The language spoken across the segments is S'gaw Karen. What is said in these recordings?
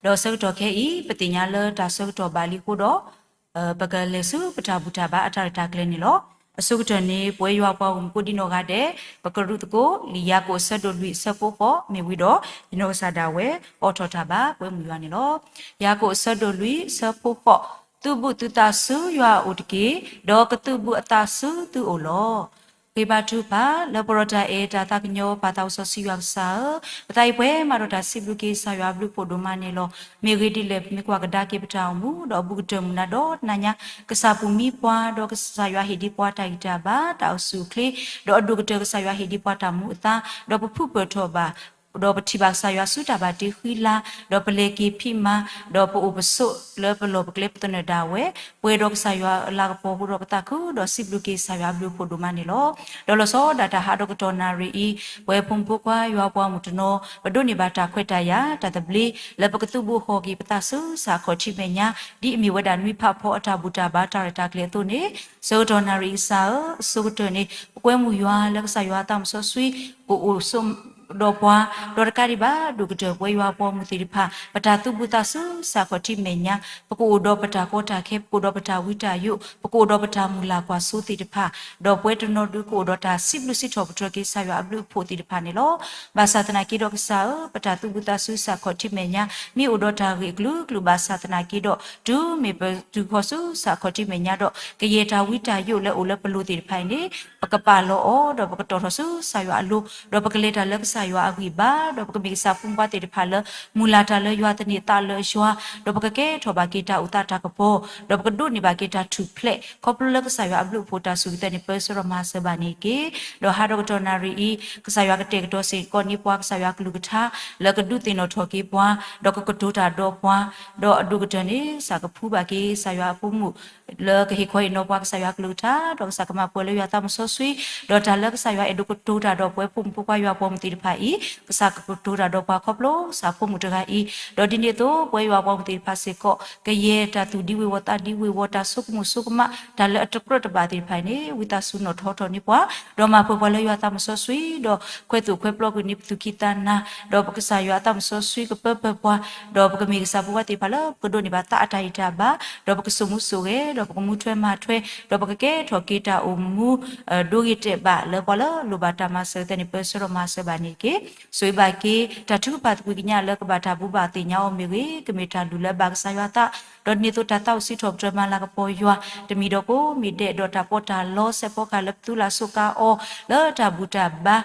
ဒီးဆၢကတီၢ်ခဲအံၤ ပသ့ၣ်ညါလၢတၢ်ဆၢကတီၢ်ဘၣ်လံအဃိဒီး, ပကလဲၤဆူပတၢ်ဘူၣ်တၢ်ဘါအတၢ်ရဲၣ်တၢ်ကျဲၤန့ၣ်လီၤ. အဆိကတၢၢ်န့ၣ် ပဝဲယွၤပှၤဂီၢ်မုၢ်ကိးဒံနီၢ်ဂၤဒဲး, ပကရူၢ်သကိးလံာ်ယၤကိာ်အဆၢဒိၣ်လွံၢ်အဆၢဖိဃိးမ့ၢ်ဝံၤဒီး, ယနီၢ်ကစၢ်ဒၣ်ဝဲအိးထီၣ်တၢ်ဘၣ်ပဝဲမုၢ်ယွၤန့ၣ်လီၤ. ယၤကိာ်အဆၢဒိၣ်လွံၢ်အဆၢဖိဃိး, သုးဘူးသုသးဆူယွၤအအိၣ်တက့ၢ်, ဒီးကသုးဘူးအသးဆူသုအိၣ်လီၤ. ဃ့ဘါထုကဖၣ်, လၢပှဲၤဒီးတၢ်အဲၣ်တၢ်သးကညီၤပၢ်သးစီဆှံယွၤကစၢ်ဧၢ, ပသးအံၤပှဲၤမးဒီးတၢ်စံးဘျုးက့ၤကစၢ်ယွၤအဘျုးအဖှိၣ်ဒိၣ်မးန့ၣ်လီၤ. မ့ၢ်ဂ့ၢ်ဒ်လဲၣ် ပမ့ၢ်ကွၢ်ကဒါက့ၤပတၢ်အိၣ်မူ, ဒီးအဘူးကတၢၢ်မုၢ်နၤဒီးတနၤညါ, ကစၢ်ပူၤမံပှၤ, ဒီးကစၢ်ယွၤဟ့ၣ်ဒံးပှၤတၢ်ဂံၢ်တၢ်ဘါ, တၢ်အိၣ်ဆူၣ်အိၣ်ချ့, ဒီးအဒိၣ်ကတၢၢ်ကစၢ်ယွၤဟ့ၣ်ဒံးပှၤတၢ်မူအသါ, ဒီးပဖုးပၢၢ်ထီၣ်ဘၣ် ဒီးပထံၣ်ဘၣ်ကစၢ်ယွၤဆူတၢ်ဘၣ်တ့ဃံလၤ, ဒီးပလဲၤက့ၤဖံးမၤ, ဒီးပအိၣ်ပဆိးလၢပလီၢ်ပကျဲပသနၢၣ်ဒၣ်ဝဲ, ပှဲၤဒီးကစၢ်ယွၤအလၤကပီၤအဃိဒီးပသးခု, ဒီးစံးဘျုးက့ၤကစၢ်ယွၤအဘျုးအဖှိၣ်ဒိၣ်မးန့ၣ်လီၤ. ဒီးလီၤဆီဒၣ်တၢ်ဟးဒီးကတီၢ်နၣ်ရံၣ်အံၤ, ပဝဲဖိမုၣ်ဖိခွါယွၤပှၤမုၣ်တနီၤ, ပဒိးန့ၢ်ဘၣ်တၢ်ခွဲးတၢ်ယာ်, တၢ်သဘျ့, လၢပကသုးဘူးဃီၤက့ၤပသးဆူစးခီၣ်ထံးမဲာ်ညါ, ဒ်အမ့ၢ်ဝဲဒၣ်နွံဖးဖီအတၢ်ဘူၣ်တၢ်ဘါတၢ်ရဲၣ်တၢ်ကျဲၤအသိးန့ၣ်, ဆၢကတီၢ်နၣ်ရံၣ်အံၤကစၢ်ဧၢ, အဆိကတၢၢ်န့ၣ် ပကွဲမုာ်ယွၤလၢကစၢ်ယွၤအသးစီဆှံ, ကအိၣ်ဆိးဒီးပှၤ, ဒီးတကးဒံးဘၣ် ဒိၣ်ကတၢၢ်ပဝဲယွၤပှၤမုၢ်သ့ၣ်တဖၣ်, ပတၢ်သုးဘူးသးဆူစးခီၣ်ထံးမဲာ်ညါ, ပကအိၣ်ဒီးပတၢ်ကီတၢ်ခဲ, ပကအိၣ်ဒီးပတၢ်ဝံတၢ်ယိး, ပကအိၣ်ဒီးပတၢ်မုၢ်လၢ်ကွၢ်စိသ့ၣ်တဖၣ်, ဒီးပဝဲတနီၤဒုးကအိၣ်ဒီးတၢ်စံးဘျုးစံးထီၣ်ပတြၢၤက့ၤကစၢ်ယွၤအဘျုးအဖှိၣ်သ့ၣ်တဖၣ်န့ၣ်လီၤ. ဘၣ်ဆၣ်သနာ်က့ဒီးကစၢ်ဧၢ, ပတၢ်သုးဘူးသးဆူစးခီၣ်ထံးမဲာ်ညါ, မ့ၢ်အိၣ်ဒီးတၢ်ဂ့ၢ်အကလုာ်ကလုာ်ဘၣ်ဆၣ်သနာ်က့ဒီး, တုၤမ့ၢ်ပတုၤဃီၤဆူစးခီၣ်ထံးမဲာ်ညါဒီး, ကယဲၢ်တၢ်ဝံတၢ်ယိးလၢအိၣ်လၢပလိၤသ့ၣ်တဖၣ်အံၤန့ၣ်, ပကပာ်လီၤအီၤ, ဒီးပကတီၢ်ထီၣ်ဆူကစၢ်ယွၤအလိၤ, ဒီးပကလဲၤတၢ်လၢကစၢ်ယွၤအဂံၢ်ဘါ, ဒီးပကမ့ၢ်ကစၢ်ဖိမုၣ်ဖိခွါသ့ၣ်တဖၣ်လၢ မုၢ်လၢ်တၢ်လၢယွၤသန့ၤသးလၢယွၤ, ဒီးပကကဲထီၣ်ဘၣ်က့ၤတၢ်အိၣ်သးတၢ်ကပီၤ, ဒီးပကဒိးန့ၢ်ဘၣ်က့ၤတၢ်ထူၣ်ဖျဲး, ခီဖျိလၢကစၢ်ယွၤအဘျုးအဖှိၣ်တၢ်စူၢ်ကတၢၢ်န့ၣ် ပၢဆှၢဒီးမၤစၢၤဘၣ်န့ၣ်တက့ၢ်. ဒီးဟးဒီးကတီၢ်နၣ်ရံၣ်အံၤ, ကစၢ်ယွၤကတဲာ်ကတီၤစ့ၢ်ကီးန့ၢ်ပှၤကစၢ်ယွၤကလုၢ်ကထါ, လၢကဒုးသ့ၣ်နီၣ်ထီၣ်က့ၤပှၤ, ဒီးကကတိၤတၢ်ဒီးပှၤ, ဒီးအဒိၣ်ကတၢၢ်န့ၣ် ကစၢ်ကဖှူဘၣ်က့ၤကစၢ်ယွၤအဖိမုၣ် လၢကဟ့ၣ်ခီဟ့ၣ်နီၤပှၤကစၢ်ယွၤကလုၢ်ကထါ, ဒီးကစၢ်ကမၤပှဲၤလၢယွၤသးစီဆှံ, ဒီးတၢ်လၢကစၢ်ယွၤအဲၣ်ဒိးကတိၤတၢ်ဒီးပဝဲဖိမုၣ်ဖိခွါယွၤပှၤမုၢ်သ့ၣ်တဖၣ်အံၤ, ကစၢ်ကကတိၤတၢ်ဒီးပှၤခီဖျိကစၢ်ဖိမုၣ်တဂၤအံၤ, ဒီးဒ်န့ၣ်အသိး ပဝဲယွၤပှၤမုၢ်သ့ၣ်တဖၣ်စ့ၢ်ကီး, ကယဲၢ်တၢ်သူၣ်ဒံဝ့ၤဝီၤသးဒံဝ့ၤဝီၤ တၢ်ဆိကမိၣ်ဆိကမး, တၢ်လၢအတကြၢးတဘၣ်သ့ၣ်တဖၣ်အံၤန့ၣ် ဝံသးစူၤနီၣ်ထီၣ်ထီၣ်န့ၢ်ပှၤ, ဒီးမၤပှဲၤပှၤလၢယွၤသးစီဆှံ, ဒီးခွဲးသူၣ်ခွဲးပျီကွံာ်န့ၢ်ပသူၣ်ခံသးနၤ, ဒီးပကစၢ်ယွၤအသးစီဆှံကပၢပၢၤပှၤ, ဒီးပကမ့ၢ်ကစၢ်ဖိခွါသ့ၣ်တဖၣ်လၢ ပကဒိးန့ၢ်ဘၣ်သးအတၢ်ဂံၢ်တၢ်ဘါ, ဒီးပကစိာ်မူစိာ်ဂဲၤ, ဒီးပကမူထွဲမၤထွဲ, ဒီးပကကဲထီၣ်က့ၤတၢ်အိၣ်မူ ဒိဂ့ၤတဲာ်ဘၣ်လၢပှၤလၢလိၣ်ဘၣ်တၢ်မၤစၢၤသ့ၣ်တဖၣ်န့ၣ် ပၢဆှၢဒီးမၤစၢၤဘၣ်န့ၣ်တက့ၢ်. ဆိၣ်ဂ့ၤဘၣ်က့ၤ တၢ်ထုကဖၣ်သကွံာ်ကညးလၢကဘၣ်တၢ်ဘူဘၣ်သ့ၣ်ညါအီၤမ့ၢ်ဂ့ၤ, ကမ့ၢ်တၢ်လုၢ်လၢအဘၣ်ကစၢ်ယွၤအသး, ဒီးဒ်န့ၣ်အသိးတၢ်သးအိၣ်စံးထီၣ်ပတြၢၤမၤလၤကပီၤယွၤ, တမံၤဒီးကိးမံၤဒဲး, ဒီးတၢ်ပီးတၢ်လီစဲးဖီကဟၣ်လၢပသူလၢ်စိးကါအီၤ လၢတၢ်ဘူၣ်တၢ်ဘါ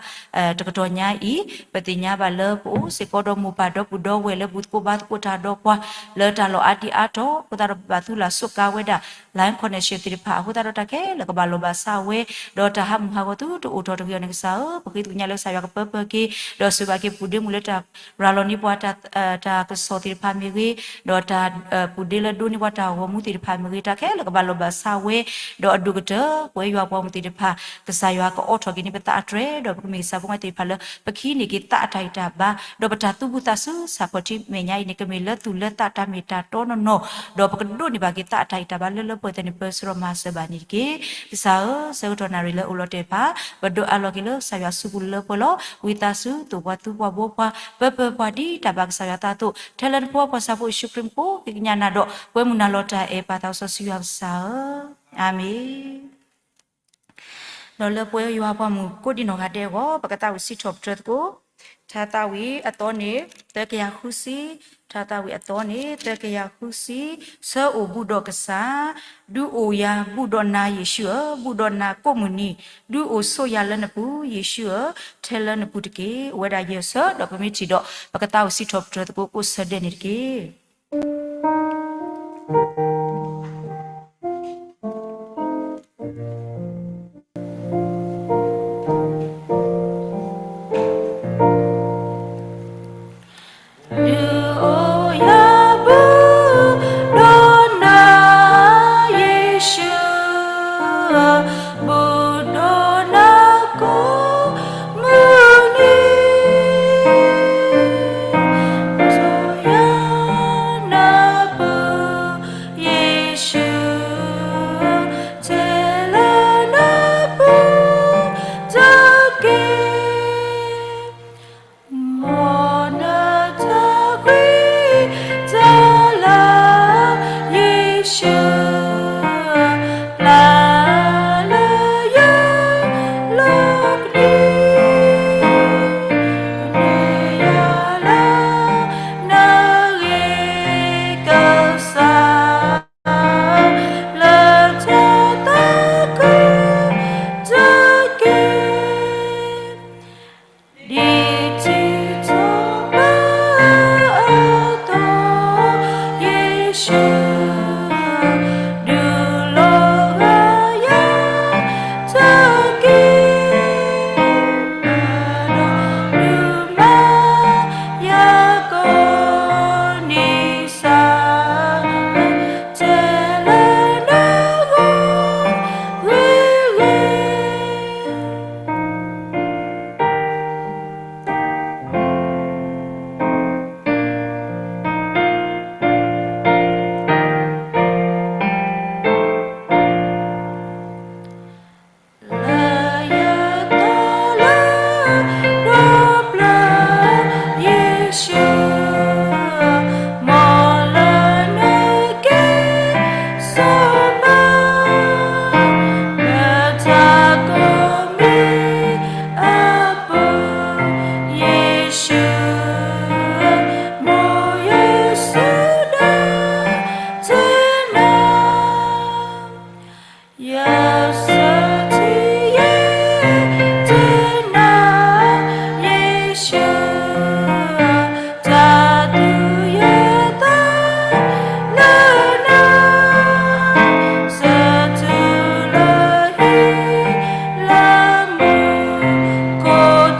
တကတီၢ်ညါအံၤ, ပသ့ၣ်ညါဘၣ်လၢပအိၣ်စ့ၢ်ကီးဒီးမိၢ်ပၢ်ဒီပုၢ်ဒီဝဲၢ်လၢဘူၣ်သကိးဘါသကိးတၢ်ဒီးပှၤ, လၢတၢ်လီၢ်အါဒံအါတီၤ, အဃိသတးဒီးပဘၣ်သူလၢ်စိးကါဝဲဒၣ် line connection သ့ၣ်တဖၣ်, အဃိသတးဒီးတၢ်ခဲလၢာ်ကဘၣ်လီၤဘၣ်စးဝဲ, ဒီးတၢ်ဟးမုၢ်ဟးဂီၤသုတအိၣ်ထီၣ်တဂ့ၤအီၤန့ၣ်ကစၢ်ဧၢ, ပဃ့သကွံာ်ကညးလၢကစၢ်ယွၤကပၢပၢၤက့ၤ, ဒီးဆိၣ်ဂ့ၤဘၣ်က့ၤပူၤဒ့မုၣ်လၢတၢ်ရၤလီၤန့ၢ်ပှၤ တၢ်ကစီၣ်သ့ၣ်တဖၣ်မ့ၢ်ဂ့ၤ, ဒီးတၢ်ပူၤဒ့လၢဒိးန့ၢ်ပှၤတၢ်ဂီၤမူသ့ၣ်တဖၣ်မ့ၢ်ဂ့ၤ, တၢ်ခဲလၢာ်ကဘၣ်လီၤဘၣ်စးဝဲ, ဒီးအဒိၣ်ကတၢၢ် ပဝဲယွၤပှၤမုၢ်သ့ၣ်တဖၣ် ကစၢ်ယွၤကအိးထီၣ်က့ၤန့ၢ်ပသးအတြဲၤ, ဒီးပကမ့ၢ်ကစၢ်ဖိခွါသ့ၣ်တဖၣ်လၢ ပကဟံးန့ၢ်က့ၤသးအတၢ်ဂံၢ်တၢ်ဘါ, ဒီးပတၢ်သူၣ်ဘူးသးဆူစးခီၣ်ထံးမဲာ်ညါအံၤန့ၣ် ကမ့ၢ်လၢသူၣ်လၢသးတၢ်မ့ၢ်တၢ်တီနီၢ်နီၢ်, ဒီးပကဒိးန့ၢ်ဘၣ်က့ၤသးအတၢ်ဂံၢ်တၢ်ဘါလၢလၢပှဲၤပှဲၤသ့ၣ်တဖၣ်န့ၣ် ပၢဆှၢဒီးမၤစၢၤဘၣ်န့ၣ်တက့ၢ်. ကစၢ်ဧၢ, ဆၢကတီၢ်နၣ်ရံၣ်လၢအိၣ်လီၤတဲာ်တဖၣ်, ပဒိးအးလီၤက့ၤလၢကစၢ်ယွၤအစုပူၤလၢပှဲၤလီၤ. ဝံသးစူၤ သိၣ်ပှၤ သူပှၤ ဘှီပှၤ, ပၢပၢၤပှၤဒ်တၢ်ဘၣ်ကစၢ်ယွၤသးအသိး, ထဲလၢနဖိပှၤစၢ်ဖိယ့ၣ်ၡူးခရံာ်မူခိၣ် ဃ့ကညးနၤဒီး ပှဲမုၢ်နၤလီၤတၢ်အဲၣ်ပၢ်သးစီဆှံယွၤကစၢ်ဧၢ, အၤမ့ၣ်. ဒီးလၢပဝဲယွၤပှၤမုၣ်ကိးဒံနီၢ်ဂၤဒဲးအဂီၢ် ပကသးဝံၣ်စံးထီၣ်ပတြၢၤသကိး, ထါသးဝံၣ်အသီန့ၣ် သၢကယၤဃုဆံ, ထါသးဝံၣ်အသီန့ၣ် သၢကယၤဃုဆံ, ဆၢအိၣ်ဘူးဒီးကစၢ်, ဒုးအိၣ်ယၤဘူးဒီးနၤယ့ၣ်ၡူးဧၢ, ဘူးဒီးနၤကိးမုၢ်နံၤ, ဒုးအိၣ်ဆိးယၤလၢနပူၤယ့ၣ်ၡူးဧၢ, ထဲလၢနပူၤတက့ၢ်. အိၣ်ဝဲဒၣ်ယဲၢ်ဆၢ, ဒီးပမ့ၢ်ထံၣ်ဒီး ပကသးဝံၣ်စံးထီၣ်ပတြၢၤသကိးကိးဆၢဒဲးန့ၣ်တက့ၢ်.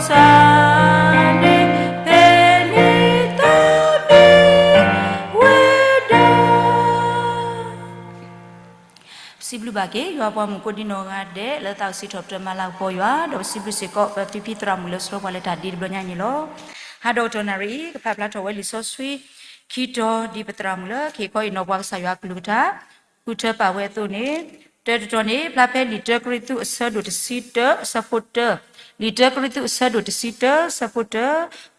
စးန့ၣ် ဖဲန့ၣ်သးမံဝဲဒၣ် ပစံးဘျုးဘၣ်က့ၤ ယွၤပှၤမုၣ်ကိးဒံနီၢ်ဂၤဒဲး လၢသးအိၣ်စံးထီၣ်ပတြၢၤမၤလၤကပီၤယွၤ, ဒီးပစံးဘျုးစ့ၢ်ကီး ပဖံဖံသရၣ်မုၣ်လၢဆှၢပှၤလၢတၢ်ဒ့တဘျီညါအံၤန့ၣ်လီၤ. ဟးဒီးကတီၢ်နၣ်ရံၣ်အံၤ ကဖးဖျါထီၣ်ဝဲလံာ်စီဆှံခံတီၤ ဒ်ပသရၣ်မုၣ်လၢကဟ့ၣ်ခီဟ့ၣ်နီၤပှၤကစၢ်ယွၤအကလုၢ်ကထါ ဃုထၢပာ်ဝဲအသိးန့ၣ်, တၢတတီၤန့ၣ် ဖျါဖဲလံာ်တၢကရံၣ်သူးအဆၢဒိၣ်တဆံတၢ အဆၢဖိတၢ, လံာ်တၢကရံၣ်သူးအဆၢဒိၣ်တဆံတၢ အဆၢဖိတၢ,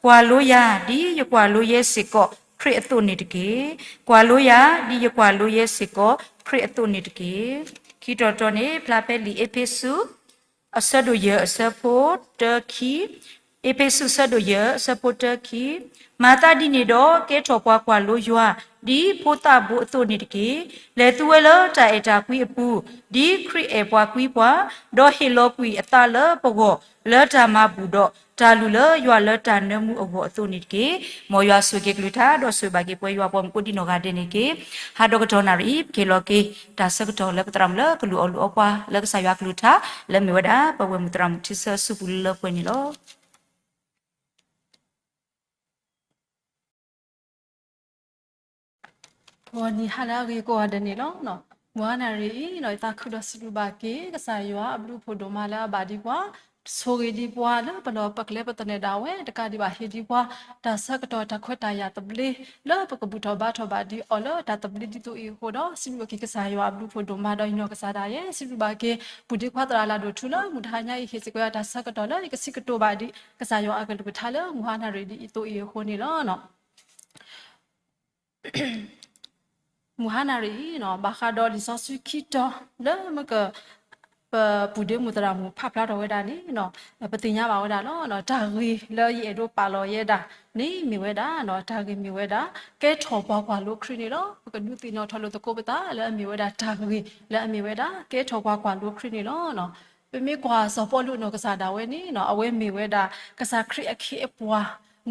ကွၢ်လိယၤ ဒ်ယကွၢ်လိယဲစ့ၢ်ကီးခရံာ်အသိးန့ၣ်တက့ၢ်. ကွၢ်လိယၤ ဒ်ယကွၢ်လိယဲစ့ၢ်ကီးခရံာ်အသိးန့ၣ်တက့ၢ်. ခံတီၤတီၤန့ၣ် ဖျါဖဲလံာ်အ့းဖ့းစူး အဆၢဒိၣ်ယဲၢ်အဆၢဖိတၢခံ, အ့းဖ့းစူးအဆၢဒိၣ်ယဲၢ်အဆၢဖိတၢခံ, မၤသးဒ်န့ၣ်ဒီး ကဲထီၣ်ပှၤကွၢ်လိယွၤ ဒ်ဖိသၣ်ဘိအသိးန့ၣ်တက့ၢ်. လဲၤသူဝဲလၢတၢ်အဲၣ်တၢ်ကွံအပူၤ ဒ်ခရံာ်အဲၣ်ပှၤကွံပှၤ, ဒီးဟ့ၣ်လီၤကွံာ်အသးလၢပဂီၢ် လၢတၢ်မၤဘူၣ်ဒီးတၢ်လုၢ်လၢယွၤလၢတၢ်နၢမူအဂီၢ်အသိးန့ၣ်တက့ၢ်. မ်ယွၤဆိၣ်ဂ့ၤက့ၤကလုၢ်ကထါ ဒီးဆိၣ်ဂ့ၤဘၣ်က့ၤပဝဲယွၤပှၤမုၣ်ကိးဒံနီၢ်ဂၤဒဲးန့ၣ်တက့ၢ်. ဟးဒီးကတီၢ်နၣ်ရံၣ်အံၤ ပကဟ့ၣ်လီၤက့ၤတၢ်ဆၢကတီၢ်လၢပသရၣ်မုၣ်လၢကလူၤအီၣ်လူၤအီပှၤ လၢကစၢ်ယွၤအကလုၢ်ကထါ လၢအမ့ၢ်ဝဲဒၣ် ပဝဲၢ်မုၣ်သရၣ်မုၣ်ထံဆၢအစုပူၤလၢပှဲၤန့ၣ်လီၤ. ဂီၤနံၤဟါလၢအဂ့ၤကိးဂၤဒဲးန့ၣ်လီၤ. မုၢ်ဟါနၣ်ရံၣ်အံၤ ယသးခုဒီးစံးဘျုးဘၣ်က့ၤ ကစၢ်ယွၤအဘျုးအဖှိၣ်ဒိၣ်မးလၢအဘၣ်ဒံးပှၤ, ဆိၣ်ဂ့ၤဒံးပှၤလၢပလီၢ်ပကျဲပသနၢၣ်ဒၣ်ဝဲ တကးဒံးဘၣ်ဟ့ၣ်ဒံးပှၤ တၢ်ဆၢကတီၢ်တၢ်ခွဲးတၢ်ယာ်သဘျ့ လၢပကဘူၣ်ထီၣ်ဘါထီၣ်ဘၣ်ဒံးအီၤလၢတၢ်သဘျ့ဒ်သိးအံၤအဃိဒီး စံးဘျုးက့ၤကစၢ်ယွၤအဘျုးအဖှိၣ်ဒိၣ်မး ဒီးယနီၢ်ကစၢ်ဒၣ်ယဲ စံးဘျုးဘၣ်က့ၤ ပုၢ်ဒ့ခွါသရၣ်လၢဒိၣ်ထူလၢမုၢ်တဟါညါအံၤ ဟ့ၣ်စ့ၢ်ကီးယၤတၢ်ဆၢကတီၢ်လၢယကစံးကတိၤဘၣ်ဒံး ကစၢ်ယွၤအကလုၢ်ကထါလၢမုၢ်ဟါနၣ်ရံၣ်ဒ်အံၤအသိးအံၤအဃိန့ၣ်လီၤ. မုၢ်ဟါနၣ်ရံၣ်အံၤ ဘၣ်ဃးဒီးလံာ်စီဆှံခံတီၤ လၢမ့ၢ်က ပပုၢ်ဒ့မုၣ်သရၣ်မုၣ်ဖးဖျါထီၣ်ဝဲဒၣ်န့ၣ် ပသ့ၣ်ညါဘၣ်ဝဲဒၣ်လီၤ. တၢ်ဂ့ၢ်လၢယအဲၣ်ဒိးပာ်လီၤယဲဒၣ်န့ၣ်မ့ၢ်ဝဲဒၣ် တၢ်ဂ့ၢ်မ့ၢ်ဝဲဒၣ် ကဲထီၣ်ပှၤကွၢ်လိခရံာ်န့ၣ်လီၤ. ပကဒုးသ့ၣ်နီၣ်ထီၣ်လိာ်သကိးပသး လၢအမ့ၢ်ဝဲဒၣ်တၢ်ဂ့ၢ်လၢအမ့ၢ်ဝဲဒၣ် ကဲထီၣ်ပှၤကွၢ်လိခရံာ်န့ၣ်လီၤ. ပမ့ၢ်ကွၢ်စီၤပီလူးအနီၢ်ကစၢ်ဒၣ်ဝဲန့ၣ် အဝဲမ့ၢ်ဝဲဒၣ် ကစၢ်ခရံာ်အခ့အပှၤ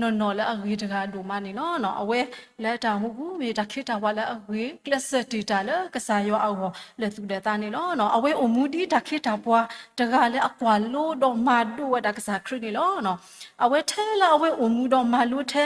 နီၢ်နီၢ်လၢအဂ့ၤတဂၤဒိၣ်မးန့ၣ်လီၤ. အဝဲလၢတၢ်မူပူၤ မ့ၢ်တၢ်ခ့တၢ်ပှၤလၢအဂ့ၤ ကျဲးစၢးတ့ၢ်တၢ်လၢကစၢ်ယွၤအဂီၢ် လၢသူၣ်လၢသးန့ၣ်လီၤ. အဝဲအိၣ်မူဒ်တၢ်ခ့တၢ်ပှၤတဂၤလၢအကွၢ်လိဒီးမၤဒိၣ်ဝဲဒၣ်ကစၢ်ခရံာ်န့ၣ်လီၤ. အဝဲထဲလၢအဝဲအိၣ်မူဒီးမၤလိထဲ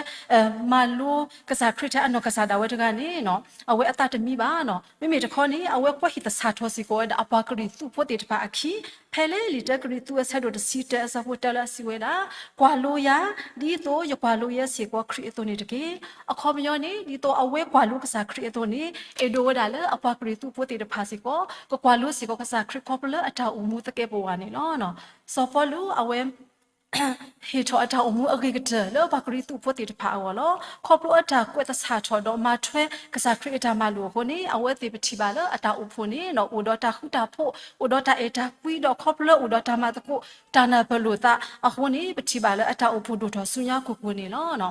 မၤလိကစၢ်ခရံာ်ထဲအနီၢ်ကစၢ်ဒၣ်ဝဲတဂၤန့ၣ် အဝဲအသးတမံဘၣ်. မ့မ့ၢ်တခီန့ၣ် အဝဲကွၢ်ဟံၣ်သဆၣ်ထီၣ်စ့ၢ်ကီးဝဲဒၣ်အပှၤကရံၣ်သူးဖိသ့ၣ်တဖၣ်အခံ ဖဲလၢလံာ်တၢကရံၣ်သူးအဆၢဒိၣ်တဆံတၢအဆၢဖိတၢလၢအစံးဝဲဒၣ်, ကွၢ်လိယၤ ဒ်သိးယကွၢ်လိယဲစ့ၢ်ကီးခရံာ်အသိးန့ၣ်တက့ၢ်. အခီပညီန့ၣ် ဒ်သိးအဝဲကွၢ်လိကစၢ်ခရံာ်အသိးန့ၣ် အဲၣ်ဒိးဝဲဒၣ်လၢအပှၤကရံၣ်သူးဖိသ့ၣ်တဖၣ်စ့ၢ်ကီး ကကွၢ်လိစ့ၢ်ကီးကစၢ်ခရံာ်ခီဖျိလၢအတၢ်အိၣ်မူသကဲးပဝးန့ၣ်လီၤ. စီၤပီလူးအဝဲ ဟ့ၣ်ထီၣ်အတၢ်အိၣ်မူအဂ့ၤကတၢၢ်လၢပှၤကရံၣ်သူးဖိသ့ၣ်တဖၣ်အဂီၢ်လီၤ. ခီဖျိအတၢ်ကွဲးသဆၣ်ထီၣ်ဒီးမၤထွဲကစၢ်ခရံာ်အတၢ်မၤလိာ်အဃိန့ၣ် အဝဲသ့ၣ်ပထံၣ်ဘၣ်လၢအတၢ်အိၣ်ဖှိၣ်န့ၣ် အိၣ်ဒီးတၢ်ဃူတၢ်ဖိး အိၣ်ဒီးတၢ်အဲၣ်တၢ်ကွံဒီးခီဖျိအိၣ်ဒီးတၢ်မၤသကိး တၢ်နၢ်ပၢၢ်လိာ်သးအဃိန့ၣ် ပထံၣ်ဘၣ်လၢအတၢ်အိၣ်ဖှိၣ်ဒိၣ်ထီၣ်ဆူညါကိၢ်ကိၢ်န့ၣ်လီၤ.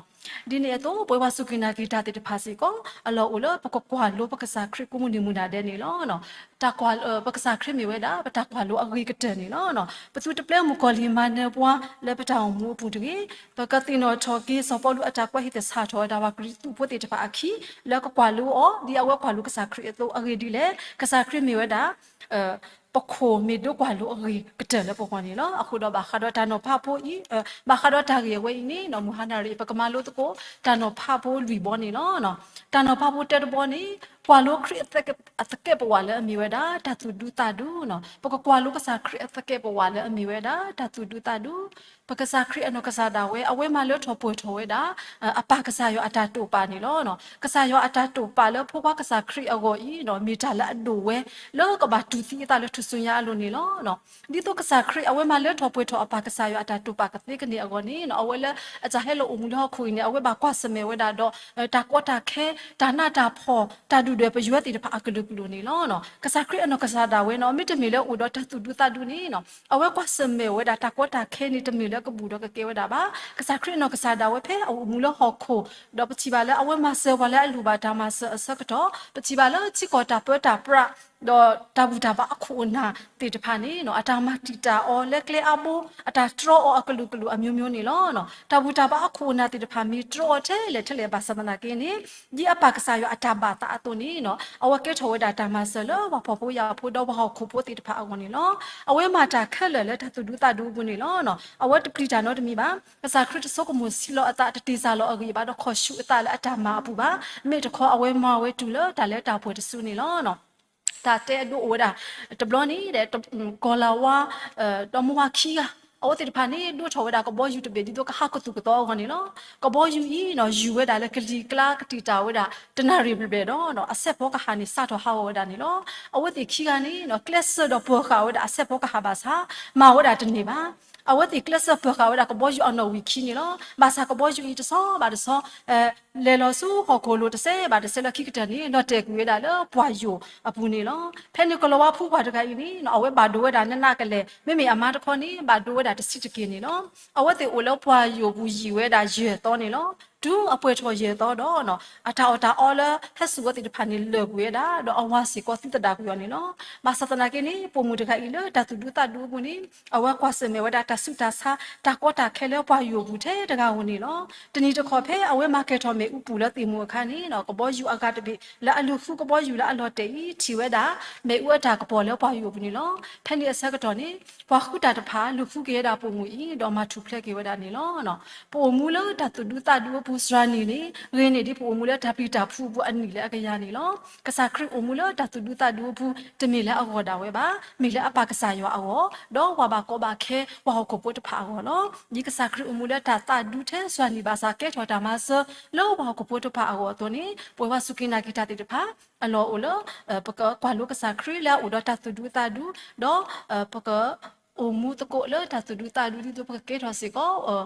ဒ်န့ၣ်အသိး ပဝဲပှၤစူၢ်က့ၤနာ်က့ၤတၢ်သ့ၣ်တဖၣ်စ့ၢ်ကီး အလီၢ်အိၣ်လၢပကကွၢ်လိပကစၢ်ခရံာ်ကိးမုၢ်နံၤမုၢ်နၤဒဲးန့ၣ်လီၤ. တၢ်ကွၢ် ပကစၢ်ခရံာ်မ့ၢ်ဝဲဒၣ် ပတၢ်ကွၢ်လိအဂ့ၤကတၢၢ်န့ၣ်လီၤ. ပသုတပျဲမုၣ်ကီၤလံၤမၤနၢၤပှၤလၢပတၢ်အိၣ်မူအပူၤတဂ့ၤ. ပကသ့ၣ်နီၣ်ထီၣ်က့ၤစီၤပီလူးအတၢ်ကွၢ်ဟံၣ်သဆၣ်ထီၣ်ဝဲဒၣ်ပှၤကရံၣ်သူးဖိသ့ၣ်တဖၣ်အခံ လၢကကွၢ်လိအီၤ ဒ်အဝဲကွၢ်လိကစၢ်ခရံာ်အသိးအဂ့ၢ်ဒ်လဲၣ်. ကစၢ်ခရံာ်မ့ၢ်ဝဲဒၣ် ပခိၣ်မ့ၢ်ဒိကွၢ်လိအဂ့ၤကတၢၢ်လၢပဂီၢ်န့ၣ်လီၤ. အဃိဒီးဘၣ်ဃးဒီးတၢ်နီၤဖးဖိအံၤ ဘၣ်ဃးဒီးတၢ်ဂ့ၢ်အဝဲအံၤန့ၣ် မုၢ်ဟါနၣ်ရံၣ် ပကမၤလိသကိး တၢ်နီၤဖးဖိလွံၢ်ဘီန့ၣ်လီၤ. တၢ်နီၤဖးဖိတၢတဘီန့ၣ် ကွၢ်လိခရံာ်အသကဲးပဝးလၢအမ့ၢ်ဝဲဒၣ် တၢ်သူၣ်ဒူသးဒူ, ပကကွၢ်လိကစၢ်ခရံာ်အသကဲးပဝးလၢအမ့ၢ်ဝဲဒၣ် တၢ်သူၣ်ဒူသးဒူ ပကစၢ်ခရံာ်အနီၢ်ကစၢ်ဒၣ်ဝဲ အဝဲမၤလၢထီၣ်ပှဲၤထီၣ်ဝဲဒၣ် အပၢ်ကစၢ်ယွၤအတၢ်တိာ်ပာ်န့ၣ်လီၤ. ကစၢ်ယွၤအတၢ်တိာ်ပာ်လၢဖိခွါကစၢ်ခရံာ်အဂီၢ်အံၤ မ့ၢ်တၢ်လၢအဒိၣ်ဝဲ လၢကဘၣ်တူၢ်သံအသးလၢထူၣ်စုညါအလိၤန့ၣ်လီၤ. ဒ်သိးကစၢ်ခရံာ် အဝဲမၤလၢထီၣ်ပှဲၤထီၣ်အပၢ်ကစၢ်ယွၤအတၢ်တိာ်ပာ်ကသ့ကန့ၢ်အဂီၢ်န့ၣ် အဝဲလၢအတၢ်ဟဲလီၤအိၣ်မူလၢဟီၣ်ခိၣ်အံၤန့ၣ် အဝဲဘၣ်ကွၢ်ဆၢၣ်မဲာ်ဝဲဒၣ်ဒီး တၢ်ကီတၢ်ခဲ တၢ်နးတၢ်ဖှီၣ် တၢ်ဒုၣ်ဒွဲၣ်ပယွဲသ့ၣ်တဖၣ်အကလုာ်ကလုာ်န့ၣ်လီၤ. ကစၢ်ခရံာ်အနီၢ်ကစၢ်ဒၣ်ဝဲန့ၣ် မ့တမ့ၢ်လၢအိၣ်ဒီးတၢ်သူၣ်ဒူသးဒူန့ၣ် အဝဲကွၢ်ဆၢၣ်မဲာ်ဝဲဒၣ်တၢ်ကီတၢ်ခဲန့ၣ် တမ့ၢ်လၢကဘူၣ်ဒီးကကဲဝဲဒၣ်ဘၣ်. ကစၢ်ခရံာ်အနီၢ်ကစၢ်ဒၣ်ဝဲဖဲအအိၣ်မူလၢဟီၣ်ခိၣ် ဒီးပထံၣ်ဘၣ်လၢအဝဲမၤစၢၤပှၤလၢအလိၣ်ဘၣ်တၢ်မၤစၢၤအဆၢကတီၢ် ပထံၣ်ဘၣ်လၢထံကီၢ်တၢ်ပၢတၢ်ပြး ဒီးတၢ်ဘူၣ်တၢ်ဘါအခိၣ်အနၢ်သ့ၣ်တဖၣ်န့ၣ် အတၢ်မၤတံာ်တာ်အီၤလၢကျဲအါဘိ, အတၢ်တြီအီၤအကလုာ်ကလုာ်အမျိုးမျိုးန့ၣ်လီၤ. တၢ်ဘူၣ်တၢ်ဘါအခိၣ်အနၢ်သ့ၣ်တဖၣ် မ့ၢ်တြီအီၤထဲလဲၣ်ထဲလဲၣ်ဘၣ်ဆၣ်သနာ်က့န့ၣ်, ဒ်အပၢ်ကစၢ်ယွၤအတၢ်ဘၣ်သးအသိးန့ၣ် အဝဲကဲထီၣ်ဝဲဒၣ်တၢ်မၤစၢၤလၢပှၤဖှီၣ်ဖိယာ်ဖိဒီးပှၤဟီၣ်ခိၣ်ဖိသ့ၣ်တဖၣ်အဂီၢ်န့ၣ်လီၤ. အဝဲမၤတၢ်ခဲလၢာ်လၢတၢ်သူၣ်ဒူသးဒူအပူၤန့ၣ်လီၤ. အဝဲတပျံၤတၢ်နီတမံၤဘၣ်. ကစၢ်ခရံာ်တဆိကမိၣ်ဆံးလီၤအသး, တတ့ၢ်စၢ်လီၤအဂံၢ်ဘၣ်ဒီးခီၣ်ဆူၣ်အသးလၢအတၢ်မၤအပူၤဘၣ်. မ့ၢ်တခီ အဝဲမၤဝဲတုၤလၢတၢ်လၢတၢ်ပှဲၤတစုန့ၣ်လီၤ. တၢ်တဲအဒိအိၣ်ဝဲဒၣ်တဘျီန့ၣ်ဒီး ကီၤလၤဝါ ဒီးမိၢ်ဝၤခံဂၤ, အဝဲသ့ၣ်တဖၣ်န့ၣ် ဒိးထီၣ်ဝဲဒၣ်ကဘီယူၤတဘ့ၣ် ဒ်သိးကဟးကသူၣ်ကသီအဂီၢ်န့ၣ်လီၤ. ကဘီယူၤအံၤ ယူၤဝဲဒၣ်လၢကလံၤကျါကတံာ်တာ်ဝဲဒၣ် တနၣ်ရံၣ်ဘျဲၣ်ဘျဲၣ်ဒီး အဆဲးဖီကဟၣ်န့ၣ် စးထီၣ်ဟးဂီၤဝဲဒၣ်န့ၣ်လီၤ. အဝဲသ့ၣ်ခံဂၤန့ၣ် ကျဲးစၢးဒီးပၢၤဃာ်ဝဲဒၣ်အဆဲးဖီကဟၣ်ဘၣ်ဆၣ် မၤဝဲဒၣ်တန့ၢ်ဘၣ်. အဝဲသ့ၣ်ကျဲးစၢးပၢၤဃာ်ဝဲဒၣ်ကဘီယူၤအနီၣ်ဝံာ်ခံန့ၣ်လီၤ. ဘၣ်ဆၣ်ကဘီယူၤအံၤတဆီဘၣ်တဆီ လဲၤလီၤဆူဟီၣ်ခိၣ်လိၤတစဲးဘၣ်တစဲးလၢခံကတၢၢ်န့ၣ် လီၤတဲာ်ကွံာ်ဝဲဒၣ်လၢပှၢ်ယိာ်အပူၤန့ၣ်လီၤ. ဖဲန့ၣ်ကီၤလၤဝါဖိခွါတဂၤအံၤန့ၣ် အဝဲဘၣ်ဒိဝဲဒၣ်နးနးကလဲာ်, မ့မ့ၢ်အမါတခီန့ၣ် ဘၣ်ဒိဝဲဒၣ်တဆံးတက့ၢ်န့ၣ်လီၤ. အဝဲသ့ၣ်အိၣ်လၢပှၢ်ယိာ်ပူၤယံာ်ဝဲဒၣ်ယဲၢ်သီန့ၣ်လီၤ. တုၤအပှဲၤထီၣ်ယဲၢ်သီဒီး အတၢ်အီၣ်တၢ်အီလၢဟဲဆူၣ်ဝဲသ့ၣ်တဖၣ်န့ၣ် လၢာ်ကွံာ်ဝဲဒၣ် ဒီးအဝၤစ့ၢ်ကီးသံသဒၣ်ကွံာ်အီၤန့ၣ်လီၤ. ဘၣ်ဆၣ်သနာ်က့န့ၣ် ပိာ်မုၣ်တဂၤအံၤလၢတၢ်သူၣ်ဒူသးဒူအပူၤန့ၣ် အဝဲကွၢ်ဆၢၣ်မဲာ်ဝဲဒၣ်တၢ်ဆူးတၢ်ဆါ တၢ်ကီတၢ်ခဲလၢပှၢ်ယိာ်ပူၤထဲတဂၤဧိၤန့ၣ်လီၤ. တနံၤတခီဖဲအဝဲမၤကဲၤထီၣ်မ့ၣ်အူပူၤလၢသ့ၣ်မူအခါန့ၣ် ကဘီယူၤအဂၤတဘ့ၣ်လၢအလုၢ်ဃုကဘီယူၤလၢအလီၤတဲာ်အံၤ ထံၣ်ဝဲဒၣ် မ့ၣ်အူအတၢ်ကပီၤလၢပှၢ်ယိာ်ပူၤန့ၣ်လီၤ. ဖဲန့ၣ်အဆၢကတီၢ်န့ၣ် ပှၤဃုတၢ်တဖၣ်လုၢ်ဃုက့ၤဝဲဒၣ်ပိာ်မုၣ်အံၤ ဒီးမၤထူၣ်ဖျဲးက့ၤဝဲဒၣ်န့ၣ်လီၤ. ပအိၣ်မူလၢတၢ်သူၣ်ဒူသးဒူအပူၤ စှၤနံၤန့ၣ် ဂ့ၤန့ၢ်ဒ်ပအိၣ်မူလၢတၢ်ပျံၤတၢ်ဖုးအပူၤအနံၣ်လၢအကယၤန့ၣ်လီၤ. ကစၢ်ခရံာ်အိၣ်မူလၢတၢ်သူၣ်ဒူသးဒူအပူၤ တမ့ၢ်လၢအဂီၢ်ဒၣ်ဝဲဘၣ်, မ့ၢ်လၢအပၢ်ကစၢ်ယွၤအဂီၢ်, ဒီးပှၤဘၣ်ကီဘၣ်ခဲပှၤဟီၣ်ခိၣ်ဖိတဖၣ်အဂီၢ်လီၤ. ဒ်ကစၢ်ခရံာ်အိၣ်မူလၢတၢ်သးဒူထဲစှၤနံၤဘၣ်ဆၣ် ကဲထီၣ်တၢ်မၤစၢၤလၢပှၤဟီၣ်ခိၣ်ဖိတဖၣ်အဂီၢ်အသိးန့ၣ် ပဝဲပှၤစူၢ်က့ၤနာ်က့ၤတၢ်သ့ၣ်တဖၣ် အလီၢ်အိၣ်လၢ ပကကွၢ်လိကစၢ်ခရံာ်လၢအအိၣ်ဒီးတၢ်သူၣ်ဒူသးဒူ, ဒီး ပက အိၣ်မူသကိးလၢတၢ်သူၣ်ဒူသးဒူ ဒ်သိးပကကဲထီၣ်စ့ၢ်ကီး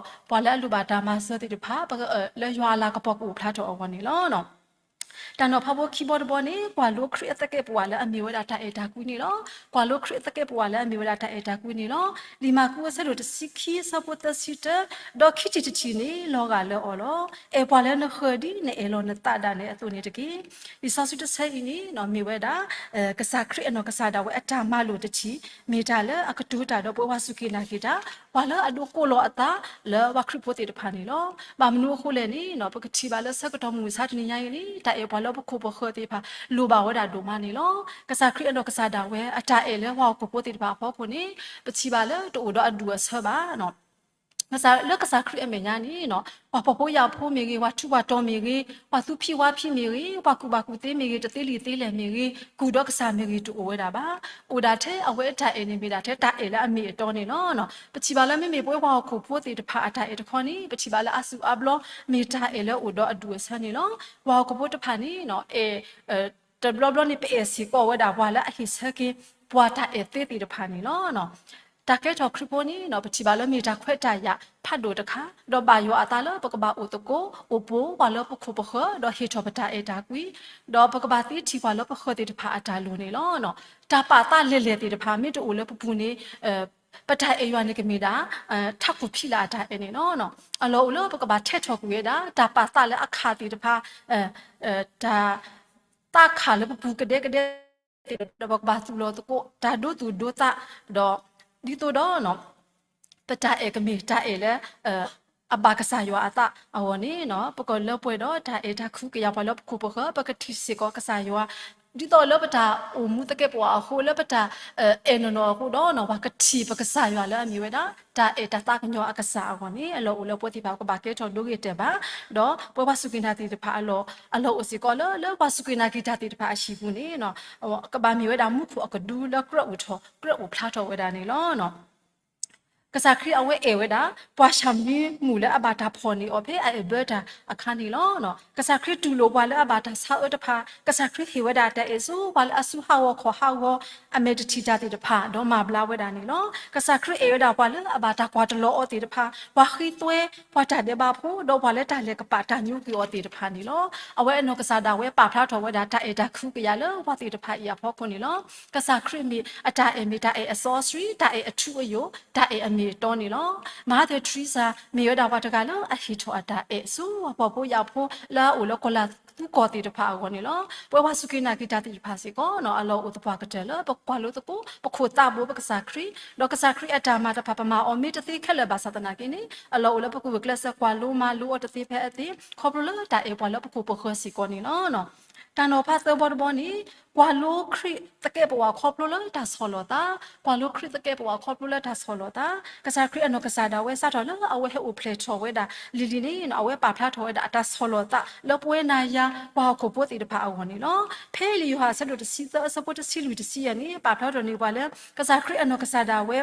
ပှၤလၢအလိၣ်ဘၣ်တၢ်မၤစၢၤသ့ၣ်တဖၣ် လၢယွၤအလၤကပီၤကအိၣ်ဖျါထီၣ်အဂီၢ်န့ၣ်လီၤ. တၢ်နီၤဖးဖိခံဘီတဘီန့ၣ် ကွၢ်လိခရံာ်အသကဲးပဝးလၢအမ့ၢ်ဝဲဒၣ်တၢ်အဲၣ်တၢ်ကွံန့ၣ်လီၤ. ကွၢ်လိခရံာ်အသကဲးပဝးလၢအမ့ၢ်ဝဲဒၣ်တၢ်အဲၣ်တၢ်ကွံန့ၣ်လီၤ. လံာ်မၢ်ကူးအဆၢဒိၣ်တဆံခံအဆၢဖိသၢဆံတၢ, ဒီးခံထံၣ်တထံၣ်န့ၣ် လီၤဂာ်လၢအီၤလီၤ. အဲၣ်ပှၤလၢနဃၢၤဒ်နအဲၣ်လီၤနသးဒၣ်နဲအသိးန့ၣ်တက့ၢ်. လံာ်စီဆှံတဆၢအံၤန့ၣ် မ့ၢ်ဝဲဒၣ် ကစၢ်ခရံာ်အနီၢ်ကစၢ်ဒၣ်ဝဲအတၢ်မၤလိာ်တထံၣ်, မ့ၢ်တၢ်လၢအကတိၤတၢ်ဒီးပဝဲပှၤစူၢ်က့ၤနာ်က့ၤတၢ်, ပှၤလၢအဒိးကိးလီၤအသးလၢပှၤခရံာ်ဖိသ့ၣ်တဖၣ်န့ၣ်လီၤ. ဘၣ်မနုၤအဃိလဲၣ်န့ၣ် ပကထံၣ်ဘၣ်လၢဆၢကတီၢ်မုၢ်မဆါတနံၤညါအံၤန့ၣ် တၢ်အဲၣ်ပှၤလၢပခိၣ်ပဃၢၤသ့ၣ်တဖၣ် လိၣ်ဘၣ်ဝဲဒၣ်ဒိၣ်မးန့ၣ်လီၤ. ကစၢ်ခရံာ်အနီၢ်ကစၢ်ဒၣ်ဝဲအတၢ်အဲၣ်လၢပှၤဟီၣ်ခိၣ်ဖိသ့ၣ်တဖၣ်အဖီခိၣ်န့ၣ် ပထံၣ်ဘၣ်လၢတအိၣ်ဒီးအဒူၣ်အဆၢဘၣ်. လၢကစၢ်ခရံာ်အမဲာ်ညါန့ၣ် ပှၤဖှီၣ်ဖိယာ်ဖိမ့ၢ်ဂ့ၤ, ပှၤထူးပှၤတီၤမ့ၢ်ဂ့ၤ, ပှၤသူဖံးဝါဖံးမ့ၢ်ဂ့ၤ, ပှၤကူၣ်ဘၣ်ကူၣ်သ့မ့ၢ်ဂ့ၤ, တသ့လံာ်သ့လဲၢ်မ့ၢ်ဂ့ၤ, ကူၣ်ဒီးကစၢ်မ့ၢ်ဂ့ၤ တအိၣ်ဝဲဒၣ်ဘၣ်. အိၣ်ဒၣ်ထဲအဝဲအတၢ်အဲၣ်န့ၣ် မ့ၢ်ဒၣ်ထဲတၢ်အဲၣ်လၢအမ့ၢ်အတီန့ၣ်လီၤ. ပထံၣ်ဘၣ်လၢမ့မ့ၢ်ပဝဲပှၤဟီၣ်ခိၣ်ဖိသ့ၣ်တဖၣ်အတၢ်အဲၣ်တခီန့ၣ် ပထံၣ်ဘၣ်လၢအစုၣ်အါဘျီ မ့ၢ်တၢ်အဲၣ်လၢအိၣ်ဒီးအဒူၣ်အဆၢန့ၣ်လီၤ. ပှၤဟီၣ်ခိၣ်ဖိတဖၣ်န့ၣ် အဲၣ် တဘျီဘျီန့ၣ် ပအဲၣ်စ့ၢ်ကီးဝဲဒၣ်ပှၤလၢအဟ့ၣ်ဆၢက့ၤ ပှၤတၢ်အဲၣ်သ့သ့ၣ်တဖၣ်န့ၣ်လီၤ. တၢ်ကဲထီၣ်ခရံာ်ဖိန့ၣ် ပထံၣ်ဘၣ်လၢမ့ၢ်တၢ်ခွဲးတၢ်ယာ်ဖးဒိၣ်တခါ, ဒီးဘၣ်ယွၤအသးလၢပကဘၣ်အိၣ်သကိး အိၣ်ပိာ်ပှၤလၢပခိၣ်ပဃၢၤ ဒီးဟ့ၣ်ထီၣ်ပတၢ်အဲၣ်တၢ်ကွံ, ဒီးပကဘၣ်သ့ထံၣ်ပှၤလၢပဃၢၤသ့ၣ်တဖၣ်အတၢ်လိၤန့ၣ်လီၤ. တၢ်ပာ်သးလဲၢ်လဲၢ်သ့ၣ်တဖၣ် မ့ၢ်တအိၣ်လၢပပူၤန့ၣ် ပတၢ်အဲၣ်ယွၤန့ၣ်ကမ့ၢ်ဒၣ် ထးခိၣ်ဖံးလၢအတၢ်အဲၣ်န့ၣ်လီၤ. အလီၢ်အိၣ်လၢပကဘၣ်ထဲထီၣ်ကွံာ်ဝဲဒၣ် တၢ်ပာ်သးလၢအခးသ့ၣ်တဖၣ် တၢ် သးခးလၢပပူၤကဒဲကဒဲသ့ၣ်တဖၣ် ဒီးပကဘၣ်သူၣ်လီၤသကိး တၢ်ဒိသူၣ်ဒိသး, ဒီးဒ်သိးဒီး ပတၢ်အဲၣ်ကမ့ၢ်တၢ်အဲၣ်လၢ အဘၣ်ကစၢ်ယွၤအသးအဂီၢ်န့ၣ် ပကလၢပှဲၤဒီးတၢ်အဲၣ်တၢ်ကွံကယၤပှၤလၢပခိၣ်ပဃၢၤ, ပကထံၣ်စ့ၢ်ကီးကစၢ်ယွၤ ဒ်သိးလၢပတၢ်အိၣ်မူသကဲးပဝးအဃိ လၢပတၢ်အဲၣ်နီၢ်နီၢ်အဃိဒီး ပှၤကထံၣ်ပကစၢ်ယွၤလၢအမ့ၢ်ဝဲဒၣ် တၢ်အဲၣ်တၢ်သးကညီၤအကစၢ်အဂီၢ်န့ၣ် အလီၢ်အိၣ်လၢပဝဲသ့ၣ်တဖၣ် ပကဘၣ်ကဲထီၣ်ဒိဂ့ၤတဲာ်ဘၣ်, ဒီးပဝဲပှၤစူၢ်က့ၤနာ်က့ၤတၢ်သ့ၣ်တဖၣ်အလီၢ် အလီၢ်အိၣ်စ့ၢ်ကီးလၢ လၢပှၤစူၢ်က့ၤနာ်က့ၤတၢ်သ့ၣ်တဖၣ်အဟံၣ်ပူၤန့ၣ် ကဘၣ်မ့ၢ်ဝဲဒၣ်မူခိၣ်အကဒုလၢကြၢးအိၣ်ထီၣ် ကြၢးအိၣ်ဖျါထီၣ်ဝဲဒၣ်န့ၣ်လီၤ. ကစၢ်ခရံာ်အဝဲအဲၣ်ဝဲဒၣ် ပှၤၡၤမရံမုၣ်လၢအဘၣ်တၢ်ဖီၣ်န့ၢ်အီၤဖဲအအဲၣ်ဘၢတၢ်အခါန့ၣ်လီၤ. ကစၢ်ခရံာ်တူၢ်လိာ်ပှၤလၢအဘၣ်တၢ်ဆါအၢတဖၣ်, ကစၢ်ခရံာ်ဟ့ၣ်ဝဲဒၣ်တၢ်အဲၣ်ဆူပှၤလၢအစူၢ်ဟးဂီၤခီၣ်ဟးဂီၤ အမဲာ်တထံၣ်တၢ်သ့ၣ်တဖၣ် ဒီးမၤဘျါဝဲဒၣ်န့ၣ်လီၤ. ကစၢ်ခရံာ်အဲၣ်ဝဲဒၣ်ပှၤလၢအဘၣ်တၢ်ကွၢ်တလီၤအီၤသ့ၣ်တဖၣ်, ပှၤဃ့သွဲ, ပှၤတၢ်ဒဲးဘးဖိ, ဒီးပှၤလၢတၢ်လဲၤကပာ်တၢ်ညိကွံာ်အီၤသ့ၣ်တဖၣ်န့ၣ်လီၤ. အဝဲအနီၢ်ကစၢ်ဒၣ်ဝဲပာ်ဖျါထီၣ်ဝဲဒၣ်တၢ်အဲၣ်တၢ်ကွံကယၤလၢပှၤသ့ၣ်တဖၣ်အံၤအဖီခိၣ်န့ၣ်လီၤ. ကစၢ်ခရံာ်မ့ၢ်အတၢ်အဲၣ်မ့ၢ်တၢ်အဲၣ်အစီအဆှံ, တၢ်အဲၣ်အထူအယိာ်, တၢ်အဲၣ်အမ့ၢ်အတီန့ၣ်လီၤ. Mother Teresa မ့ၢ်ဝဲဒၣ်ပှၤတဂၤလၢအဟ့ၣ်ထီၣ်အတၢ်အဲၣ်ဆူပှၤဖှီၣ်ဖိယာ်ဖိလၢအအိၣ်လၢကီၢ်လၢ် ပှၤလၢအသူၣ်ကီၢ်သ့ၣ်တဖၣ်အဂီၢ်န့ၣ်လီၤ. ပဝဲပှၤစူၢ်က့ၤနာ်က့ၤတၢ်သ့ၣ်တဖၣ်စ့ၢ်ကီး အလီၢ်အိၣ်သပှၢ်ကတၢၢ်လၢ ပကွၢ်လိသကိး ပခိၣ်သးဘိ ပကစၢ်ခရံာ်, ဒီးကစၢ်ခရံာ်အတၢ်မၤတဖၣ် ပမၤအီၤမ့ၢ်တသ့ခဲလၢာ်ဘၣ်ဆၣ်သနာ်က့န့ၣ် အလီၢ်အိၣ်လၢပကဂုာ်ကျဲးစၢးကွၢ်လိမၤလိအီၤတသ့ဖဲအသ့ ခီဖျိလၢတၢ်အဲၣ်ပှၤလၢပခိၣ်ပဃၢၤစ့ၢ်ကီးန့ၣ်လီၤ. တၢ်နီၤဖးသၢဘီတဘီန့ၣ် ကွၢ်လိခရံာ်သကဲးပဝးခီဖျိလၢတၢ်ဆီၣ်လီၤသး, ကွၢ်လိခရံာ်သကဲးပဝးခီဖျိလၢတၢ်ဆီၣ်လီၤသး, ကစၢ်ခရံာ်အနီၢ်ကစၢ်ဒၣ်ဝဲစးထီၣ်လၢအဝဲဟဲအိၣ်ဖျဲၣ်ထီၣ်ဝဲဒၣ်လံၤလံၤန့ၣ် အဝဲပာ်ဖျါထီၣ်ဝဲဒၣ်အတၢ်ဆီၣ်လီၤသး လၢပဝဲနၤယၤ ပှၤဟီၣ်ခိၣ်ဖိသ့ၣ်တဖၣ်အဂီၢ်န့ၣ်လီၤ. ဖဲလံာ်ယိၤဟၣ်အဆၢဒိၣ်တဆံသၢအဆၢဖိတဆံလွံၢ်တဆံယဲၢ်န့ၣ် ပာ်ဖျါထီၣ်န့ၢ်ပှၤလၢ ကစၢ်ခရံာ်အနီၢ်ကစၢ်ဒၣ်ဝဲ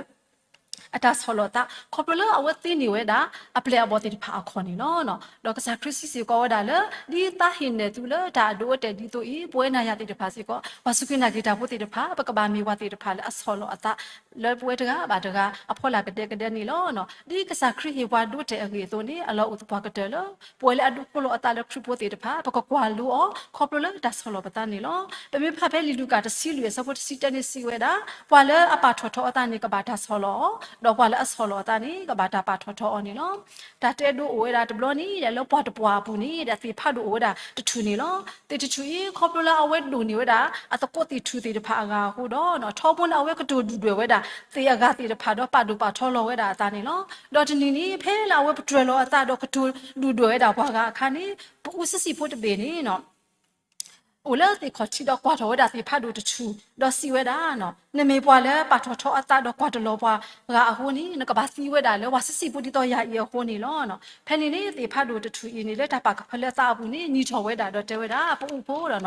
အတၢ်ဆီၣ်လီၤသး ခီဖျိလၢအဝဲသ့န့ၢ်ဝဲဒၣ် အပျဲၢ်အဘီၣ်သ့ၣ်တဖၣ်အခီၣ်န့ၣ်လီၤ. ဒီးကစၢ်ခရံာ်စံးစ့ၢ်ကီးဝဲဒၣ်လၢ ဒ်သးဟ့ၣ်နဲၣ်သုလၢတၢ်အဒိအတဲာ်ဒ်သိးအံၤ ပဝဲနၤယၤသ့ၣ်တဖၣ်စ့ၢ်ကီး ပှၤစူၢ်က့ၤနာ်က့ၤတၢ်ဖိသ့ၣ်တဖၣ် ပကဘၣ်မ့ၢ်ပှၤသ့ၣ်တဖၣ်လၢအဆီၣ်လီၤအသး လၢပဝဲတဂၤဘၣ်တဂၤ အဖီလာ်ကဒဲကဒဲန့ၣ်လီၤ. ဒ်ကစၢ်ခရံာ်ဟ့ၣ်ပှၤဒိတဲာ်အဂ့ၢ်အသိးန့ၣ် အလီၢ်အိၣ်သပှၢ်ကတၢၢ်လၢ ပဝဲလၢအဒိးဃိလီၤအသးလၢခရံာ်ဖိသ့ၣ်တဖၣ် ပကကွၢ်လိအီၤ ခီဖျိလၢတၢ်ဆီၣ်လီၤပသးန့ၣ်လီၤ. ပမ့ၢ်ဖးဖဲလံာ်လူၤကၣ်တဆံလွံၢ်အဆၢဖိတဆံတၢန့ၣ်စံးဝဲဒၣ် ပှၤလၢအပာ်ထီၣ်ထီအသးန့ၣ် ကဘၣ်တၢ်ဆီၣ်လီၤအီၤ, ဒီးပှၤလၢအဆီၣ်လီၤအသးန့ၣ် ကဘၣ်တၢ်ပာ်ထီၣ်ထီအီၤန့ၣ်လီၤ. တၢ်တဲဒိအိၣ်ဝဲဒၣ်တဘျီန့ၣ် လၢပှၤတပှၢ်အပူၤန့ၣ် ဒီးသ့ၣ်ဖးဒိၣ်အိၣ်ဝဲဒၣ်တထူၣ်န့ၣ်လီၤ. သ့ၣ်တထူၣ်အံၤ ခီဖျိလၢအဝဲဒိၣ်န့ၢ်ဝဲဒၣ် အသကိးသ့ၣ်ထူၣ်သ့ၣ်တဖၣ်အဂၤအဃိဒီး ထီဘိန့ၣ် အဝဲကတိၤဒုၣ်ဒွဲၣ်ဝဲဒၣ် သ့ၣ်အဂၤသ့ၣ်တဖၣ်ဒီးပာ်ဒိၣ်ပာ်ထီလီၤဝဲဒၣ်အသးန့ၣ်လီၤ. ဒီးတနံၤန့ၣ် ဖဲလၢအဝဲပတြၢၤလီၤအသးဒီးကတိၤဒုၣ်ဒွဲၣ်ဝဲဒၣ်ပှၤဂၤအခါန့ၣ် ပအူစံးစံးဖိတဘ့ၣ်န့ၣ် အိၣ်လၢသ့ၣ်ခီၣ်ထံးဒီးကွၢ်ထီၣ်ဝဲဒၣ်သ့ၣ်ဖးဒိၣ်တထူၣ် ဒီးစံးဝဲဒၣ်, နမ့ၢ်ပှၤလၢပာ်ထီၣ်ထီအသးဒီးကွၢ်တလီၤပှၤဂၤအဃိန့ၣ် နကဘၣ်သံဝဲဒၣ်လၢပှၤဆံးစံးဖိဒ်သိးယၤအံၤအဃိန့ၣ်လီၤ. ဖဲန့ၣ်န့ၣ် သ့ၣ်ဖးဒိၣ်တထူၣ်အံၤန့ၣ် လၢတၢ်ပာ်ကဖၢလၢသးအပူၤန့ၣ် နံၤထီၣ်ဝဲဒၣ်ဒီးတဲဝဲဒၣ် ပအိၣ်ဖိဒီး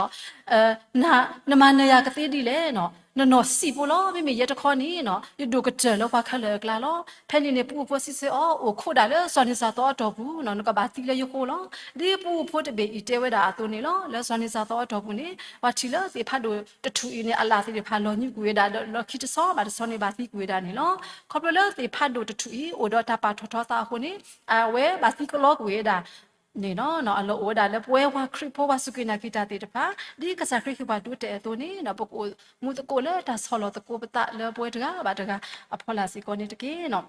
နမၤနၢၤယၤကသ့ဒ်လဲၣ်, နနီၢ်စံးဖိလီၤ. မ့မ့ၢ်ယဲတခီန့ၣ် ယဒိၣ်ကတၢၢ်လၢပှၤခဲလၢာ်အကျါလီၤ. ဖဲန့ၣ်န့ၣ် ပအိၣ်ဖိစံးဆၢအီၤ, အိၣ်ခိးဒၣ်လၢစီၤနံၤစၤသီအတီၢ်ပူၤ, နကဘၣ်သံလၢယဃိလီၤ. ဒ်ပအိၣ်ဖိတဘ့ၣ်အံၤတဲဝဲဒၣ်အသိးန့ၣ်လီၤ. လၢစီၤနံၤစၤသီအတီၢ်ပူၤန့ၣ် ပှၤထံၣ်လၢသ့ၣ်ဖးဒိၣ်တထူၣ်အံၤန့ၣ် အလၣ်သ့ၣ်တဖၣ်လီၤညွံးကွံာ်ဝဲဒၣ်ဒီး လီၢ်ခံတဆီဘၣ်တဆီန့ၣ်ဘၣ်သံကွံာ်ဝဲဒၣ်န့ၣ်လီၤ. ခီဖျိလၢသ့ၣ်ဖးဒိၣ်တထူၣ်အံၤ အိၣ်ဒီးတၢ်ပာ်ထီၣ်ထီသးအဃိန့ၣ် အဝဲဘၣ်သံကလီကွံာ်ဝဲဒၣ် န့ၣ်လီၤ. အလီၢ်အိၣ်ဝဲဒၣ်လၢပဝဲပှၤခရံာ်ဖိပှၤစူၢ်က့ၤနာ်က့ၤတၢ်သ့ၣ်တဖၣ် ဒ်ကစၢ်ခရံာ်ဟ့ၣ်ပှၤဒိတဲာ်အသိးန့ၣ် ပကအိၣ်မူသကိးလၢတၢ်ဆီၣ်လီၤသကိးပသးလၢပဝဲတဂၤဘၣ်တဂၤအဖီလာ်စ့ၢ်ကီးန့ၣ်တက့ၢ်.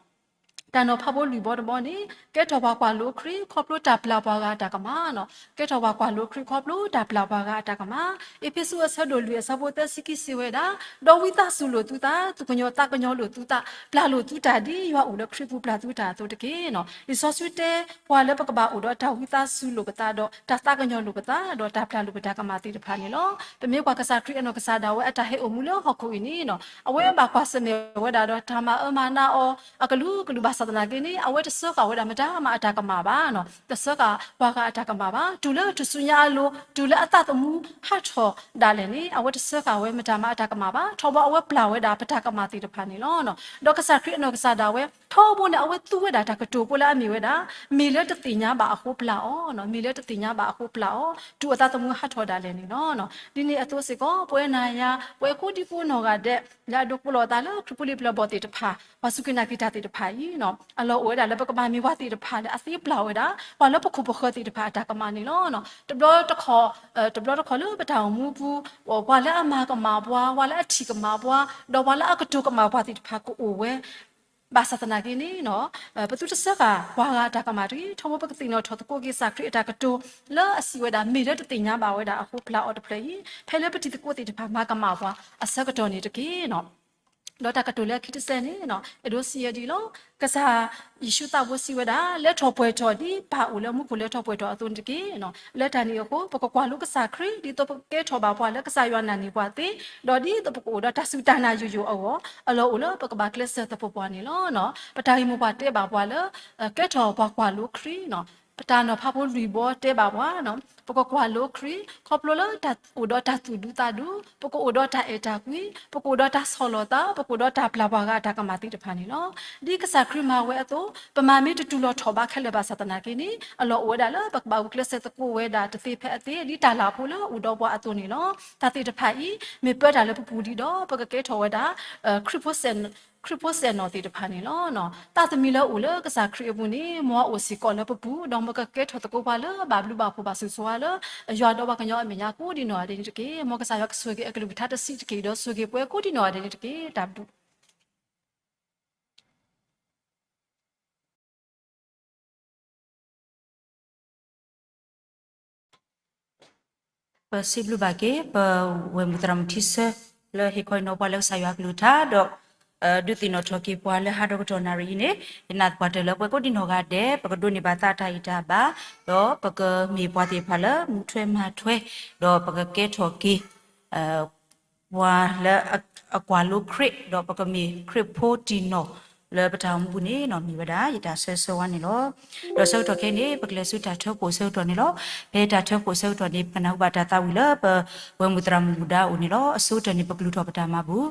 တၢ်နီၤဖးဖိလွံၢ်ဘီတဘီန့ၣ် ကဲထီၣ်ပှၤကွၢ်လိခရံာ် ခီဖျိတၢ်ပျၢ်ပှၤဂၤအတၢ်ကမၣ်, ကဲထီၣ်ပှၤကွၢ်လိခရံာ် ခီဖျိတၢ်ပျၢ်ပှၤဂၤအတၢ်ကမၣ်. အ့းဖ့းစူးအဆၢဒိၣ်လွံၢ်အဆၢဖိသၢဆံခံစံးဝဲဒၣ်, ဒီးဝံသးစူၤလိာ်သုသး, သူၣ်ကညီၤသးကညီၤလိာ်သုသး, ပျၢ်လိာ်သုတၢ်ဒ်ယွၤအိၣ်လၢခရံာ်ပူၤပျၢ်သုတၢ်အသိးတက့ၢ်. လံာ်စီဆှံတဲ ပှၤလၢပကဘၣ်အိၣ်ဒီးတၢ်ဝံသးစူၤလိာ်ပသးဒီး တၢ်သးကညီၤလိာ်ပသး ဒီးတၢ်ပျၢ်လိာ်ပတၢ်ကမၣ်သ့ၣ်တဖၣ်န့ၣ်လီၤ. ပမ့ၢ်ကွၢ်ကစၢ်ခရံာ်အနီၢ်ကစၢ်ဒၣ်ဝဲအတၢ်ဟဲအိၣ်မူလၢဟီၣ်ခိၣ်အံၤန့ၣ် အဝဲဘၣ်ကွၢ်ဆၢၣ်မဲာ်ဝဲဒၣ်ဒီးတၢ်မၤအၢမၤနးအီၤ အကလုာ်ကလုာ်ဘၣ်ဆၣ်သနာ်က့န့ၣ် အဝဲတစၢဃာ်ဝဲဒၣ်မတၤမၤအတၢ်ကမၣ်ဘၣ်, တစၢဃာ်ပှၤဂၤအတၢ်ကမၣ်ဘၣ်. တုၤလၢထူၣ်စုညါအလိၤ တုၤလၢအသးသမူဟးထီၣ်ဒၣ်လဲာ်န့ၣ် အဝဲတစၢဃာ်ဝဲမတၤမၤအတၢ်ကမၣ်ဘၣ်. ထီဘိအဝဲပျၢ်ဝဲဒၣ်ပတၢ်ကမၣ်သ့ၣ်တဖၣ်န့ၣ်လီၤ. ဒီးကစၢ်ခရံာ်အနီၢ်ကစၢ်ဒၣ်ဝဲ ထီဘိန့ၣ် အဝဲသူဝဲဒၣ်တၢ်ကတိၤဖိလၢအမ့ၢ်ဝဲဒၣ် မ့ၢ်လၢတသ့ၣ်ညါဘၣ်အဃိပျၢ်အီၤ, မ့ၢ်လၢတသ့ၣ်ညါဘၣ်အဃိပျၢ်အီၤ, တုၤအသးသမူဟးထီၣ်ဒၣ်လဲာ်န့ၣ်လီၤ. ဒ်န့ၣ်အသိးစ့ၢ်ကီး ပဝဲနၤယၤ ပဝဲကိးဒံကိးနီၢ်ဂၤဒဲး လၢအဒိးဃိလီၤအသးလၢခရံာ်ဖိလံၤပျၢၤဘီၣ်သ့ၣ်တဖၣ် ပှၤစူၢ်က့ၤနာ်က့ၤတၢ်သ့ၣ်တဖၣ်အံၤ အလီၢ်အိၣ်ဝဲဒၣ်လၢပကဘၣ်မ့ၢ်ပှၤသ့ၣ်တဖၣ်လၢအသ့ပျၢ်ဝဲဒၣ် ပှၤလၢပခိၣ်ပဃၢၤသ့ၣ်တဖၣ်အတၢ်ကမၣ်န့ၣ်လီၤ. တဘျီတခီၣ် တဘျီတခီၣ်လၢပတၢ်အိၣ်မူပူၤ ပှၤလၢအမၤကမၣ်ပှၤ, ပှၤလၢအထံၣ်ကမၣ်ပှၤ, ဒီးပှၤလၢအကတိၤကမၣ်ပှၤသ့ၣ်တဖၣ်ကအိၣ်ဝဲ ဘၣ်ဆၣ်သနာ်က့န့ၣ် ပသုတစၢဃာ်ပှၤဂၤအတၢ်ကမၣ်တဂ့ၤ. ထီဘိပကသ့ၣ်နီၣ်ထီၣ်သကိးက့ၤကစၢ်ခရံာ်အတၢ်ကတိၤ လၢအစံးဝဲဒၣ် မ့ၢ်လၢတသ့ၣ်ညါဘၣ်ဝဲဒၣ်အဃိပျၢ်အီၤတဖျၢၣ်အံၤ ဖဲလၢပတံၤသကိးသ့ၣ်တဖၣ်မၤကမၣ်ပှၤအဆၢကတီၢ်န့ၣ်တက့ၢ်. ဒီးတၢ်ကတိၤလၢခံတစဲးန့ၣ် အဲၣ်ဒိးစံးဝဲဒ်အံၤလီၤ. ကစၢ်ယ့ၣ်ၡူးသးဘိစံးဝဲဒၣ် လဲၤထီၣ်ပှဲၤထီၣ်ဒ်ပၢ်အိၣ်လၢမူခိၣ်လဲၤထီၣ်ပှဲၤထီၣ်အသိးန့ၣ်တက့ၢ်. လၢတၢ်န့ၣ်အဃိ ပကကွၢ်လိကစၢ်ခရံာ် ဒ်သိးပကကဲထီၣ်ဘၣ်ပှၤလၢကစၢ်ယွၤနာ်န့ၢ်ပှၤသ့, ဒီးဒ်သိးပကအိၣ်ဒီးတၢ်စူၢ်တၢ်နာ်ယိာ်ယိာ်အဂီၢ် အလီၢ်အိၣ်လၢပကဘၣ်ကျဲးစၢးသပှၢ်ပှၢ်န့ၣ်လီၤ. ပတၢ်ဂ့ၢ်မိၢ်ပှၢ်တဲဘၣ်ပှၤလၢ ကဲထီၣ်ပှၤကွၢ်လိခရံာ်, ပတၢ်နီၤဖးဖိလွံၢ်ဘီတဲဘၣ်ပှၤ ပကကွၢ်လိခရံာ် ခီဖျိလၢတၢ်အိၣ်ဒီးတၢ်သူၣ်ဒူသးဒူ, ပကအိၣ်ဒီးတၢ်အဲၣ်တၢ်ကွံ, ပကအိၣ်ဒီးတၢ်ဆီၣ်လီၤသး, ပကအိၣ်ဒီးတၢ်ပျၢ်ပှၤဂၤအတၢ်ကမၣ်သ့ၣ်တဖၣ်န့ၣ်လီၤ. ဒ်ကစၢ်ခရံာ်မၤဝဲအသိး ပမၤမ့ၢ်တတူၢ်လီၤထီၣ်ဘၣ်ခဲလၢာ်ဘၣ်ဆၣ်သနာ်က့န့ၣ် အလီၢ်အိၣ်ဝဲဒၣ်လၢပကဘၣ်ဂုာ်ကျဲးစၢးသကိးဝဲဒၣ်တသ့ဖဲအသ့ ဒ်တၢ်လၢ်ဖိလၢအိၣ်ဒီးပှၤအသိးန့ၣ်လီၤ. တၢ်သ့ၣ်တဖၣ်အံၤ မ့ၢ်ပၢတၢ်လၢပပူၤလံဒီး ပကကဲထီၣ်ဝဲဒၣ် ခရံာ်ဖိစဲၣ်နီၤသ့ၣ်တဖၣ်န့ၣ်လီၤ. သးသမံလၢအိၣ်လၢကစၢ်ခရံာ်အပူၤန့ၣ် မ်အအိၣ်စ့ၢ်ကီးလၢပပူၤ, ဒီးမ်ကကဲထီၣ်သကိးပှၤလၢဘၣ်ဘျုးဘၣ်ဖှိၣ်ဘၣ်ဆိၣ်ဂ့ၤဆိၣ်ဝါလၢ ယွၤဒီးပှၤကညီအမဲာ်ညါကိးဒံးနီၢ်ဂၤဒဲးန့ၣ်တက့ၢ်. မ်ကစၢ်ယွၤကဆိၣ်ဂ့ၤအကလုၢ်ကထါတဆံးတက့ၢ်, ဒီးဆိၣ်ဂ့ၤပှၤကိးဒံးနီၢ်ဂၤဒဲးန့ၣ်တက့ၢ်. တၢ်ဘျုး ပစံးဘျုးဘၣ်က့ၤ ပဝဲၢ်မုၣ်သရၣ်မုၣ်ထံဆၢ လၢဟ့ၣ်ခီဟ့ၣ်နီၤပှၤလၢကစၢ်ယွၤကလုၢ်ကထါ ဒီး ဒုးသ့ၣ်နီၣ်ထီၣ်က့ၤပှၤလၢဟးဒီကတီၢ်နၣ်ရံၣ်အံၤန့ၣ်, ယနာ်သပှၢ်တၢၢ်လၢပှၤကိးဒံနီၢ်ဂၤဒဲး ပကဒိးန့ၢ်ဘၣ်သးတၢ်အံၣ်တၢ်ဘၣ်, ဒီးပကမ့ၢ်ပှၤသ့ၣ်တဖၣ်လၢမူထွဲမၤထွဲ, ဒီးပကကဲထီၣ်က့ၤ ပှၤလၢအကွၢ်လိခရံာ် ဒီးပကမ့ၢ်ခရံာ်ဖိတံၢ်နီၢ် လၢပတၢ်အိၣ်မူပူၤန့ၣ် မ့ၢ်ဝဲဒၣ်ယတၢ်ဆၢဂ့ၤဆၢဝါန့ၣ်လီၤ. ဒီးဆၢကတီၢ်ခဲအံၤန့ၣ် ပကလဲၤဆူတၢ်ထၢဖှိၣ်အဆၢကတီၢ်န့ၣ်လီၤ. ဖဲတၢ်ထၢဖှိၣ်အဆၢကတီၢ်န့ၣ် ပကနၢ်ဟူဘၣ်တၢ်သးဝံၣ်လၢပဝဲၢ်မုၣ်သရၣ်မုၣ်မူဒါအအိၣ်န့ၣ်လီၤ. အဆိကတၢၢ်န့ၣ် ပကလူၤထီၣ်ပတၢ်မၤဘူၣ်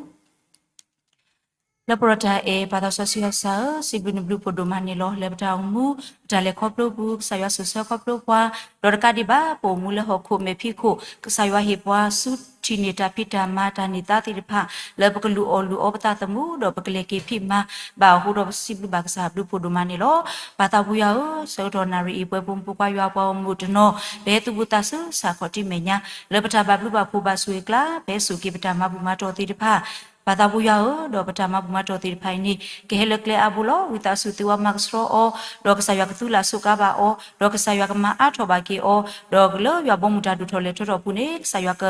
လၢပရၤတၢ်အဲၣ် ပၢ်သးစီဆှံယွၤကစၢ်ဧၢ, စံးဘျုးနဘျုးဖှိၣ်ဒိၣ်မးန့ၣ်လီၤ. လၢပတၢ်အိၣ်မူ ပတၢ်လဲၤခီဖျိပူၤ ကစၢ်ယွၤစိာ်ဆှၢခီဖျိပှၤ, ဒီးတကးဒံးဘၣ် ပအိၣ်မူလၢဟီၣ်ခိၣ်မဲာ်ဖံးခိၣ် ကစၢ်ယွၤဟ့ၣ်ပှၤဆူထံၣ်န့ၢ်တၢ်ဖံးတၢ်မၤတၢ်န့ၢ်သါသ့ၣ်တဖၣ် လၢပကလူၤအီၣ်လူၤအီပသးသမူ ဒီးပကလဲၤက့ၤဖံးမၤဘၣ်အဃိဒီး ပစံးဘျုးဘၣ်ကစၢ်ဘျုးဖှိၣ်ဒိၣ်မးန့ၣ်လီၤ. ပၢ်သးပူၤယွၤဧၢ, ဆၢကတီၢ်နၣ်ရံၣ်အံၤ ပဝဲဖိမုၣ်ဖိခွါယွၤပှၤဂီၢ်မုၢ်တနီၤ ပဟဲသူၣ်ဘူးသးဆူစးခီၣ်ထံမဲာ်ညါ လၢပတၢ်ဘၣ်ဘျုးဘၣ်ဖှိၣ်ဘၣ်ဆိၣ်ဂ့ၤကျါ ပဟဲစိာ်က့ၤပတၢ်မၤဘူၣ်မၤတီၢ်သ့ၣ်တဖၣ် ပၢ်သးပူၤယွၤဧၢ, ဒီးပတၢ်မၤဘူၣ်မၤတီၢ်သ့ၣ်တဖၣ်အံၤန့ၣ် ကဟဲလၢကျဲအါဘိလီၤ. ဝံသးစူၤသုဝဲမၤကဆှီအီၤ, ဒီးကစၢ်ယွၤကသူလၢ်ဆိးကါဘၣ်အီၤ, ဒီးကစၢ်ယွၤကမၤအါထီၣ်ဘၣ်က့ၤအီၤ, ဒီးလၢယွၤဘီမုၢ်တၢ်ဒိၣ်ထီၣ်လဲၤထီထီၣ်အပူၤန့ၣ် ကစၢ်ယွၤက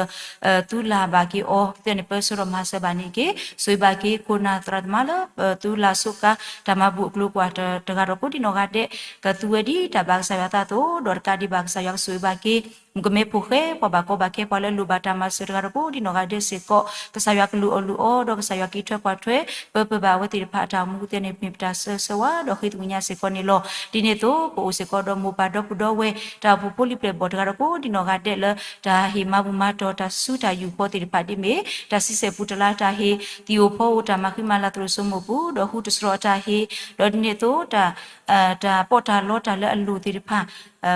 သူလၢ်ဘၣ်က့ၤအီၤ, ကသ့ၣ်န့ၣ် ပၢဆှၢဒီးမၤစၢၤဘၣ်န့ၣ်က့ၤ, ဆိၣ်ဂ့ၤဘၣ်က့ၤ ခိၣ်နၢ်သရၣ်သမါလၢ ပသူလၢ်ဆိးကါ တၢ်မၤဘူၣ်အကျိၤကွၢ်တဂၤဒီးကိးဒံနီၢ်ဂၤဒဲး ကသူဝဲဒ်တၢ်ဘၣ်ကစၢ်ယွၤသးအသိး, ဒီးတကးဒံးဘၣ် ကစၢ်ယွၤကဆိၣ်ဂ့ၤဘၣ်က့ၤ မုၣ်ကမဲဖိဃဲ ပှၤဘၣ်ကီဘၣ်ခဲ ပှၤလၢအလိၣ်ဘၣ်တၢ်မၤစၢၤတဂၤဒီးကိးဒံနီၢ်ဂၤဒဲးစ့ၢ်ကီး, ကစၢ်ယွၤကလူၤအီၣ်လူၤအီ ဒီးကစၢ်ယွၤကံးထွဲကွၢ်ထွဲ ပၢပၢဘၣ်အဝဲသ့ၣ်တဖၣ်အတၢ်အိၣ်မူ ကသ့ၣ်န့ၣ် မ့ၢ်ပတၢ်ဆၢဂ့ၤဆၢဝါ ဒီးဃ့သကွံာ်ညါစ့ၢ်ကီးန့ၣ်လီၤ. ဒ်န့ၣ်အသိး ပအိၣ်စ့ၢ်ကီးဒီးမိၢ်ပၢ်ဒီပုၢ်ဒီဝဲၢ် တၢ်အိၣ်ဖှိၣ်ဖိလံၤပျဲၢ်ဘီၣ်တဂၤဒီးကိးဒံနီၢ်ဂၤဒဲးလၢ တၢ်ဟ့ၣ်မၤဘူၣ်မၤတီၢ်တၢ်စုတၢ်ယူၢ်ဃီသ့ၣ်တဖၣ်ဒ်မ့ၢ် တၢ်ဆံဆဲၣ်ပူတလါ တၢ်ဟ့ၣ် သံၣ်ဧိၤဖီဧိၤ တၢ်မၤဃံမၤလၤသရိာ်စိမိၢ်ပူၤ ဒီးဟူတစရီအတၢ်ဟ့ၣ်, ဒီးဒ်န့ၣ်အသိး တၢ် တၢ်ပီးတၢ်လီတၢ်လၢအလိၣ်သ့ၣ်တဖၣ်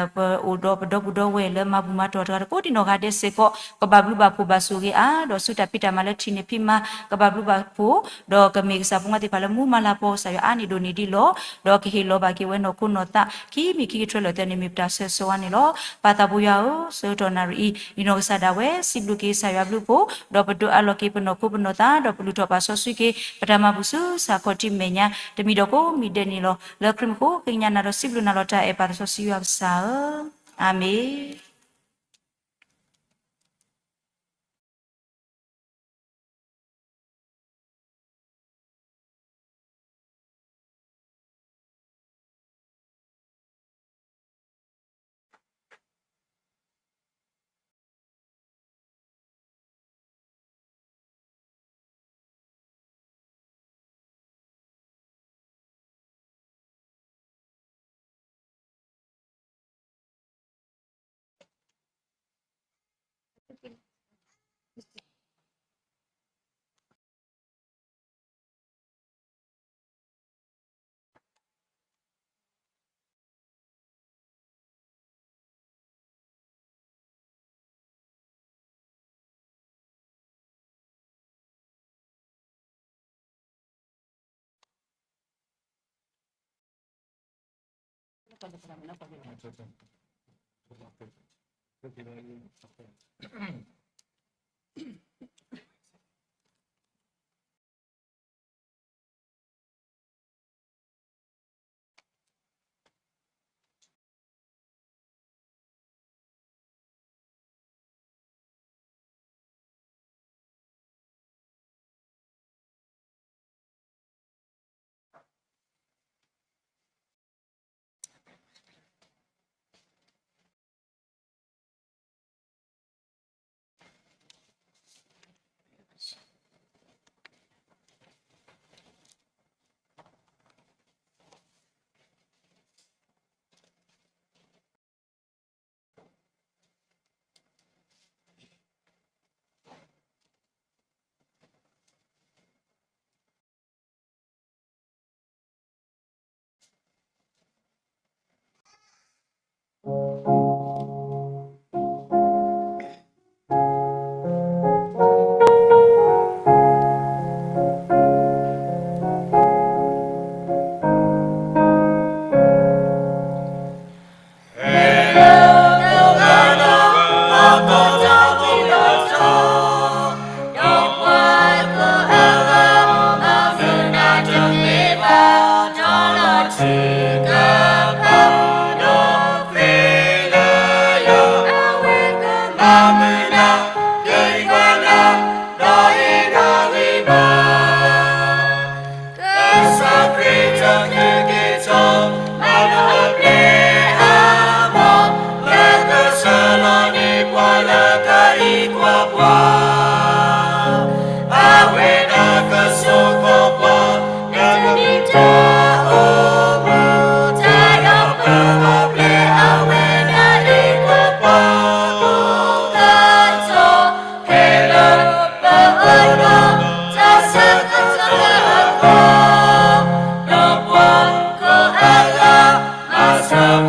ပအိၣ်ဒီးပဒီပုၢ်ဒီဝဲၢ်လၢမၤဘူၣ်မၤတီၢ်တဂၤဒီးကိးဒံနီၢ်ဂၤဒဲးစ့ၢ်ကီး ကဘၣ်ဘျုးဘၣ်ဖှိၣ်ဘၣ်ဆိၣ်ဂ့ၤအါ, ဒီးဆူတၢ်ဖံးတၢ်မၤလၢထံၣ်န့ၢ်ဖံးမၤ ကဘၣ်ဘျုးဘၣ်ဖှိၣ်, ဒီးကမ့ၢ်ကစၢ်ဖိမါသ့ၣ်တဖၣ်လၢမူမၤလၤပီၤကစၢ်ယွၤအါန့ၢ်ဒိၣ်န့ၢ်ဒံးလီၤ. ဒီးကဟ့ၣ်လီၤဘၣ်က့ၤဝဲနီၢ်ခိနီၢ်သး ခံမံၤခံကတြၢၤလၢာ်သ့ၣ်န့ၣ် မ့ၢ်ပတၢ်ဆၢဂ့ၤဆၢဝါန့ၣ်လီၤ. ပၢ်သးပူၤယွၤဧၢ, ဆၢကတီၢ်နၣ်ရံၣ်အံၤ ယနီၢ်ကစၢ်ဒၣ်ဝဲ စံးဘျုးက့ၤကစၢ်ယွၤဘျုးဖှိၣ်, ဒီးပဒုးအးလီၤက့ၤပနီၢ်ခိပနီၢ်သး ဒီးပလုၢ်ထီၣ်ပာ်စီဆှံက့ၤ ပတၢ်မၤဘူၣ်ဆူစးခီၣ်ထံမဲာ်ညါ တမံၤဒီးကိးမံၤဒဲးန့ၣ်လီၤ. လၢခရံာ်မူခိၣ်ဃ့ကညးနၤဒီးစံးဘျုးနၤလီၤတၢ်အဲၣ်ပၢ်သးစီဆှံယွၤကစၢ်ဧၢ, အၤမ့ၣ်.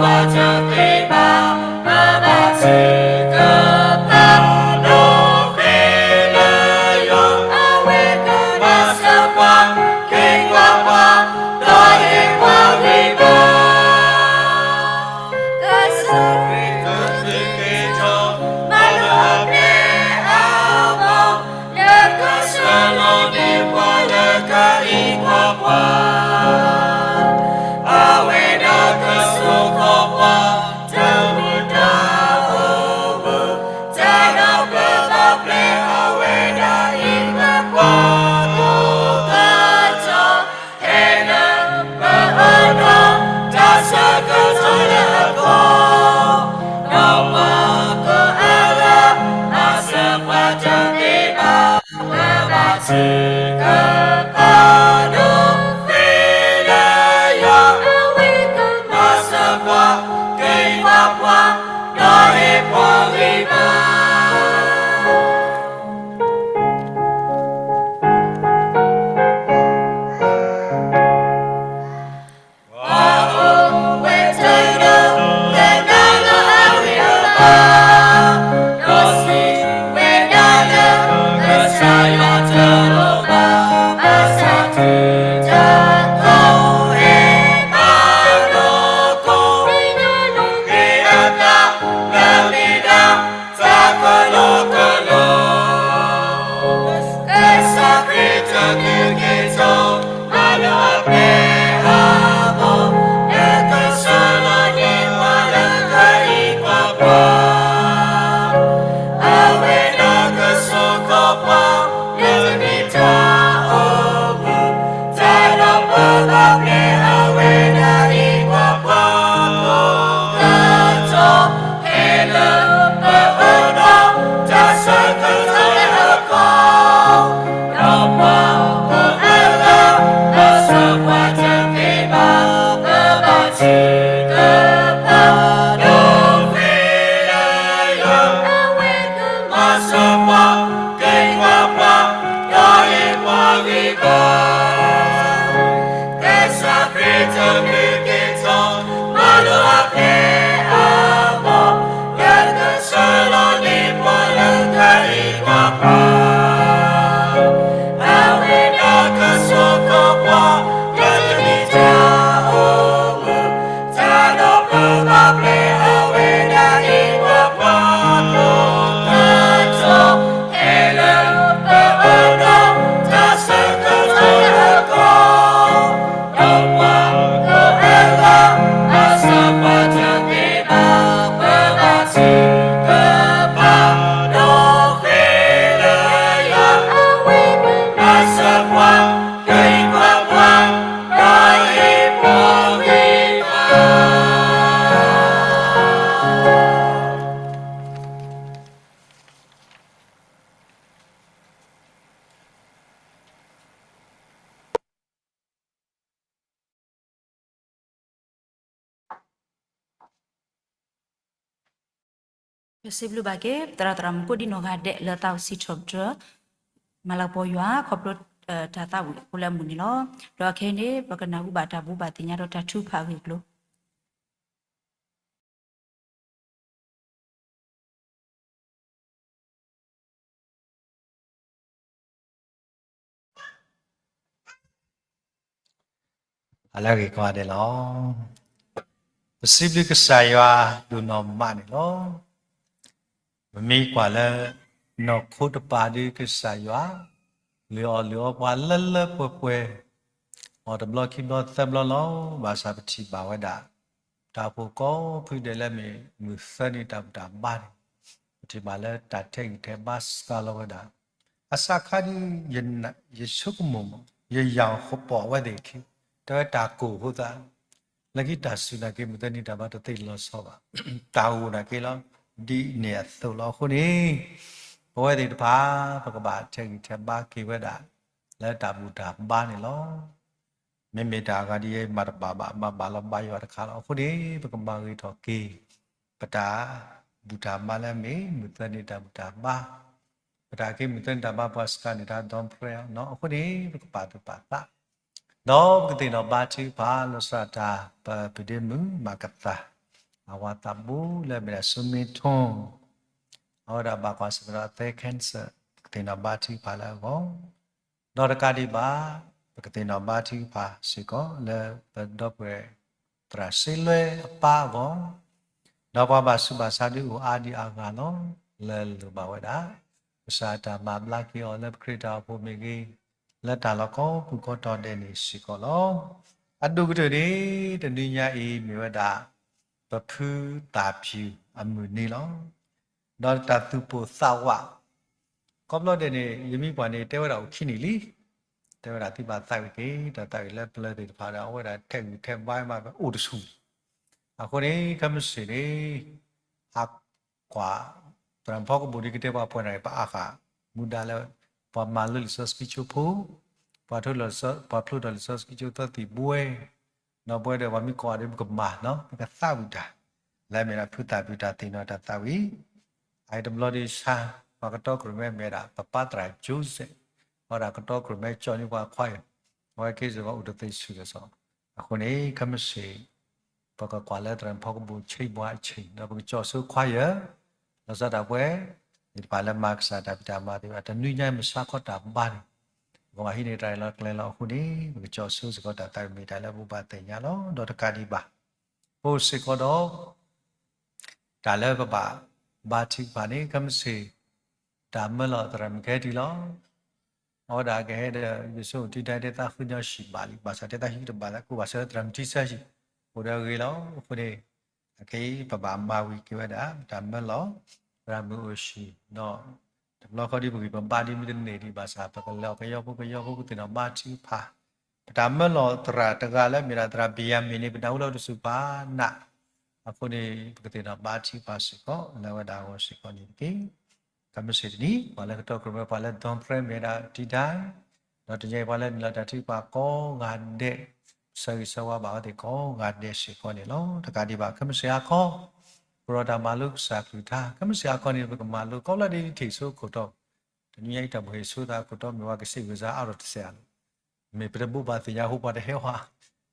တသ့ဘၣ်, ပဘၣ်ထုကဖၣ်ဒီးဃ့လၢယွၤ, အဝဲကမၤစၢၤပှၤ, က့ၤကွၢ်ပှၤ, ဒီးဟ့ၣ်ပှၤဂံၢ်ဘါ. ကစၢ်ခရံာ်တဂ့ၤက့ၤထီၣ်, မၤလိအပျဲၢ်အဘီၣ်, လၢကဆှၢလီၤန့ၢ်ပှၤလၢကဟ့ၣ်ကွၢ်ပှၤ, အဝဲဒၣ်ကဆိၣ်ဃီပှၤ, တၢ်မုာ်တၢ်အိၣ်မူ, တၢ်ဒီးပဘၣ်ပျဲအဝဲဒၣ်အံၤ, ပပှၤကိးဂၤဒဲး, ဟဲလၢပအၢဒီး, တၢ်ဆၢကတီၢ်လၢအကီ, ဒီးပှၤကိးဂၤဒဲး, မၤစၢၤပှၤတသ့ဘၣ်, ပဘၣ်ထုကဖၣ်ဒီးဃ့လၢယွၤ, အဝဲကမၤစၢၤပှၤ, က့ၤကွၢ်ပှၤ, ဒီးဟ့ၣ်ပှၤဂံၢ်ဘါ. ပှၤအိၣ်ဝဲတဒူၣ်, လၢတၢ်လီၢ်အဂံၢ်အဘါ, ဒီးစံးဝဲဒၣ်လၢ, ကစၢ်ယွၤတလိၣ်ဘၣ်, ဘၣ်ဆၣ်တုၤတၢ်ကီ, ဟ့ၣ်အသး, လၢမ့ၢ်ဒၣ် တၢ်ကလီကလီ, ကစၢ်ခရံာ်တဂ့ၤက့ၤထီၣ်, မၤလိအပျဲၢ်အဘီၣ်, လၢကဆှၢလီၤန့ၢ်ပှၤလၢကဟ့ၣ်ကွၢ်ပှၤ, အဝဲဒၣ်ကဆိၣ်ဃီပှၤ, လၢတမ့ၢ်တၢ်အိၣ်မူ, တၢ်ဒီးပဘၣ်ပျဲအဝဲဒၣ်အံၤ, ပှၤကိးဂၤဒဲး, ဟဲလၢပအၢဒီး, တၢ်ဆၢကတီၢ်လၢအကီ, ဒီးပှၤကိးဂၤဒဲး, မၤစၢၤပှၤတသ့ဘၣ်, ပဘၣ်ထုကဖၣ်, ဒီးဃ့လၢယွၤ, အဝဲကမၤစၢၤပှၤ, က့ၤကွၢ်ပှၤ, ဒီးဟ့ၣ်ပှၤဂံၢ်ဘါ. ကစၢ်ခရံာ်တဂ့ၤက့ၤထီၣ်, မၤလိအပျဲၢ်အဘီၣ်, လၢကဆှၢလီၤန့ၢ်ပှၤလၢကဟ့ၣ်ကွၢ်ပှၤ, အဝဲဒၣ်ကဆိၣ်ဃီပှၤ, လၢတမ့ၢ်တၢ်အိၣ်မူ, တၢ်ဒီးပဘၣ်ပျဲအဝဲဒၣ်အံၤ, ပှၤကိးဂၤဒဲး, ဟဲလၢပအၢဒီး, တၢ်ဆၢကတီၢ်လၢအကီ, ဒီးပှၤကိးဂၤဒဲး, မၤစၢၤပှၤတသ့ဘၣ်, ပဘၣ်ထုကဖၣ်, ဒီးဃ့လၢယွၤ, အဝဲကမၤစၢၤပှၤ, က့ၤကွၢ်ပှၤ, ဒီးဟ့ၣ်ပှၤဂံၢ်ဘါ. ပစံးဘျုးဘၣ်က့ၤ သရၣ်သရၣ်မုၣ်ကိးဒံနီၢ်ဂၤဒဲးလၢသးအိၣ်စံးထီၣ်ပတြၢၤ မၤလၤကပီၤယွၤ ခီဖျိတၢ်သးဝံၣ်အဃိလၢအမုာ်န့ၣ်လီၤ. ဒီးခဲအံၤန့ၣ် ပကနၢ်ဟူဘၣ်တၢ်ဘိးဘၣ်သ့ၣ်ညါဒီးတၢ်ထုကဖၣ်အဂ့ၢ်အကျိၤ အလၢအဂ့ၤကိးဂၤဒဲးလီၤ. ပစံးဘျုးကစၢ်ယွၤဒိၣ်နီၢ်မးန့ၣ်လီၤ. ပမ့ၢ်ကွၢ်လၢ နီၢ်ခိတပၤဒုးကစၢ်ယွၤ လုၢ်အီၣ်လုၢ်အီပှၤလၢလၢပှဲၤပှဲၤ အီၣ်တဘျီခံဘျီသၢဘျီလီၤ. ဘၣ်ဆၣ်ပထံၣ်ဘၣ်ဝဲဒၣ် တၢ်အိၣ်ဖှိၣ်ကိးဖုဒဲးလၢမ့ၢ်မုၢ်သၢနံၤတၢ်ဘူၣ်တၢ်ဘါန့ၣ် ပထံၣ်ဘၣ်လၢတၢ်ထဲဂံၢ်ထဲဘါစှၤလီၤဝဲဒၣ် အစးခါဒုး ယဆိကမိၣ်မး ယယၤဃပီၣ်အဝဲသ့ၣ်ခံ တဲဝဲတၢ်ကိၢ်အဃိသး လၢခံတၢ်စူၢ်နာ်က့ မုၢ်သၢနံၤတၢ်ဘါတသ့လီၤဆီဘၣ် တၢ်ဂိၢ်နာ်က့လီၤ ဒ်န့ၣ်အသိးလီၤ. အဃိန့ၣ် ပဝဲသ့ၣ်တဖၣ် ပကဘၣ်ထဲဂံၢ်ထဲဘါက့ၤဝဲဒၣ် လၢတၢ်ဘူၣ်တၢ်ဘါန့ၣ်လီၤ. မ့မ့ၢ်တၢ်အဂၤဒ်အံၤ မၤတဘၣ်ဘၣ် မၤဘၣ်လီၤဘါယွၤတခါလီၤ. အဃိန့ၣ် ပကမၤဂ့ၤထီၣ်က့ၤ ပတၢ်ဘူၣ်တၢ်ဘါလၢအမ့ၢ် မုၢ်သၢနံၤတၢ်ဘူၣ်တၢ်ဘါ ပတၢ်က့ၤမုၢ်သၢနံၤတၢ်ဘါပှၤစှၤန့ၣ် တၢ် don't pray နီၤ. အဃိန့ၣ် ပကပာ်သူၣ်ပာ်သး ဒီးပကသ့ၣ်နီၣ်ဘါထုကဖၣ်လီၤစှၤတၢ် ပပဒ့မုၣ်မၤကသၣ် အဝၤသးဘိလၢမ့ၢ်ဒၣ် ဆူမ့ထွန်း အဝဲဒၣ်ဘၣ်ကွၢ်ဆၢၣ်မဲာ်ဒီးသဲ cancer, ပကသ့ၣ်နီၣ်ဘါထုကဖၣ်လၢအဂီၢ်, ဒီးတကးဒံးဘၣ် ပကသ့ၣ်နီၣ်ဘါထုကဖၣ်စ့ၢ်ကီးလၢပဒီပုၢ်ဝဲၢ် သရၣ်စ့လွဲအပၢ်အဂီၢ်, ဒီးပှၤဘၣ်ဆူးဘၣ်ဆါဒုးအိၣ်အါဒံးအါဂၤလီၤ. လၢလိၣ်ဘၣ်ဝဲဒၣ် ကစၢ်တၢ်မၤဘျါက့ၤအီၤလၢပခရံာ်တၢ်အိၣ်ဖှိၣ်မ့ၢ်ဂ့ၤ, လၢတၢ်လီၢ်ကိးပူၤကိးတီၤဒဲးန့ၣ်စ့ၢ်ကီးလီၤ. အဒိၣ်ကတၢၢ်န့ၣ် တနွံညါအံၤမ့ၢ်ဝဲဒၣ် ပဖုသၣ်ဖၠူၣ်အမုၢ်နံၤလီၤ. ဒီးတၢ်သူၣ်ပိၢ်သးဝး ကိးဘျီဒဲးန့ၣ် ယမံပှၤန့ၣ် တဲဝဲဒၣ်အိၣ်ခံနံၣ်လံ. တဲဝဲဒၣ်သုဘၣ်သးဝံၣ်က့ၤ တၢ်သးဝံၣ်လၢပျၢၤသ့ၣ်တဖၣ်ဒီး အဝဲဒၣ်ထဲးဂုာ်ထဲးဘါမး ပအိၣ်တဆူၣ်လံ. အဃိန့ၣ် ခဲမုၢ်ဆ့ၣ်န့ၣ် ဟးကွၢ် သရၣ်မုၣ်ဖီကဘိၣ်ဒ်ကတဲပှၤပှဲၤန့ၣ် ပအါဃာ်မူဒါလၢ ပှၤမၤလိလံာ်စီဆှံကၠိဖိ, ပှၤထိလီၤ ပှၤဖျိထီၣ်လံာ်စီဆှံကၠိသီသံၣ်ဘှဲ ဒီးပဝဲဒီးပှၤမ့ၢ်ကိးဂၤဒဲး ပကမၤနီၤ ပကသးဝံၣ်တၢ် လၢအမ့ၢ်ဒၣ်ဖုသၣ်ဖၠူၣ်တၢ်သ့ၣ်နီၣ်တၢ်သးဝံၣ်, အအံၤတဘျီဒ်ဆၣ် ပှၤကတီကြၢးမဲမ့ၢ်ဒၣ် ပပၢ်သရၣ် Joseph, အဝဲဒၣ်ကတီကြၢးမဲကၠီၣ်န့ၢ်ပှၤခွါယၤ, အဝဲက့စ့ၢ်ကီးအိၣ်တသ့ဆူၣ်လၢၤစီၤ, အဃိန့ၣ် ခဲမုၢ်ဆ့ၣ် ပကကွၢ်လၢသရၣ်မုၣ်ဖီကဘိၣ်ဆ့ဘှါအဆ့ၣ် ဒီးပကကၠီၣ်ဆိခွါယၤ, လီၤဆီဒၣ်တၢ်ပှဲၤ သ့ၣ်တဖၣ်လၢမၤကစၢ်တၢ်ဖံးတၢ်မၤသ့ၣ်တဖၣ် တနွံညါမုၢ်ဆါခီတၢ်ဘါန့ၣ် ပကဘၣ်ဟံးန့ၢ်တၢ်ရဲၣ်လီၤကျဲၤလီၤအဃိန့ၣ် ပကကၠီၣ်ဆိစ့ၢ်ကီးတၢ်သးဝံၣ်မ့ၢ်တၢ်လၢပဘၣ်သ့ၣ်ညါလီၤ. ဒီးတကးဒံးဘၣ် ပအိၣ်စ့ၢ်ကီးဒီး တၢ်လၢပဘၣ်ဘါထုကဖၣ်န့ၣ် ခဲမုၢ်ဆ့ၣ် တၢ်မၢလီၤသရၣ်မုၣ်ကဟဲတံၢ်လီၤ. အဝဲဒၣ်ကဟဲဒီး ယဆိကမိၣ်တံၢ်ဒၣ်တဲသးဃုညီၣ်ဆံးဘၣ်လံ ဘၣ်ဆၣ်တဲသးဟံးတဘၣ်လၢကိးဘၣ်ဆၢသရၣ်မုၣ်ထံဆၢဆံး အိၣ်ဒီးအဂ့ၤလီၤ. အဃိန့ၣ် အခဲအံၤ ပဘၣ်မၤဝံၤက့ၤဝဲဒၣ် တၢ်မၢလီၤ သရၣ်မုၣ်အိၣ်ဆံး ဒီး တဘျီဃီဒ်ပဂံၢ်ပဘါဒ်မ့ၢ်တန့ၢ်ဒံးဘၣ်ဆၣ် ပကလဲၤအီၤကယီဖိကယီဖိ ပကသ့ၣ်နီၣ်ဘါထုကဖၣ်, ပတၢ်မၢလီၤသရၣ်တဂၤလၢမ့ၢ်ဒၣ်သရၣ်ဘံၣ်ယၤမ့ၣ်န့ၣ် ပနၢ်ဟူလၢတစူၢ်ပာ်နး, အဃိန့ၣ် ပကသ့ၣ်နီၣ်ဘါထုကဖၣ်စ့ၢ်ကီး လၢအဝဲဒၣ်အဂီၢ်စ့ၢ်ကီးန့ၣ်တက့ၢ်. ခဲမုၢ်ဆ့ၣ်တနံၤ ပှၤလၢကတီကြၢးမဲ ပှၤလၢ ဒွန်ပြဲ မ့ၢ်ဝဲဒၣ်တံၢ်ဒၣ် ဒီးတနံၤအံၤပှၤလၢနုာ်လီၤတၢ်ထုကဖၣ်ကိးဂၤဒဲး, ဆၢဂ့ၤဆၢဝါဘၣ်အဝဲသ့ၣ်ကိးဂၤဒဲးစ့ၢ်ကီးန့ၣ်လီၤ. တကးဒံးဘၣ် ခဲမုၢ်ဆ့ၣ်ဟါခီ ပရိးတၢ်မၤလိကစၢ်ကလုၢ်ကထါ, ခဲမုၢ်ဆ့ၣ်ဟါခီန့ၣ် ပကမၤလိကိးဘျီဒ်ထံၣ်ဆိခိၣ်တီ, တနံၤအံၤတၢ်ဘှ့ၣ်ဆိသးခိၣ်တီမ့ၢ်ဝဲကစံးဝဲစါအါထီၣ်တစဲးဧါလီၤ. မ့ၢ်ပတဘိးဘၣ်သ့ၣ်ညါအဃိပှၤတဟဲဝဲ,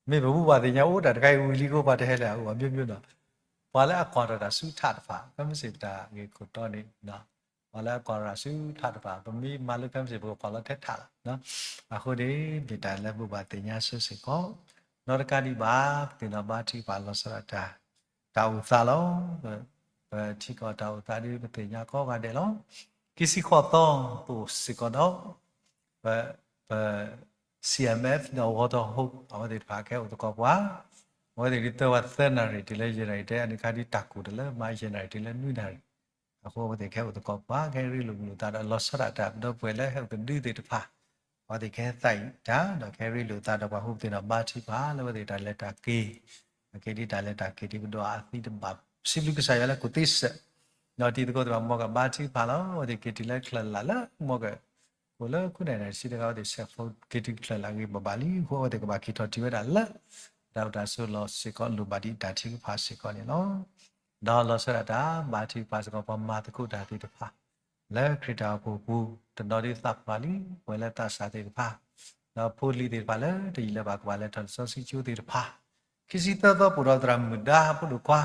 မ့ၢ်ပဘိးဘၣ်သ့ၣ်ညါအိၣ်တၢ်တခါအံၤဝံၤလံအဃိပှၤတဟဲလဲၣ် အအိၣ်အမျိုးမျိုးနီၤ. ပှၤလၢအကွၢ်ထီၣ်တၢ်ဆူထးတဖၣ် ခဲမုၢ်ဆ့ၣ်ပတၢ်ဂ့ၢ်ခိၣ်တီန့ၣ် ပှၤလၢအကွၢ်ထီၣ်တၢ်ဆူထးတဖၣ် ပမ့ၢ်မၤလိခဲမုၢ်ဆ့ၣ် ပကကွၢ်လီၤထဲထးလီၤ. အဃိန့ၣ် မ့ၢ်တၢ်လၢဘိးဘၣ်သ့ၣ်ညါဆိစ့ၢ်ကီး, ဒီးတကးဒံးဘၣ် ပသ့ၣ်နီၣ်ဘါထုကဖၣ်လီၤဆီဒၣ်တၢ် တၢ်အိၣ်သးလီၤ. ပထံကီၢ်တၢ်အိၣ်သးဒ်ပသ့ၣ်ညါကိးဂၤဒဲးလီၤ. ခံဆံဃိးသီ ပအိၣ်စ့ၢ်ကီးဒီး ပ ပ C M F ဒီး Water Hope အဝဲသ့ၣ်တဖၣ်ကဟဲအိၣ်သကိးပှၤ, အဝဲသ့ၣ်ဒ်သၢဝဲသၢနၣ်ရံၣ် တုၤလၢယဲၢ်နၣ်ရံၣ်တဲ အန့ၣ်ခါဒ်တၢ်ကိၢ်တလၢမၤယဲၢ်နၣ်ရံၣ် တုၤလၢနွံနၣ်ရံၣ်, အဃိအဝဲသ့ၣ်ကဟဲအိၣ်သကိးပှၤ ကဟဲရ့လိာ်မုာ်လိာ်သးဒီးလီၤဆီဒၣ်တၢ် ပဒီပုၢ်ဝဲၢ်လၢဟဲအိၣ်ကဒုသ့ၣ်တဖၣ် အဝဲသ့ၣ်ကဟဲသးဝံၣ်တၢ် ဒီးကဟဲရ့လိာ်သးဒီးပှၤဟူပသ့ၣ်နီၣ်ဘါထုကဖၣ်လၢအဝဲသ့ၣ်တၢ်လဲၤတၢ်က့ၤ, အက့ၤဒ်တၢ်လဲၤတၢ်က့ၤဒ်ပဒိၣ်အသံတဘၣ် စံးဘျုးကစၢ်ယွၤလၢကူၣ်သ့စဲး, ဒီးတံၤသကိးသ့ၣ်တဖၣ်မ်ကဘါထုကဖၣ်လီၤ. အဝဲသ့ၣ်က့ၤတုၤလၢချၢၣ်လၢ်လၢမ်က အိၣ်လၢခိၣ်နၢ်နၢ်စံတဂၤ အဝဲသ့ၣ်ဆဲးဖိက့ၤတုၤချၢၣ်လၢ်ဂ့ၤဘၣ်ဘၣ်လံအဃိ အဝဲသ့ၣ်ကဘၣ်က့ၤထီၣ်တံၢ်ဝဲဒၣ်လၢ တၢ်အိၣ်တၢ်ဆိးလီၤစ့ၢ်ကီးလိၣ်ဘၣ်ဒ်တၢ်ထုကဖၣ်စ့ၢ်ကီးန့ၣ်လီၤ. ဒီးလီၤဆီဒၣ်တၢ်ဘါထုကဖၣ်စ့ၢ်ကီး ပှၤမၤသကိးတၢ်သ့ၣ်တဖၣ် လၢခရံာ်တၢ်အိၣ်ဖှိၣ်ပူၤ တနီၤဒ်သးပှၢ်လံ ပဝဲလၢသးစၢ်သ့ၣ်တဖၣ်, ဒီးဖိလံၤသ့ၣ်တဖၣ်လၢတယံာ်လၢၤဘၣ်ကဘၣ်လဲၤထီၣ်လံာ်စီဆှံကၠိသ့ၣ်တဖၣ်, ခံဆံသၢသီပအိၣ်ဒီးသရၣ်မုၣ်ဒါဖိဒိၣ်ခွါ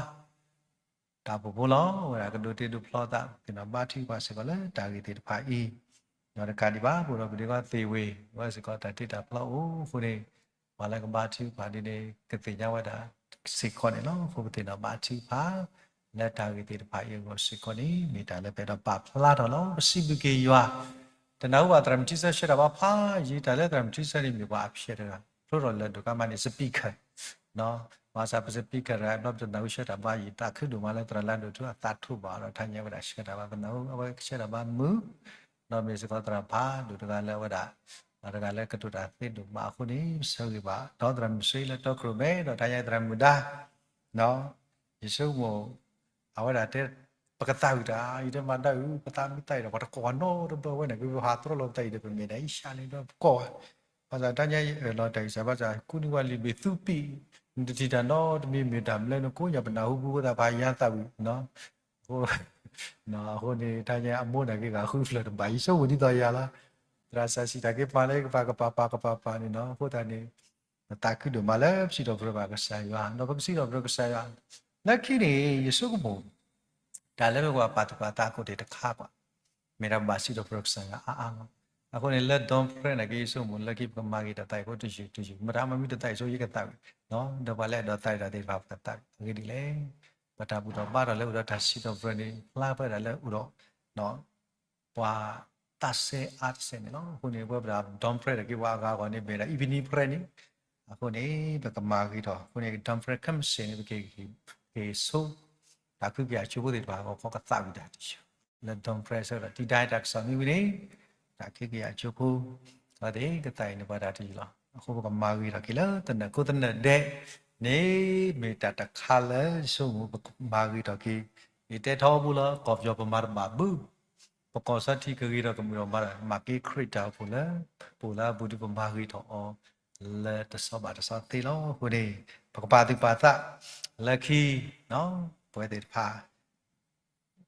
တၢ်အိၣ်ဖှိၣ်ဖိလီၤ. အဝဲဒၣ်ကဒိးတ့ဒိးဖျီသး ပသ့ၣ်နီၣ်ဘါထုကဖၣ်စ့ၢ်ကီးလၢတၢ်ဂ့ၢ်သ့ၣ်တဖၣ်အံၤ, ဒီးတကးဒံးဘၣ် ပအိၣ်ဒီးပဒ့ကီသ့ၣ်ဝ့ၢ် အဝဲစ့ၢ်ကီးတၢ်တ့တၢ်ဖျီအိၣ်အဃိန့ၣ် ပှၤလၢကဘါထုကဖၣ်ဒ်န့ၣ် ကသ့ၣ်ညါဝဲဒၣ်စ့ၢ်ကီးန့ၣ်လီၤ. အဃိပသ့ၣ်နီၣ်ဘါထုကဖၣ် လၢတၢ်ဂ့ၢ်သ့ၣ်တဖၣ်အံၤအဂီၢ်စ့ၢ်ကီးန့ၣ် မ့ၢ်တၢ်လၢပအဲၣ်ဒိးပာ်ဖျါထီၣ်လီၤ. ပစံးဘျုးက့ၤယွၤ တနၢ်ဟူဘၣ်သရၣ်မုၣ်ထံဆၢဆှၢတၢ်ဘါဖးယံာ် တၢ်လၢသရၣ်မုၣ်ထံဆၢန့ၣ် မ့ၢ်ပှၤအဖျဲၣ်တဂၤ ဖျိထီၣ်လၢဒိၣ်ကါမးန့ၣ် speaker ဘၣ်ဆၣ်ပ speaker တဂၤ ဘျီပတနၢ်ဟူဆှၢတၢ်ဘါယံာ် သးခုဒိၣ်မးလၢသရၣ်လါဒိၣ်ထူအသးထူၣ်ဘၣ်ဒီး ထါညါဝဲဒၣ်ဆှၢတၢ်ဘါပနၢ်ဟူအဝဲဆှၢတၢ်ဘါမုာ် ဒီးမ့ၢ်စ့ၢ်ကီးသရၣ်ဖးဒိၣ်တဂၤလၢအဝဲဒၣ် တဂၤလၢကတိၤတၢ်သ့ဒိၣ်မးအဃိန့ၣ် ပဆၢဂ့ၤဘၣ် ဒီးသရၣ်မုၣ်ဆှၢလၢတီခိၣ်ရိၣ်မဲ ဒီးထါညါသရၣ်မုၣ်ဒါ ယဆိကမိၣ် အဝဲဒၣ်တဲ ပကသးဝံၣ်တၢ် ယတဲမၤဒၣ်အု ပသးမ့ၢ်သးအံၤဒီး ပှၤတကိးနီတဘျီဝဲန့ၣ် ကဟးသရီလီၤပသးအံၤဒီး ပမဲာ်ဒၣ်အံၤဆါန့ၣ်ဒီး ပကိးဝဲ ဘၣ်ဆၣ်တၢ်ညါအၢၣ်လီၤတၢ်ဂံၢ်စၢ်ဘါစၢ် ကူန့ၢ်ဝဲလံာ်ဘ့ၣ်သူပံာ် နတထံၣ်တၢ်နီတမံၤမ့ၢ်တၢ်မနုၤနကိးညါ ပနၢ်ဟူပူဖိသၣ်ဖးယါသးဝံၣ် အဃိန့ၣ် တၢ်ညါအမိၢ်နာ်က့ဂၤဃုဖျၢၣ်တဘၣ် ယဆိကမိၣ်ဒ်သိးယၤလီၤ သရၣ်စၢ်စံးတၢ်က့ၤပာ်လၢကပာ်ကပာ်ပာ်ကပာ်ပာ်န့ၣ်နီၤ အဃိသတးန့ၣ် ပသးခုဒိၣ်မးလၢပစံးထီၣ်ပတြၢၤဘၣ်ကစၢ်ယွၤ ဒီးပကစံးထီၣ်ပတြၢၤကစၢ်ယွၤ လၢခံန့ၣ် ယဆိကမိၣ် တၢ်လၢပကဘၣ်ပာ်သူၣ်ပာ်သးအခိၣ်န့ၣ်တခါပှၤ, မ့ၢ်ဒၣ်ပဘၣ်စံးထီၣ်ပတြၢၤကစၢ်ယွၤအါအါလီၤ. အဃိန့ၣ် လၢ dawn prayer နာ်က့ ယဆိကမိၣ် လၢခံပကမၤဂ့ၤတၢ်သးဝံၣ်ဖိတယုၢ်တယုၢ်, မတၤမ့ၢ်မံတၢ်သးဝံၣ်ဆိ ယကသးဝံၣ်, ဒီးပှၤလၢအဲၣ်ဒိးသးဝံၣ်တၢ်သ့ၣ်တဖၣ် ပကသးဝံၣ်အဂ့ၢ်ဒ်လဲၣ်. ပတၢ်ဘူၣ်ထီၣ်ဘါထီၣ်လၢအိၣ်ဒီးတၢ်စံးထီၣ်ပတြၢၤန့ၣ် ဖျါဖဲဒၣ်လၢအိၣ်ဒီး ပှၤသးစဲအါတစဲးန့ၣ်လီၤ. အဃိန့ၣ် ပဝဲပတၢ် dawn prayer နာ်က့ ပှၤအဂၤအဂီၢ်န့ၣ် မ့ၢ်ဒၣ် evening prayer န့ၣ်, အဃိန့ၣ် ပကမၤဂ့ၤထီၣ် အဃိန့ၣ် dawn prayer ခဲမုၢ်ဆ့ၣ်န့ၣ် ပကက့ၤဆိ တၢ်ခုကယၤဆိဖိသ့ၣ်တဖၣ်အဂီၢ် ကသးဝံၣ်တၢ်တယုၢ်, လၢ dawn prayer ဆၢကတီၢ် တံၤဒါတၢ်ကစီၣ်မ့ၢ်ဝံၤန့ၣ် တၢ်ခုကယၤဆိဖိ အဝဲသ့ၣ်ကသးဝံၣ်န့ၢ်ပှၤတၢ်တယုၢ်လီၤ. အဃိပကမၤဂ့ၤထီၣ်က့ၤလၢသနၢၣ်ခိသနၢၣ်ဒဲးန့ၣ် မ့ၢ်တၢ်တခါလၢယဆိကမိၣ်ပကမၤဂ့ၤထီၣ်က့ၤ, ယတဲထီဘိလီၤ ကီၢ်ပယီၤပမၤတဘၣ်ဘု, ပကီၢ်စီထံကဂ့ၤထီၣ်ကမုာ်ထီၣ်မး မၤက့ခရံာ်တၢ်အိၣ်ဖှိၣ်လၢ ပအိၣ်လၢအပူၤဒီး ပမၤဂ့ၤထီၣ်အီၤ လၢတဆီဘၣ်တဆီသ့လီၤ. အဃိန့ၣ် ပကပာ်သူၣ်ပာ်သး လၢခံ ပဝဲသ့ၣ်တဖၣ်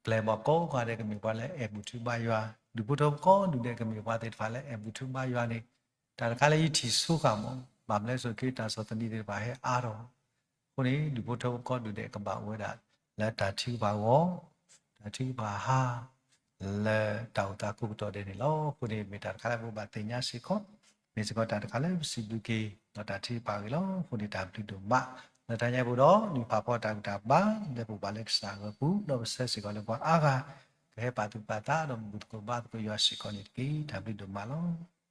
ပျဲၢ်ဘီၣ်ကိးဂၤဒဲး ကမ့ၢ်ပှၤလၢအဲၣ်ဘူၣ်ထုဘါယွၤ, ဒူၣ်ဖိထၢဖိကိးဒူၣ်ဒဲး ကမ့ၢ်ပှၤသ့ၣ်တဖၣ်လၢအဲၣ်ဘူၣ်ထုဘါယွၤန့ၣ်, တၢ်တခါလၢယထံၣ်ဆိဃာ်မး, ဘၣ်မနုၤလဲၣ်ဆိက့ တၢ်ဆီၣ်သနံးသ့ၣ်တဖၣ်ဟဲအါထီၣ်, အဃိန့ၣ် ဒူၣ်ဖိထၢဖိကိးဒူၣ်ဒဲး ကဘၣ်အိၣ်ဝဲဒၣ်လၢတၢ်ထုကဖၣ်ဂီၢ်, တၢ်ထုကဖၣ်ဟါ လၢတၢ်အိၣ်သးကိးကတီၢ်ဒဲးန့ၣ်လီၤ. အဃိန့ၣ် မ့ၢ်တၢ်တခါလၢပဘၣ်သ့ၣ်ညါစ့ၢ်ကီး, မ့ၢ်စ့ၢ်ကီးတၢ်တခါလၢပစံးဘျုးက့ၤ ဒီးတၢ်ထုကဖၣ်အဂ့ၢ်လီၤ. အဃိန့ၣ် တၢ်ဘျုးဒိၣ်မး လၢတၢ်ညါပူၤဒီး နံၣ်ဖးဖီတၢ်ဘူၣ်တၢ်ဘါ လၢပဘၣ်လၢကစၢ်အဂီၢ်ပူၤ, ဒီးပဆၢစ့ၢ်ကီးလၢပှၤအါဂၤ ကဟဲပာ်သူၣ်ပာ်သး ဒီးဘူၣ်သကိးဘါသကိးယွၤစ့ၢ်ကီးန့ၣ်တက့ၢ်. တၢ်ဘျုးဒိၣ်မးလီၤ.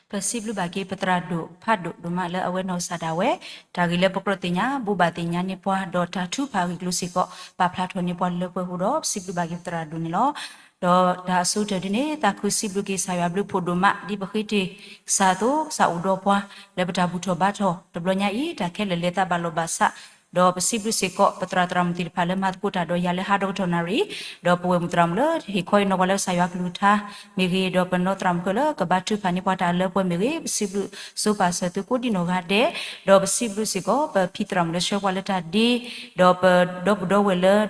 ပစံးဘျုးဘၣ်က့ၤပသရၣ်ဒိၣ်ဖးဒိၣ်ဒိၣ်မးလၢအဝဲနီၢ်ကစၢ်ဒၣ်ဝဲ, တၢ်ဂ့ၢ်လၢပကြၢးသ့ၣ်ညါ ဘိးဘၣ်သ့ၣ်ညါန့ၢ်ပှၤ ဒီးတၢ်ထုကဖၣ်အဂ့ၢ်ကျိၤစ့ၢ်ကီး ပာ်ဖျါထီၣ်န့ၢ်ပှၤလၢပှဲၤအဃိဒီး ပစံးဘျုးဘၣ်က့ၤပသရၣ်ဒိၣ်န့ၣ်လီၤ. ဒီးတၢ်အဆိကတၢၢ်ဒ်န့ၣ် သးခုစံးဘျုးက့ၤကစၢ်ယွၤဘျုးဖှိၣ်ဒိၣ်မး ဒ်ပဃ့တ့ၢ်ကစၢ်အသိး ကစၢ်အိၣ်ဒီးပှၤ လၢပတၢ်ဘူၣ်ထီၣ်ဘါထီၣ်တဘျီညါအံၤ တၢ်ခဲလၢာ်လဲၤသးဘၣ်လီၢ်ဘၣ်စး, ဒီးပစံးဘျုးစ့ၢ်ကီး ပသရၣ်သရၣ်မုၣ်သ့ၣ်တဖၣ်လၢမၤသကိးတၢ်ဒီးယၤလၢဟါဒီကတီၢ်နၣ်ရံၣ်, ဒီးပဝဲၢ်မုၣ်သရၣ်မုၣ်လၢဟ့ၣ်ခီဟ့ၣ်နီၤပှၤလၢကစၢ်ယွၤကလုၢ်ကထါမ့ၢ်ဂ့ၤ, ဒီးပနီၢ်သရၣ်မုၣ်ခဲလၢာ်ကဘါထုကဖၣ်န့ၢ်ပှၤတၢ်လၢပှဲၤမ့ၢ်ဂ့ၤ, ပစံးဘျုးစ့ၢ်ကီးပဖံသရၣ်မုၣ်ကိးဒံနီၢ်ဂၤဒဲး,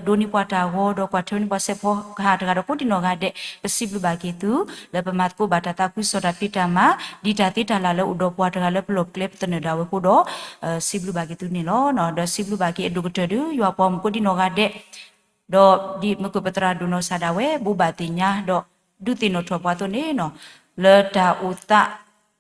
ဒီးပစံးဘျုးစ့ၢ်ကီးပဖံသရၣ်မုၣ်လၢဆှၢပှၤလၢတၢ်ဒ့, ဒီးပဒီပုၢ်ဒီဝဲၢ်လၢဒိးန့ၢ်ပှၤတၢ်ဂီၤ ဒီးကွၢ်ထွဲန့ၢ်ပှၤစဲးဖီကဟၣ်တဂၤဒီးကိးဒံနီၢ်ဂၤဒဲး, ပစံးဘျုးဘၣ်က့ၤသု လၢပမၤသကိးဘၣ်တၢ်သးခုကစီၣ်တၢ်ဖံးတၢ်မၤ ဒ်တၢ်သ့တၢ်လၢ်လၢအိၣ်ဒီးပှၤတဂၤလၢပလီၢ်ပကျဲပသနၢၣ်ဒၣ်ဝဲအဃိဒီး စံးဘျုးဘၣ်က့ၤသုန့ၣ်လီၤ. ဒီးစံးဘျုးဘၣ်က့ၤအဒိၣ်ကတၢၢ်ဒုး ယွၤပှၤဂီၢ်မုၢ်ကိးဒံနီၢ်ဂၤဒဲး, ဒီးဒ်မုၢ်ကၢၢ်ပသရၣ်ဒိၣ်နီၢ်ကစၢ်ဒၣ်ဝဲ ဘိးဘၣ်သ့ၣ်ညါ ဒီးဒုးသ့ၣ်နီၣ်ထီၣ်ပှၤအသိးန့ၣ်, လၢတၢ်အိၣ်သး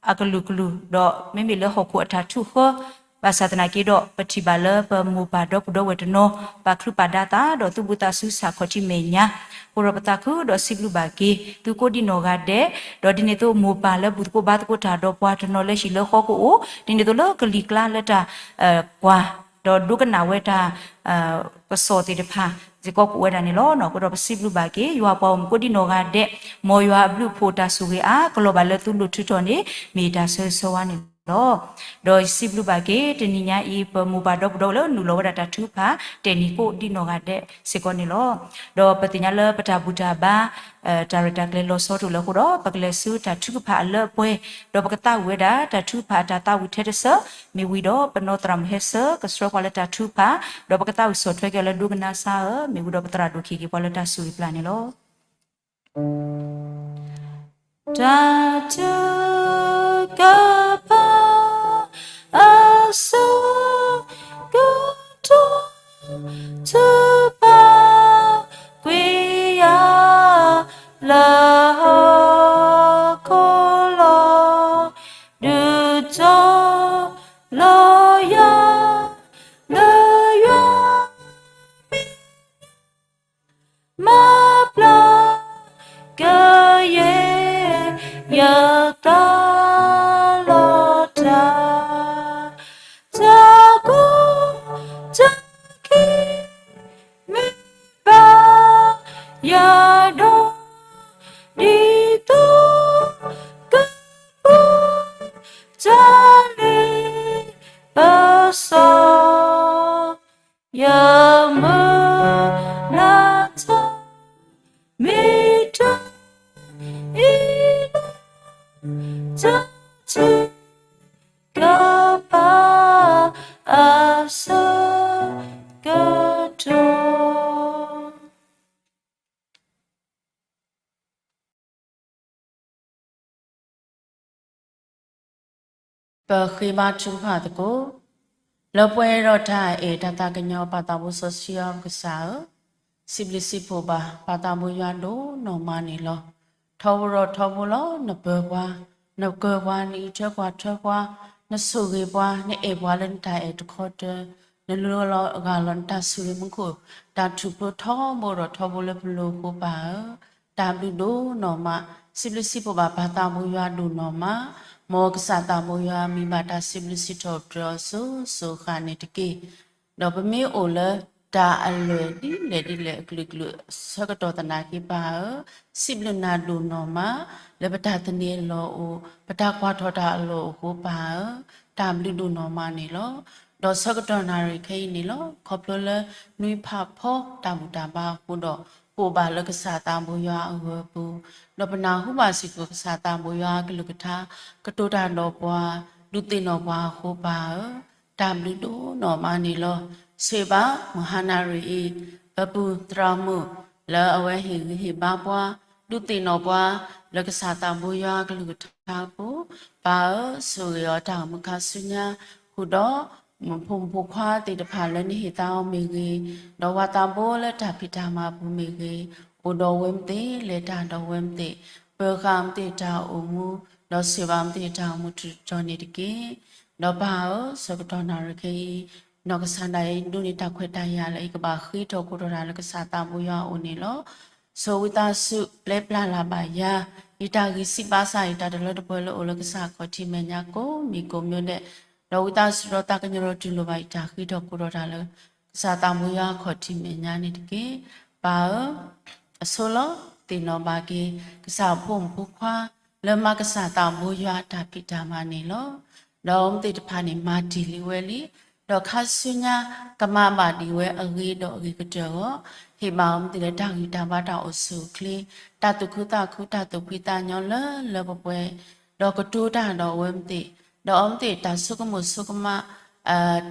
အကလုာ်ကလုာ် ဒီးမ့မ့ၢ်လၢဟီၣ်ခိၣ်အတၢ်ထုးဃၢ ဘၣ်ဆၣ်သနာ်က့ဒီး ပထံၣ်ဘၣ်လၢပမိၢ်ပၢ်ဒီပုၢ်ဒီဝဲၢ်တနီၤ ပာ်ချုးပာ်ဒါသး ဒီးသူၣ်ဘှံးသးစူၤဆၢခီၣ်ထံးမဲာ်ညါ, အဃိဒီးပသးခုဒီးစံးဘျုးဘၣ်က့ၤ သုကိးဒံနီၢ်ဂၤဒဲး, ဒီးဒ်န့ၣ်အသိး မိၢ်ပၢ်လၢဘူၣ်သကိးဘါသကိးတၢ်ဒီးပှၤတနီၤလၢဟံၣ်လၢဃီကအိၣ်, ဒ်န့ၣ်အသိးလၢကလံၤကျါလၢတၢ် ကွၢ် ဒီးဒိကနၣ်ဝဲတၢ် ကစီၣ်သ့ၣ်တဖၣ် စ့ၢ်ကီးကအိၣ်ဝဲဒၣ်န့ၣ်လီၤ. အဃိဒီးပစံးဘျုးဘၣ်က့ၤ ယွၤပှၤဂီၢ်မုၢ်ကိးဒံနီၢ်ဂၤဒဲး, မ်ယွၤအဘျုးအဖှိၣ်တၢ်ဆိၣ်ဂ့ၤအါ ကလီၤဘၣ်လၢသုလိၤထုးထီၣ်န့ၣ် မ့ၢ်တၢ်ဆၢဂ့ၤဆၢဝါန့ၣ်လီၤ. ဒီးယစံးဘျုးဘၣ်က့ၤ တနံၤညါအံၤ ပမိၢ်ပၢ်ဒီပုၢ်ဒီဝဲၢ်လၢနုာ်လီၤဝဲဒၣ်တၢ်ထုကဖၣ် တဲာ်နံၤကိးဒံနီၢ်ဂၤဒဲးစ့ၢ်ကီးန့ၣ်လီၤ. ဒီးပသ့ၣ်ညါလၢပတၢ်ဘူၣ်တၢ်ဘါ တၢ်ရဲၣ်တၢ်ကျဲၤလီၤဆီတအိၣ်လၢၤအဃိဒီး ပကလဲၤဆူတၢ်ထုကဖၣ်အလၢအပှဲၤ, ဒီးပကသးဝံၣ်ဝဲဒၣ် တၢ်ထုကဖၣ်အတၢ်သးဝံၣ်ထဲတစၢး, မ့ၢ်ဝံၤဒီးပနီၢ်သရၣ်မုၣ်ဟဲဆၢကဆှၢပှၤလၢတၢ်ထုကဖၣ်, ဒီးပကသးဝံၣ်ဆီၣ်ထွဲက့ၤအီၤလၢဒိကနၣ်စါဧၢ, မ့ၢ်ဝံၤဒီးပသရၣ်ဒိၣ်ခံက့ၤပှၤလၢတၢ်ဆိၣ်ဂ့ၤပျၢ်န့ၣ်လီၤ. တၢ်ထုကဖၣ် အဆၢကတီၢ် ထုကဖၣ်ကွံာ်ယၤ လၢဟီၣ်ခိၣ်လီၤ, ဒုးတီၤလီၤယၤ လၢယွၤမ့ၢ် မၤပျီကယဲၢ် ယကျါလီၤတၢ်, တၢ်ကူၣ်တၢ်က့ၤ မ့ၢ်ဘၣ်ယၤဒီး ဒ်သိးကပူၤ တၢ်လ့ပစီ ယမုၢ်လၢ်ထီ မ့ၢ်တၢ်အံၤလီၤ, တၢ်ထုကဖၣ် အဆၢကတီၢ်. ပဃ့ဘါထုကဖၣ်သကိး, လၢပှဲၤဒီးတၢ်အဲၣ်တၢ်သးကညီၤ ပၢ်သးဘိစီဆှံယွၤပကစၢ်ဧၢ, စံးဘျုးစံးဖှိၣ်ဘၣ် ပၢ်သးဘိယွၤဒိၣ်နီၢ်မးန့ၣ်လီၤ. ထီဘိဒီးထီဘိလီၤ. နပၢၤပှၤ, နကၢၤပှၤ, နအံးထွဲကွၢ်ထွဲပှၤ, နဆိၣ်ဂ့ၤပှၤ, နအဲၣ်ပှၤလၢနတၢ်အဲၣ်တခီတၢၤ, နလူလီၤအဂၤလီၤနတၢ်ဆိၣ်ဂ့ၤမူခိၣ်, တၢ်ထူၣ်ဖျိထီဘိဒီးထီဘိလၢပလိၤအဃိ ပၢ်ဧၢ, တၢ်ဘျုးဒိၣ်နီၢ်မး. စံးဘျုးစံးဖှိၣ်ဘၣ် ပၢ်သးဘိယွၤဒိၣ်နီၢ်မး, မ်ကစၢ်သးဘိယွၤမံၤဘၣ်တၢ်စံးဘျုးစံးထီၣ်ပတြၢၤအီၤစိၤစိၤဃၣ်န့ၣ်တက့ၢ်. ဒီးပမ့ၢ်အိၣ်လၢတၢ်အလွဲၢ်ဒ်လဲၣ်ဒ်လဲၣ်အကလုာ်ကလုာ် ဆၢကတီၢ်သနာ်က့ ပၢ်ဧၢ, စံးဘျုးနၤဒိၣ်နီၢ်မး, လၢပတၢ်သန့ၤအလီၢ်အိၣ်, ပတၢ်ကွၢ်ထီၣ်တၢ်အလီၢ်အိၣ်အဃိ ပၢ်ဧၢ, တၢ်ဘျုးဒိၣ်နီၢ်မးန့ၣ်လီၤ. ဒီးဆၢကတီၢ်နၣ်ရံၣ်ခဲအံၤန့ၣ်လီၤ. ခီဖျိလၢနွံဖးဖီတၢ်ဘူၣ်တၢ်ဘါအဃိဒီး ပအိၣ်ဘၣ်လၢကစၢ်သးဘိယွၤအဂၢၢ်အပူၤ, ဒီးပနၢ်ဟူဘၣ်စ့ၢ်ကီးကစၢ်သးဘိယွၤအကလုၢ်ကထါ, ကတိၤတၢ်ဒီးပှၤ, ဒုးသ့ၣ်နီၣ်ပှၤအဃိ ပၢ်ဧၢ, တၢ်ဘျုးဒိၣ်နီၢ်မးန့ၣ်လီၤ. ဆိၣ်ဂ့ၤဘၣ် မုၢ်ဟါနၣ်ရံၣ်အံၤ, ပပုၢ်သရၣ်မုၣ် လၢအဝဲဟ့ၣ်ဂံၢ်ဟ့ၣ်ဘါပှၤ, ဒုးသ့ၣ်နီၣ်ပှၤ လၢကစၢ်သးဘိယွၤအကလုၢ်ကထါအပူၤ, ပၢ်ဧၢ, ဆိၣ်ဂ့ၤအီၤတၢ်အိၣ်မူခါဆူညါ, ဃုာ်ဒီး ဖိမုၣ်ဖိခွါသ့ၣ်တဖၣ်လၢနဟ့ၣ်သါအီၤမ့ၢ်ဂ့ၤ, ဒီးပှၤသးဘိလၢတၢ်ဖံးတၢ်မၤအပူၤမ့ၢ်ဂ့ၤ, အိၣ်ဒီးဝဲမ့ၢ်သ့, လဲၤတၢ်ဒီးဝဲမ့ၢ်သ့, ပၢၤဃာ်မ့ၢ်သ့တၢ်အိၣ်မူ, ဒီးဆိၣ်ဂ့ၤဘၣ်မ့ၢ်သ့တၢ်အိၣ်မူတတီၤန့ၣ်တက့ၢ်. ဒီးပၢ်ဧၢ, ဆၢကတီၢ်နၣ်ရံၣ်ခဲအံၤ, နီၢ်ကစၢ်ဒၣ်အံၤဒိးန့ၢ်တၢ်ခွဲးတၢ်ယာ်လၢအံၤကဘၣ်ဃ့ထီၣ်ကိးထီၣ်တၢ်လၢကစၢ်သးဘိယွၤအအိၣ်န့ၣ်လီၤ. ဆိၣ်ဝံသးစူၤပျဲပျၢ်လၢ်ဘၣ်ယၤ, ယတၢ်ဂံၢ်စၢ်ဘါစၢ် ယတၢ်တလၢတပှဲၤလၢအိၣ်လၢကစၢ်ခီၣ်ထံးမဲာ်ညါကိးမံၤကိးမံၤဒဲး, ဒီးဝံသးစူၤဒီးသးကညီၤဒီးတူၢ်လိာ်ဘၣ်ယတၢ်ဃ့ထီၣ်ကိးထီၣ်တၢ်လၢ ကစၢ်သးဘိယွၤအခီၣ်ထံးမဲာ်ညါန့ၣ်တက့ၢ်. ပၢ်ဧၢ, အဆိလီၤ, သ့ၣ်နီၣ်ဘၣ်က့ၤ ကစၢ်ဖိမုၣ်ဖိခွါ လၢမၤကစၢ်သးဘိယွၤအတၢ်ဖံးတၢ်မၤန့ၣ်လီၤ. ဒီးအဝဲသ့ၣ်တဖၣ်န့ၣ် မၤတ့ၢ်လံဝဲလံ, ဒီးခါဆူညါ ကမၤဘၣ်ဒံးဝဲအဂ့ၤဒီးအဂ့ၤကတၢၢ်အဂီၢ်, ဟ့ၣ်ဘၣ်အဝဲသ့ၣ်လၢတၢ်ဂံၢ်တၢ်ဘါတၢ်အိၣ်ဆူၣ်အိၣ်ချ့, တၢ်သူၣ်ခုသးခု တၢ်သူၣ်ဖှံသးညီလၢလၢပှဲၤပှဲၤ, ဒီးကတိၤတၢ်ဒီးအဝဲသ့ၣ်, ဒီးအဝဲသ့ၣ်တၢ်ဆိကမိၣ်ဆိကမး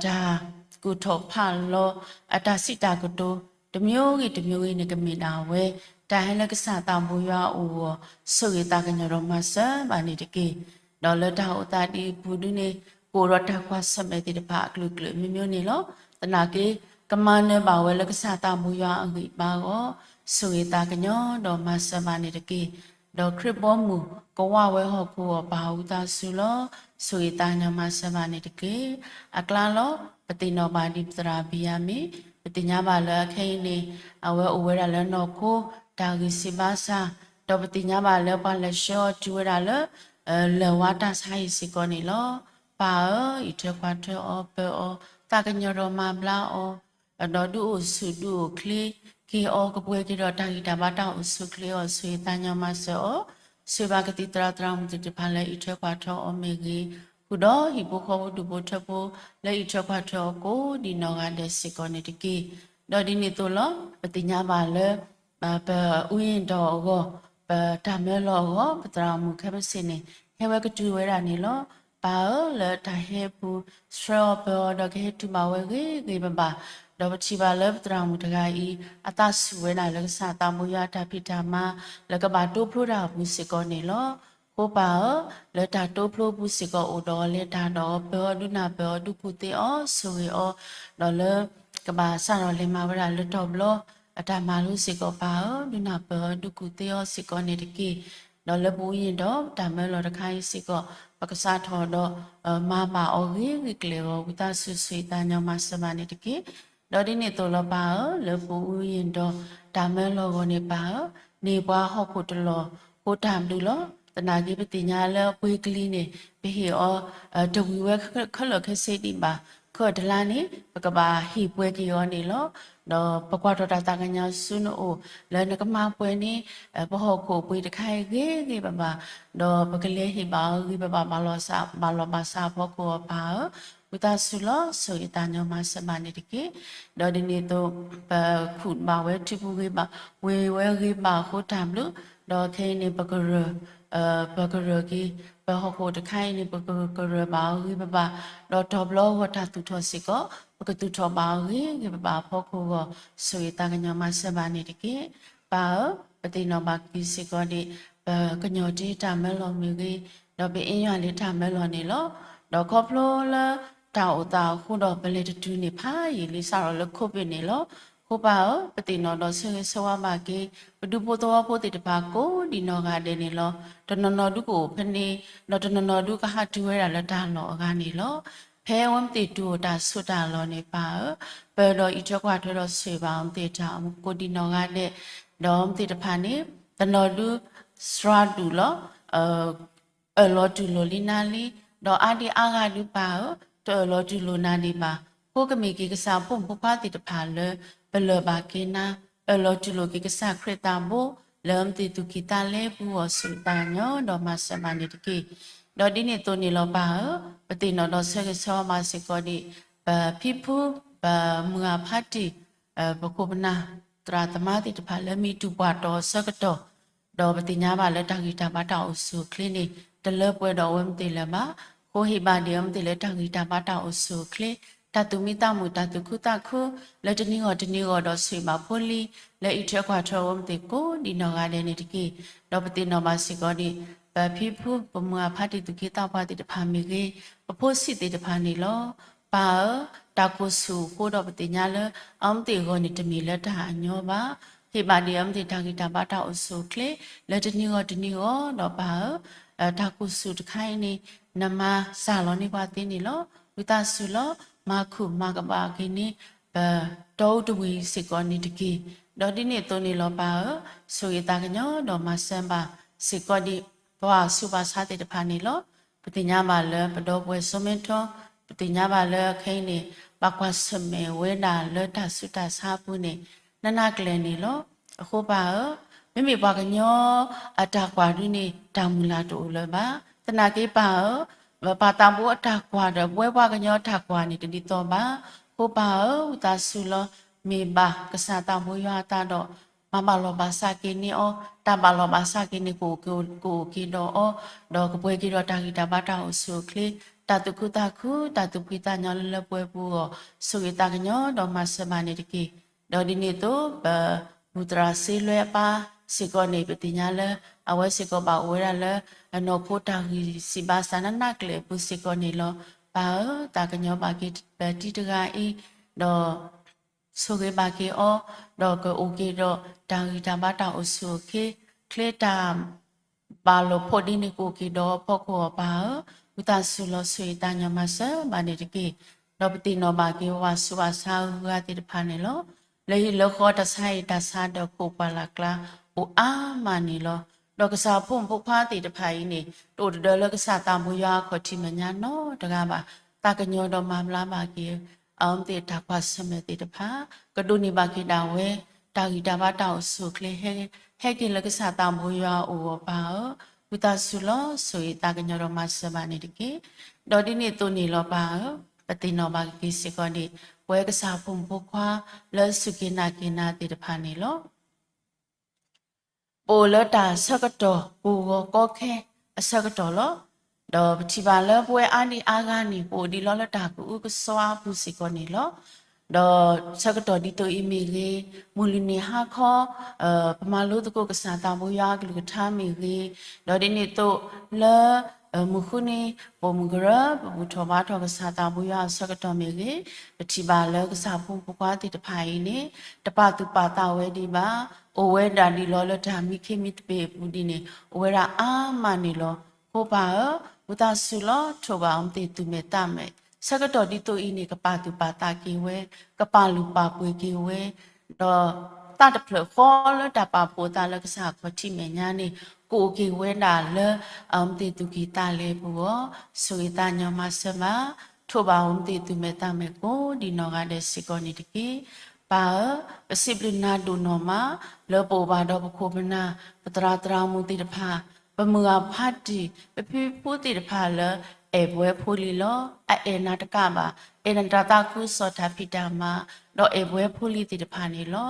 တၢ်ကူၣ်ထီၣ်ဖးလီၤ, အတၢ်စံးတၢ်ကတိၤ တမျိုးဂ့ၤတမျိုးဂ့ၤန့ၣ် ကမ့ၢ်ဒၣ်ဝဲ တၢ်ဟဲလၢကစၢ်သးဘိယွၤအအိၣ်အဂီၢ် ဆိၣ်ဂ့ၤသးကညီၤဒီးမၤစၢၤဘၣ်န့ၣ်တက့ၢ်. ဒီးလၢတၢ်အိၣ်သးဒ်အံၤအပူၤဒုန့ၣ် ကအိၣ်ဒီးတၢ်ကွၢ်ဆၢၣ်မဲာ်သ့ၣ်တဖၣ်အကလုာ်ကလုာ်အမျိုးမျိုးန့ၣ်လီၤ. သနာ်က့ ကမၤနၢၤဘၣ်ဝဲလၢကစၢ်သးဘိယွၤအဂံၢ်အဘါအဂီၢ် ဆိၣ်ဂ့ၤသးကညီၤဒီးမၤစၢၤဘၣ်န့ၣ်တက့ၢ်. ဒီးခရံာ်ဘီမုၢ်ကဝၢ်ဝဲဟီၣ်ခိၣ်အဂီၢ် ပၢ်ဝံသးစူၤလီၤ. ဆိၣ်ဂ့ၤသးကညီၤမၤစၢၤဘၣ်န့ၣ်တက့ၢ်. အကျါလီၤ. ပသ့ၣ်နီၣ်ဘၣ်ဒံးပသရၣ်ဘံယၤမံၤ, ပသ့ၣ်ညါဘၣ်လၢအခဲအံၤန့ၣ် အဝဲအိၣ်ဝဲဒၣ်လၢနီၢ်ခိ တၢ်ဂံၢ်စၢ်ဘါစၢ်, ဒီးပသ့ၣ်ညါဘၣ်လၢပှၤလဲၤဆှၢအီၤတုၤဝဲဒၣ်လၢ လၢၢ်ဝါတၢ်ဆါဟံၣ်စ့ၢ်ကီးန့ၣ်လီၤ. ပၢ်ဧၢ, အံးထွဲကွၢ်ထွဲအီၤ ပၢၤအီၤ, သးကညီၤဒီးမၤဘျါအီၤ ဒီးဒုးအိၣ်ဆူၣ်ဒုးအိၣ်ချ့က့ၤအီၤ ကပှဲၤက့ၤဒီးတၢ်ဂံၢ်တၢ်ဘါတၢ်အိၣ်ဆူၣ်အိၣ်ချ့အီၤ ဆိၣ်ဂ့ၤသးကညီၤမၤစၢၤအီၤ, ဆိၣ်ဂ့ၤဘၣ်ကသံၣ်သရၣ်သရၣ်မုၣ်သ့ၣ်တဖၣ်လၢအံးထွဲကွၢ်ထွဲအီၤမ့ၢ်ဂ့ၤ, ဃုာ်ဒီးဟံၣ်ဖိဃီဖိဒူၣ်ဖိထၢဖိ လၢအံးထွဲကွၢ်ထွဲအီၤကိးဒံးနီၢ်ဂၤဒဲးစ့ၢ်ကီးန့ၣ်တက့ၢ်. ဒီးဒ်န့ၣ်အသိးလီၤ. ပသ့ၣ်ညါဘၣ်လၢ ပအူယ့ၣ်ဒီးအဂီၢ် ပတၢ်မၢလီၤအဂီၢ် ပသရၣ်မုၣ်ခဲမုၢ်ဆ့ၣ်န့ၣ် ဟဲဝဲကတုၤဝဲဒၣ်န့ၣ်လီၤ. ပၢ်ဧၢ, လၢတၢ်ဟဲအပူၤ ဆှၢအီၤပၢၤအီၤဒီးကဟဲတုၤဘၣ်ဝဲဂ့ၤဂ့ၤဘၣ်ဘၣ်, ဒီးပထံၣ်ဘၣ်လၢပသရၣ်မုၣ်တဂၤအံၤ အသးဆူၣ်ဝဲဒၣ်လၢကစၢ်သးဘိယွၤအတၢ်ဖံးတၢ်မၤ လၢကဘၣ်တိဖျိတၢ်အပူၤစ့ၢ်ကီးန့ၣ်လီၤ. အဃိပၢ်ဧၢ, လၢတၢ်တိဖျိအပူၤစ့ၢ်ကီးအိၣ်ဒီးအီၤ လဲၤတၢ်ဒီးအီၤ ပၢၤအီၤဒုးနၢ်ပၢၤအီၤဒုးကူၣ်သ့အီၤဆိၣ်ဂ့ၤအီၤ, ဒီးလၢကဘၣ်စးထီၣ်လဲၤမၤဝဲဒၣ်လၢတီၤဘျီ အတၢ်မၤလိစ့ၢ်ကီးပၢ်ဧၢ, ဒုးနၢ်ပၢၤအီၤဒုးကူၣ်သ့အီၤစ့ၢ်ကီးန့ၣ်တက့ၢ်. ဒီးလၢပအူယ့ၣ်ဒီးတၢ်မၢလီၤတခါအံၤစ့ၢ်ကီး ပကစးထီၣ်ဒီး မၤဘၣ်အီၤဂ့ၤဂ့ၤကျဲၤအဂီၢ် ဝံသးစူၤဆိၣ်ဂ့ၤသးကညီၤမၤစၢၤဘၣ်န့ၣ်တက့ၢ်. ဒီးဒ်န့ၣ်အသိးလီၤပၢ်ဧၢ, လၢပအူယ့ၣ်ဒီးတၢ်မၢလီၤအဂီၢ်န့ၣ်ပၢ်ဧၢ, န့ၢ်ပှၤဟီၣ်ခိၣ်တလီၢ် ဃိတၢ်ဘျုးလီၤ. သနာ်က့ပသ့ၣ်ညါလၢအပှ့ၤကလံၤန့ၣ် ပဟ့ၣ်အီၤ တဝံၤဝဲခဲလၢာ်ခဲဆ့ဒံးဘၣ်, ခဲအံၤတလါန့ၣ် ပကဘၣ်ဟ့ၣ်ပှဲၤက့ၤအီၤန့ၣ်လီၤ. ဒီးပကွၢ်ထီၣ်တၢ်သးကညီၤဆူနအိၣ် လၢနကမၤပှဲၤန့ၢ် ပဟီၣ်ခိၣ်အပှ့ၤတခါအံၤဂ့ၤဂ့ၤဘၣ်ဘၣ်, ဒီးပကလဲၤဟ့ၣ်ဘၣ်အီၤဂ့ၤဘၣ်ဘၣ် ဘၣ်လိာ်ဘၣ်စးအဖီခိၣ်အီၤပၢ်ဧၢ, ဝံသးစူၤလီၤ ဆိၣ်ဂ့ၤသးကညီၤမၤစၢၤဘၣ်န့ၣ်တက့ၢ်. ဒီးဒ်န့ၣ်အသိး ပခူၣ်ဘၣ်ဝဲထူပူၤဂ့ၤဘၣ် ဝ့ၢ်ဝဲဂ့ၤဘၣ်အဃိတၢ်ဘျုး, ဒီးခဲအံၤန့ၣ် ပကရၢၢ် ပကရၢၢ်က့ၤ ပဟီၣ်ခိၣ်တခါအံၤန့ၣ် ပကကရၢၢ်ဘၣ်အီၤဂ့ၤဘၣ်ဘၣ်, ဒီးတီၤဘျီအဂီၢ်တၢ်သူၣ်ထီၣ်စ့ၢ်ကီး ပကသူၣ်ထီၣ်ဘၣ်အီၤဂ့ၤဂ့ၤဘၣ်ဘၣ်အဖီခိၣ်အဂီၢ် ဆိၣ်ဂ့ၤသးကညီၤမၤစၢၤဘၣ်န့ၣ်တက့ၢ်. ပၢ်ဧၢ, ပသ့ၣ်နီၣ်ဘၣ်က့ၤစ့ၢ်ကီးဒံး ပကညီၤတ့ၢ်တၢ်မၢလီၤမ့ၢ်ဂ့ၤ, ဒီးပအ့ယွၤလံတၢ်မၢလီၤန့ၣ်လီၤ. ဒီးခီဖျိလၢတၢ်အိၣ်သးအဃိဒီး ပလဲၤတတုၤန့ၣ်ဖးယံာ်လံ စးထီၣ်လၢ COVID န့ၣ်လီၤ. အဃိပၢ်ဧၢ, ပသ့ၣ်နီၣ်ဒီးဆၢဂ့ၤဆၢဝါဘၣ်က့ၤ ပဒူဖိသဝီဖိသ့ၣ်တဖၣ်ကိးဒံးနီၢ်ဂၤဒဲးန့ၣ်လီၤ. တနီၤနီၤဒုကအိၣ်ဖဲန့ၣ်, ဒီးတနီၤနီၤဒုကဟးတုၤဝဲဒၣ်လၢတၢ်လီၢ်အဂၤန့ၣ်လီၤ. ဖဲအဝဲမ့ၢ်သ့ၣ်တုၤအိၣ်တၢ်ဆိးတၢ်လီၢ်န့ၣ် ပၢ်ဧၢ, ပၢၤဒီးအံးထွဲကွၢ်ထွဲဒီးဆိၣ်ဂ့ၤဘၣ်အဝဲသ့ၣ်တၢ်အိၣ်မူကိးဒံးနီၢ်ဂၤဒဲး, ဒီးအဝဲသ့ၣ်တဖၣ်န့ၣ် တနီၤဒု စှၤဒူၣ်လီၤ အၢၣ်လီၤတူၢ်လိာ်လံနၤလံ, ဒီးအါဒံအါဂၤဒုပၢ်ဧၢ, တအၢၣ်လီၤတူၢ်လိာ်နၤဒံးဘၣ်. ဃိကမ့ၢ်က့ၤကစၢ်ဖိမုၣ်ဖိခွါသ့ၣ်တဖၣ်လၢ ပလၢၢ်ဘၣ်က့ၤနၤ, အၢၣ်လီၤတူၢ်လိာ်က့ၤကစၢ်ခရံာ်သးဘိ လၢအဝဲသ့ၣ်သူၣ်ကံၢ်သးလဲပူၤအဂီၢ် ဆိၣ်ဂ့ၤသးကညီၤဒီးမၤစၢၤဘၣ်န့ၣ်တက့ၢ်. ဒီးဒ်န့ၣ်အသိးန့ၣ်လီၤပၢ်ဧၢ, ပသ့ၣ်နီၣ်ဒီးဆၢဂ့ၤဆၢဝါဘၣ်စ့ၢ်ကီးဒံး ပဖံဖု ပမုၢ်ဂၤဖးတံၢ် ပခိၣ်ပနၢ် သရၣ်သမါသ့ၣ်တဖၣ်လၢမ့ၢ်တူၢ်ပှၤတီၤအဆၢကတီၢ်, ဒီးပသ့ၣ်ညါဘၣ်လၢတၢ်ဂံၢ်တၢ်ဘါတၢ်အိၣ်ဆူၣ်အိၣ်ချ့န့ၣ် တလၢပှဲၤဒီးအဝဲမ့ၢ်သ့ၣ်လၢၤဘၣ်. အဃိဟ့ၣ်ဘၣ်ဒံးအဝဲမ့ၢ်သ့ၣ်လၢတၢ်ဂံၢ်တၢ်ဘါတၢ်အိၣ်ဆူၣ်အိၣ်ချ့, တၢ်သူၣ်မံသးမုာ် တၢ်သူၣ်ခုသးခု လၢတနံၤဂီၢ်တနံၤဂီၢ်ဒီးဆိၣ်ဂ့ၤဘၣ်ဖိလံၤ လၢအံးထွဲကွၢ်ထွဲအဝဲမ့ၢ်သ့ၣ်ကိးဒံးနီၢ်ဂၤဒဲးန့ၣ်တက့ၢ်. ဒီးပသ့ၣ်နီၣ်ဘၣ်စ့ၢ်ကီးဒံး ပဖံဖု ပမုၢ်ဂၤဖးတံၢ်သူၣ်က့သးပှၢ်သ့ၣ်တဖၣ်မ့ၢ်ဂ့ၤ, ပဖိဆံးသ့ၣ်တဖၣ်န့ၣ်လီၤ. ပၢ်ဧၢ, တၢ်ကိၢ်ဆူၣ်အဃိဒီးပသ့ၣ်ညါလၢ အဝဲမ့ၢ်သ့ၣ်အဂီၢ်န့ၣ်တမ့ၢ်လၢတၢ်အညီဘၣ်. ဟ့ၣ်ဘၣ်ဒံးအဝဲမ့ၢ်သ့ၣ်တၢ်ဂံၢ်တၢ်ဘါတၢ်အိၣ်ဆူၣ်အိၣ်ချ့ လၢတနံၤဂီၢ်တနံၤဂီၢ်ဒီးပၢ်ဧၢ, တၢ်ကိၢ်ဆူၣ်တခါအံၤန့ၣ် နမၤစၢ်လီၤန့ၢ်ပှၤသ့န့ၣ်လီၤ. ဝံသးစူၤလီၤ မၤခူၣ်မၤကဘၣ်က့ၤန့ၢ် ပတီအူတဝ့ၢ်စ့ၢ်ကီးန့ၣ်တက့ၢ်. ဒီးဒ်န့ၣ်အသိးန့ၣ်လီၤပၢ်ဧၢ, ဆိၣ်ဂ့ၤသးကညီၤဒီးမၤစၢၤဘၣ်စ့ၢ်ကီးဒံး ပှၤဆူးပှၤဆါသ့ၣ်တဖၣ်န့ၣ်လီၤ. ပသ့ၣ်ညါဘၣ်လၢပဒီပုၢ်ဝဲၢ်စီၤမ့ထီ, ပသ့ၣ်ညါဘၣ်လၢခဲအံၤန့ၣ် ဘၣ်ကွၢ်ဆၢၣ်မဲာ်ဝဲဒၣ်လၢတၢ်ဆူးတၢ်ဆါအပူၤန့ၣ် နးနးကျဲၤန့ၣ်လီၤ. အဃိပၢ်ဧၢ, မ့မ့ၢ်ပှၤကညီအတၢ်ကွၢ်ဒုန့ၣ် တၢ်မုၢ်လၢ်တအိၣ်လၢၤဘၣ်. သနာ်က့ပၢ်ဧၢ, ပၢ်သးဘိအတၢ်ကွၢ်ဒီး ပဝဲပှၤကညီအတၢ်ကွၢ်န့ၣ် တဒ်သိးဘၣ်. အဃိပၢ်ဧၢ, ဝံသးစူၤလီၤ မ့ၢ်ဘၣ်ကစၢ်သးဘိယွၤအသးဒီး မၤဘၣ်လီၢ်ဘၣ်စးက့ၤန့ၢ်အီၤ, တၢ်ဘၣ်လီၢ်ဘၣ်စးက့ၤန့ၣ် ကအိၣ်က့ၤဒီးအီၤ, ဒီးကပှဲၤက့ၤဒီးတၢ်ဂံၢ်တၢ်ဘါတၢ်အိၣ်ဆူၣ်အိၣ်ချ့, တၢ်သူၣ်ခုသးခု, တၢ်သူၣ်ဖှံသးညီလၢလၢပှဲၤပူၤအဂီၢ်, ဆိၣ်ဂ့ၤသးကညီၤဒီးမၤစၢၤဘၣ်န့ၣ်တက့ၢ်. ဒီးဒ်န့ၣ်အသိး ပ ဘူၣ်သရၣ်စ့လွဲအပၢ်စ့ၢ်ကီးန့ၣ် ပသ့ၣ်ညါလၢ အဝဲစ့ၢ်ကီးဘၣ်အိၣ်ဝဲဒၣ်လၢ အနီၢ်ခိတၢ်ဂံၢ်စၢ်ဘါစၢ်နးနးကျဲၤအပူၤစ့ၢ်ကီးန့ၣ်လီၤ. ပၢ်ဧၢ, သးကညီၤဘၣ်က့ၤပတံၤတဂၤအံၤ, ဒီး ဆိၣ်ဂ့ၤဘၣ်က့ၤအီၤ, ဒီးကအိၣ်က့ၤဒီးတၢ်ဂံၢ်တၢ်ဘါတၢ်အိၣ်ဆူၣ်အိၣ်ချ့, ချ့တၢ် ဘၣ်လိာ်ဖိးဒ်န့ၣ်ကအိၣ်က့ၤဒီးအဖီခိၣ်အီၤပၢ်ဧၢ, ဝံသးစူၤလီၤဆိၣ်ဂ့ၤသးကညီၤမၤစၢၤဘၣ်န့ၣ်တက့ၢ်. ဒီးပသ့ၣ်နီၣ်ဘၣ်က့ၤပှၤဆူးပှၤဆါအဂုၤအဂၤသ့ၣ်တဖၣ်န့ၣ်လီၤ. လၢဟံၣ်လၢဃီတၢ်ဆါဟံၣ်တၢ်ဆါဒီးခိၣ်ပှၢ်လၢ်ကျါ အိၣ်အါမးန့ၣ်လီၤ. ဒီးကစၢ်ဖိမုၣ်ဖိခွါသ့ၣ်တဖၣ်အံၤန့ၣ် တအိၣ်တဒၢလၢကစၢ်သးဘိယွၤအခီၣ်ထံးမဲာ်ညါနီတဂၤဘၣ်. သးကညီၤဒီးမၤဘျါဘၣ်က့ၤ အဝဲသ့ၣ်တၢ်ကွၢ်ဆၢၣ်မဲာ်သ့ၣ်တဖၣ်, ကဒိးန့ၢ်ဘၣ်က့ၤဒၣ်ဝဲ တၢ်ဂံၢ်တၢ်ဘါတၢ်အိၣ်ဆူၣ်အိၣ်ချ့ ဟဲက့ၤလၢကစၢ်သးဘိယွၤအအိၣ်အီၤပၢ်ဧၢ, ဝံသးစူၤလီၤဆိၣ်ဂ့ၤသးကညီၤဒီးမၤစၢၤဘၣ်န့ၣ်တက့ၢ်. ဒီးဒ်န့ၣ်အသိးန့ၣ်လီၤပၢ်ဧၢ, ပသ့ၣ်နီၣ်ဘၣ်က့ၤစ့ၢ်ကီးန့ၣ် ပဝဲကစၢ်ဖိမုၣ်ဖိခွါ လၢစူၢ်က့ၤနာ်က့ၤနၤသ့ၣ်တဖၣ်န့ၣ်လီၤ. ပအိၣ်လၢတၢ်ဆၢကတီၢ် ပူၤဂီၤကီခဲအဆၢကတီၢ်လီၤ. ဒီးပထံၣ်ဘၣ်လၢပဝဲအါဒံအါဂၤန့ၣ် ပအိၣ်ဒံးလီၤလၢတၢ်ကအုကစွါအပူၤစ့ၢ်ကီးန့ၣ်လီၤ. ဒီးဆၢကတီၢ်ဒ်သိးအံၤမ့ၢ်ဂ့ၤ, မုၢ်လွံၢ်နံၤဟါခီ ပမၤလိသကိးကစၢ်သးဘိယွၤအကလုၢ်ကထါမ့ၢ်ဂ့ၤ, ဒီးဒ်န့ၣ်အသိးလၢ မုၢ်ဃုနံၤ ပိာ်မုၣ်ကရၢ ပဘူၣ်ထီၣ်ဘါထီၣ်ကစၢ်သးဘိယွၤအဆၢကတီၢ်မ့ၢ်ဂ့ၤ, ပထံၣ်ဘၣ်လၢကစၢ်ဖိမုၣ်ဖိခွါသ့ၣ်တဖၣ်အံၤန့ၣ် တပာ်သူၣ်ပာ်သးဝဲဒံးဘၣ်, အိၣ်ဝဲဒၣ်ဒ်လီၤလၢတၢ်မံခ့မံသပ့ၤအပူၤဒ်န့ၣ် အိၣ်ဝဲဒၣ်အါမးန့ၣ်လီၤ. အဃိပၢ်ဧၢ, ဝံသးစူၤလီၤ ထိၣ်ဘၣ်အဝဲသ့ၣ်သူၣ်မဲာ်သးမဲာ်, ဆၢကတီၢ်ဒ်သိးအံၤန့ၣ် ကပာ်သူၣ်ပာ်သးက့ၤဝဲ, ကပာ်လုၢ်ပာ်ပှ့ၤက့ၤဝဲ, ဒီးသးတဖျၢၣ်ဃီလၢတၢ်ပာ်ဖှိၣ်အသးလၢကစၢ်အခီၣ်ထံးမဲာ်ညါန့ၣ် ကအိၣ်က့ၤဝဲဒၣ်လၢ အဝဲသ့ၣ်သူၣ်ကံၢ်သးလဲပူၤအဂီၢ်, ဆိၣ်ဂ့ၤသးကညီၤမၤစၢၤဘၣ်, ထိၣ်ဘၣ်အဝဲသ့ၣ်သူၣ်မဲာ်သးမဲာ်ကိးဒံးနီၢ်ဂၤဒဲးစ့ၢ်ကီးန့ၣ်တက့ၢ်. ပၢ်ဧၢ, ပစံးဘျုးနၤဒိၣ်နီၢ်မး လၢပအိၣ်ဘၣ်ဒီးပခိၣ်ပနၢ် ပသရၣ်သရၣ်မုၣ်သ့ၣ်တဖၣ်, ပမုၢ်ဂၤဖးတံၢ် ပဖံဖုသ့ၣ်တဖၣ်လၢ အဲၣ်ပဝဲဖိလံၤလီၤ. အအဲၣ်နၤတကးဘၣ်, အဲၣ်နၤတၢ်သးခုကစီၣ်တၢ်ဖံးတၢ်မၤ, ဒီးအဲၣ်ပဝဲဖိလံၤသ့ၣ်တဖၣ်န့ၣ်လီၤ.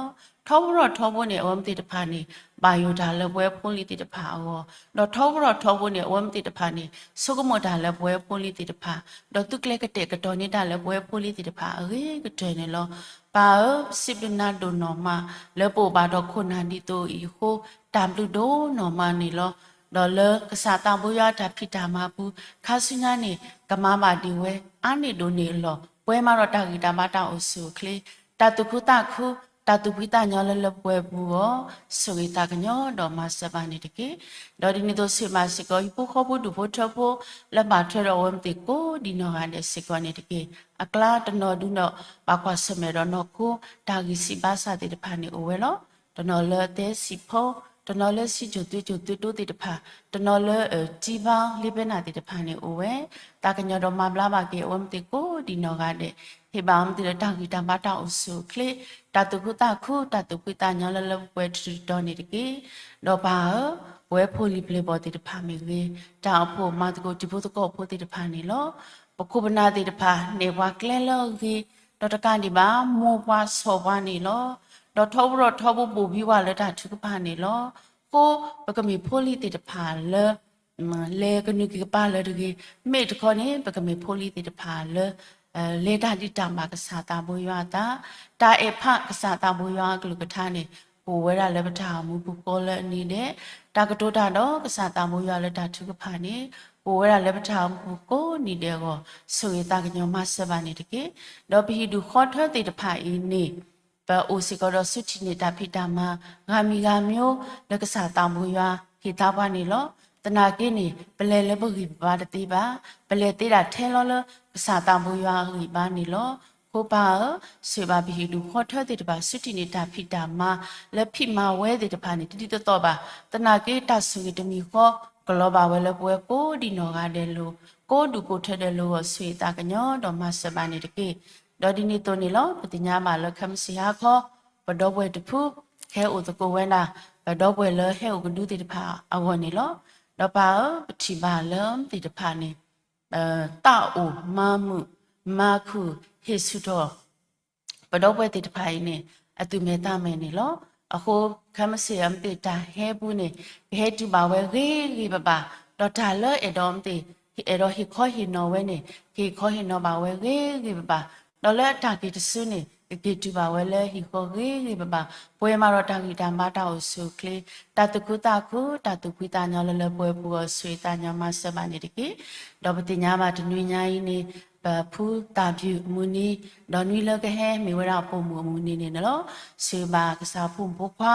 ထီဘိထီဘိန့ၣ် အဝဲသ့ၣ်တဖၣ်န့ၣ် ဘၣ်ယိၣ်တၢ်လၢပဝဲဖိလံၤသ့ၣ်တဖၣ်အဂီၢ်, ဒီးထီဘိထီဘိန့ၣ် အဝဲသ့ၣ်တဖၣ်န့ၣ် ဆိကမိၣ်တၢ်လၢပဝဲဖိလံၤသ့ၣ်တဖၣ်, ဒီးသူကျဲၤကတဲာ်ကတီၤန့ၢ်တၢ်လၢပဝဲဖိလံၤသ့ၣ်တဖၣ်အဂ့ၤကတၢၢ်န့ၣ်လီၤ. ပၢ်ဧၢ, ပစံးဘျုးနၤဒိၣ်နီၢ်မး လၢပအိၣ်ဘၣ်ဒီးခိၣ်နၢ်ဒ်သိးအံၤအဃိ, တၢ်ဘျုးဒိၣ်နီၢ်မးန့ၣ်လီၤ. ဒီးလၢကစၢ်သးဘိယွၤအတၢ်ဖံးတၢ်မၤအပူၤ ခါဆူညါန့ၣ် ကမၤဘၣ်ဒံးဝဲ အါန့ၢ်ဒိၣ်န့ၢ်အလီၢ် ပှဲၤမးဒီးတၢ်ဂံၢ်တၢ်ဘါတၢ်အိၣ်ဆူၣ်အိၣ်ချ့, တၢ်သူၣ်ခုသးခု, တၢ်သူၣ်ဖှံသးညီလၢလၢပှဲၤပူၤအဂီၢ် ဆိၣ်ဂ့ၤသးကညီၤဒီးမၤစၢၤဘၣ်န့ၣ်တက့ၢ်. ဒီးဒ်န့ၣ်အသိးစံးဘၣ်စ့ၢ်ကီး ဟံၣ်ဖိဃီဖိဒူၣ်ဖိထၢဖိ လၢဘၣ်ထွဲဒီးအဝဲသ့ၣ်ကိးဒံးနီၢ်ဂၤဒဲးစ့ၢ်ကီးန့ၣ်တက့ၢ်. အကျါတနီၤဒုးဒီး ဘၣ်ကွၢ်ဆၢၣ်မဲာ်ဒီးနီၢ်ခိ တၢ်ဂံၢ်စၢ်ဘါစၢ်သ့ၣ်တဖၣ်န့ၣ်အိၣ်ဝဲလီၤ. တနီၤလၢအသဲစံာ်ဖီ, တနီၤလၢစံကၠိၣ်သွံကၠိၣ်သွံတိသ့ၣ်တဖၣ်, တနီၤလၢ ထံဘါလ့ပဲနၢ်သ့ၣ်တဖၣ်န့ၣ်အိၣ်ဝဲ, သးကညီၤဒီးမၤဘျါဘၣ်က့ၤအဝဲသ့ၣ်ကိးဒံးနီၢ်ဂၤဒဲး, ဟ့ၣ်ဘၣ်အဝဲသ့ၣ်လၢတၢ်ဂံၢ်တၢ်ဘါတၢ်အိၣ်ဆူၣ်အိၣ်ချ့, တၢ်သူၣ်ခုသးခု, တၢ်သူၣ်ဖှံသးညီလၢလၢပှဲၤပှဲၤတတီၤန့ၣ်တက့ၢ်. ဒီးပၢ်ဧၢ, ပဝဲဖိလံၤပျဲၢ်ဘီၣ်သ့ၣ်တဖၣ်မ့ၢ်ဂ့ၤ, တၢ်အိၣ်ဖှိၣ်မၤသကိးတံၤဖိသကိးဖိသ့ၣ်တဖၣ်န့ၣ်လီၤ. ပခိၣ်ပနၢ်သ့ၣ်တဖၣ် နဲၣ်ပှၤကျဲလၢအဂ့ၤ, ဒီးတကးဒံးဘၣ် မိၢ်ပှၤဆီၣ်ပှၤန့ၣ်လီၤ. ဒီးထီဘိဒီးထီဘိဘိၣ်ဘံဝဲလၢတၢ်ထုကဖၣ်န့ၣ်လီၤ. အဃိပကမ့ၢ်ဖိလံၤသ့ၣ်တဖၣ်လၢ လဲၤကနုာ်က့ၤကပၤလၢတဂ့ၤ, မ့ၢ်တခီန့ၣ် ပကမ့ၢ်ဖိလံၤသ့ၣ်တဖၣ်လၢ လဲၤတၢ်ဒံးတၢ်ဘၣ်ကစၢ်သးဘိယွၤအသး, တၢ်အဲၣ်ဖးကစၢ်သးဘိယွၤအကလုၢ်ကထါန့ၣ် ကအိၣ်ဝဲဒၣ်လၢပတၢ်အိၣ်မူပူၤကိးလၢအနံၤဒဲး, တၢ်ကတိၤတၢ်ဒီးကစၢ်သးဘိယွၤလၢတၢ်ထုကဖၣ်န့ၣ် ကအိၣ်ဝဲဒၣ်လၢပတၢ်အိၣ်မူပူၤကိးနံၤဒဲးအဂီၢ်, ဆိၣ်ဂ့ၤသးကညီၤမၤစၢၤဘၣ်န့ၣ်တက့ၢ်. ဒီးပဟံၣ်ဒူၣ်ဃီထၢသ့ၣ်တဖၣ်အံၤန့ၣ် ပအိၣ်စ့ၢ်ကီးဒီးစုထံၣ်န့ၢ်တၢ်ဖံးတၢ်မၤ ဂၤမံၤဂၤမံၤ လၢကစၢ်သးဘိယွၤဟ့ၣ်သါပှၤန့ၣ်လီၤ. သနာ်က့န့ၣ် ပလဲၤလၢပဂံၢ်ပဘါတသ့ဘၣ်, ပလဲၤသ့ဒၣ်ထဲလီၤလၢကစၢ်သးဘိယွၤအဂံၢ်ဘါန့ၣ်လီၤ. အဃိပၢ်ဧၢ, ဆိၣ်ဂ့ၤဘၣ်ပဟံၣ်ဒူၣ်ဃီထၢသ့ၣ်တဖၣ် စုထံၣ်န့ၢ်တၢ်ဖံးတၢ်မၤ လၢဖံးမၤဝဲသ့ၣ်တဖၣ်န့ၣ် တဒ်သိးသိးဘၣ်. သနာ်က့တၢ်ဆိၣ်ဂ့ၤတမံၤဃီ ကလီၤဘၣ်ဝဲလၢပဝဲကိးဒံးနီၢ်ဂၤဒဲးလိၤ, ကိးဒူၣ်ကိးထၢဒဲးလိၤအဂီၢ် ဆိၣ်ဂ့ၤသးကညီၤဒီးမၤစၢၤဘၣ်န့ၣ်တက့ၢ်. ဒီးဒ်န့ၣ်အသိးန့ၣ်လီၤ. ပသ့ၣ်ညါဘၣ်လၢခဲမုၢ်ဆ့ၣ်ဟါခီ ပဒီပုၢ်ဝဲၢ်တဖု ကဟဲအိၣ်သကိးဝဲဒၣ် ပဒီပုၢ်ဝဲၢ်လၢဟဲအိၣ်ကဒုသ့ၣ်တဖၣ်အဂီၢ်န့ၣ်လီၤ. ဒီးပၢ်ဧၢ, ပထံၣ်ဘၣ်လၢသ့ၣ်တဖၣ်န့ၣ် သးအိၣ်မၤမုာ်မၤခုၣ်ဟ့ၣ်ဆူၣ်ထီၣ် ပဒီပုၢ်ဝဲၢ်သ့ၣ်တဖၣ်အံၤန့ၣ် အသူၣ်မဲာ်သးမဲာ်န့ၣ်လီၤ. အဃိခဲမုၢ်ဆ့ၣ်အမ့ၢ်သ့ၣ်တၢ်ဟဲပူၤန့ၣ် ကဟဲတုၤဘၣ်ဝဲဂ့ၤဂ့ၤဘၣ်ဘၣ်, ဒီးတၢ်လၢအဲၣ်ဒိးမ့ၢ်သ့ၣ် အဲၣ်ဒိးဟ့ၣ်ခီဟ့ၣ်နီၤဝဲန့ၣ် ကဟ့ၣ်ခီဟ့ၣ်နီၤဘၣ်ဝဲဂ့ၤဂ့ၤဘၣ်ဘၣ်, ဒီးလၢအတၢ်က့ၤတစုန့ၣ် ကက့ၤတုၤဘၣ်ဝဲလၢဟံၣ်ဃီဂ့ၤဂ့ၤဘၣ်ဘၣ်, ပှဲၤမးဒီးတၢ်ဂံၢ်တၢ်ဘါတၢ်အိၣ်ဆူၣ်အိၣ်ချ့, တၢ်သူၣ်ခုသးခု တၢ်သူၣ်ဖှံသးညီလၢလၢပှဲၤပူၤအဂီၢ် ဆိၣ်ဂ့ၤသးကညီၤမၤစၢၤဘၣ်န့ၣ်တက့ၢ်. ဒီးပသ့ၣ်ညါဘၣ်တနွံညါအံၤန့ၣ် ပဖုသၣ်ဘျုးအမုၢ်နံၤ, ဒီးနွံလၢကဟဲမ့ၢ်ဝဲဒၣ်ပိာ်မုၣ်အမုၢ်နံၤန့ၣ်န့ၣ်လီၤ. ဆိၣ်ဂ့ၤဘၣ်ကစၢ်ဖိမုၣ်ဖိခွါ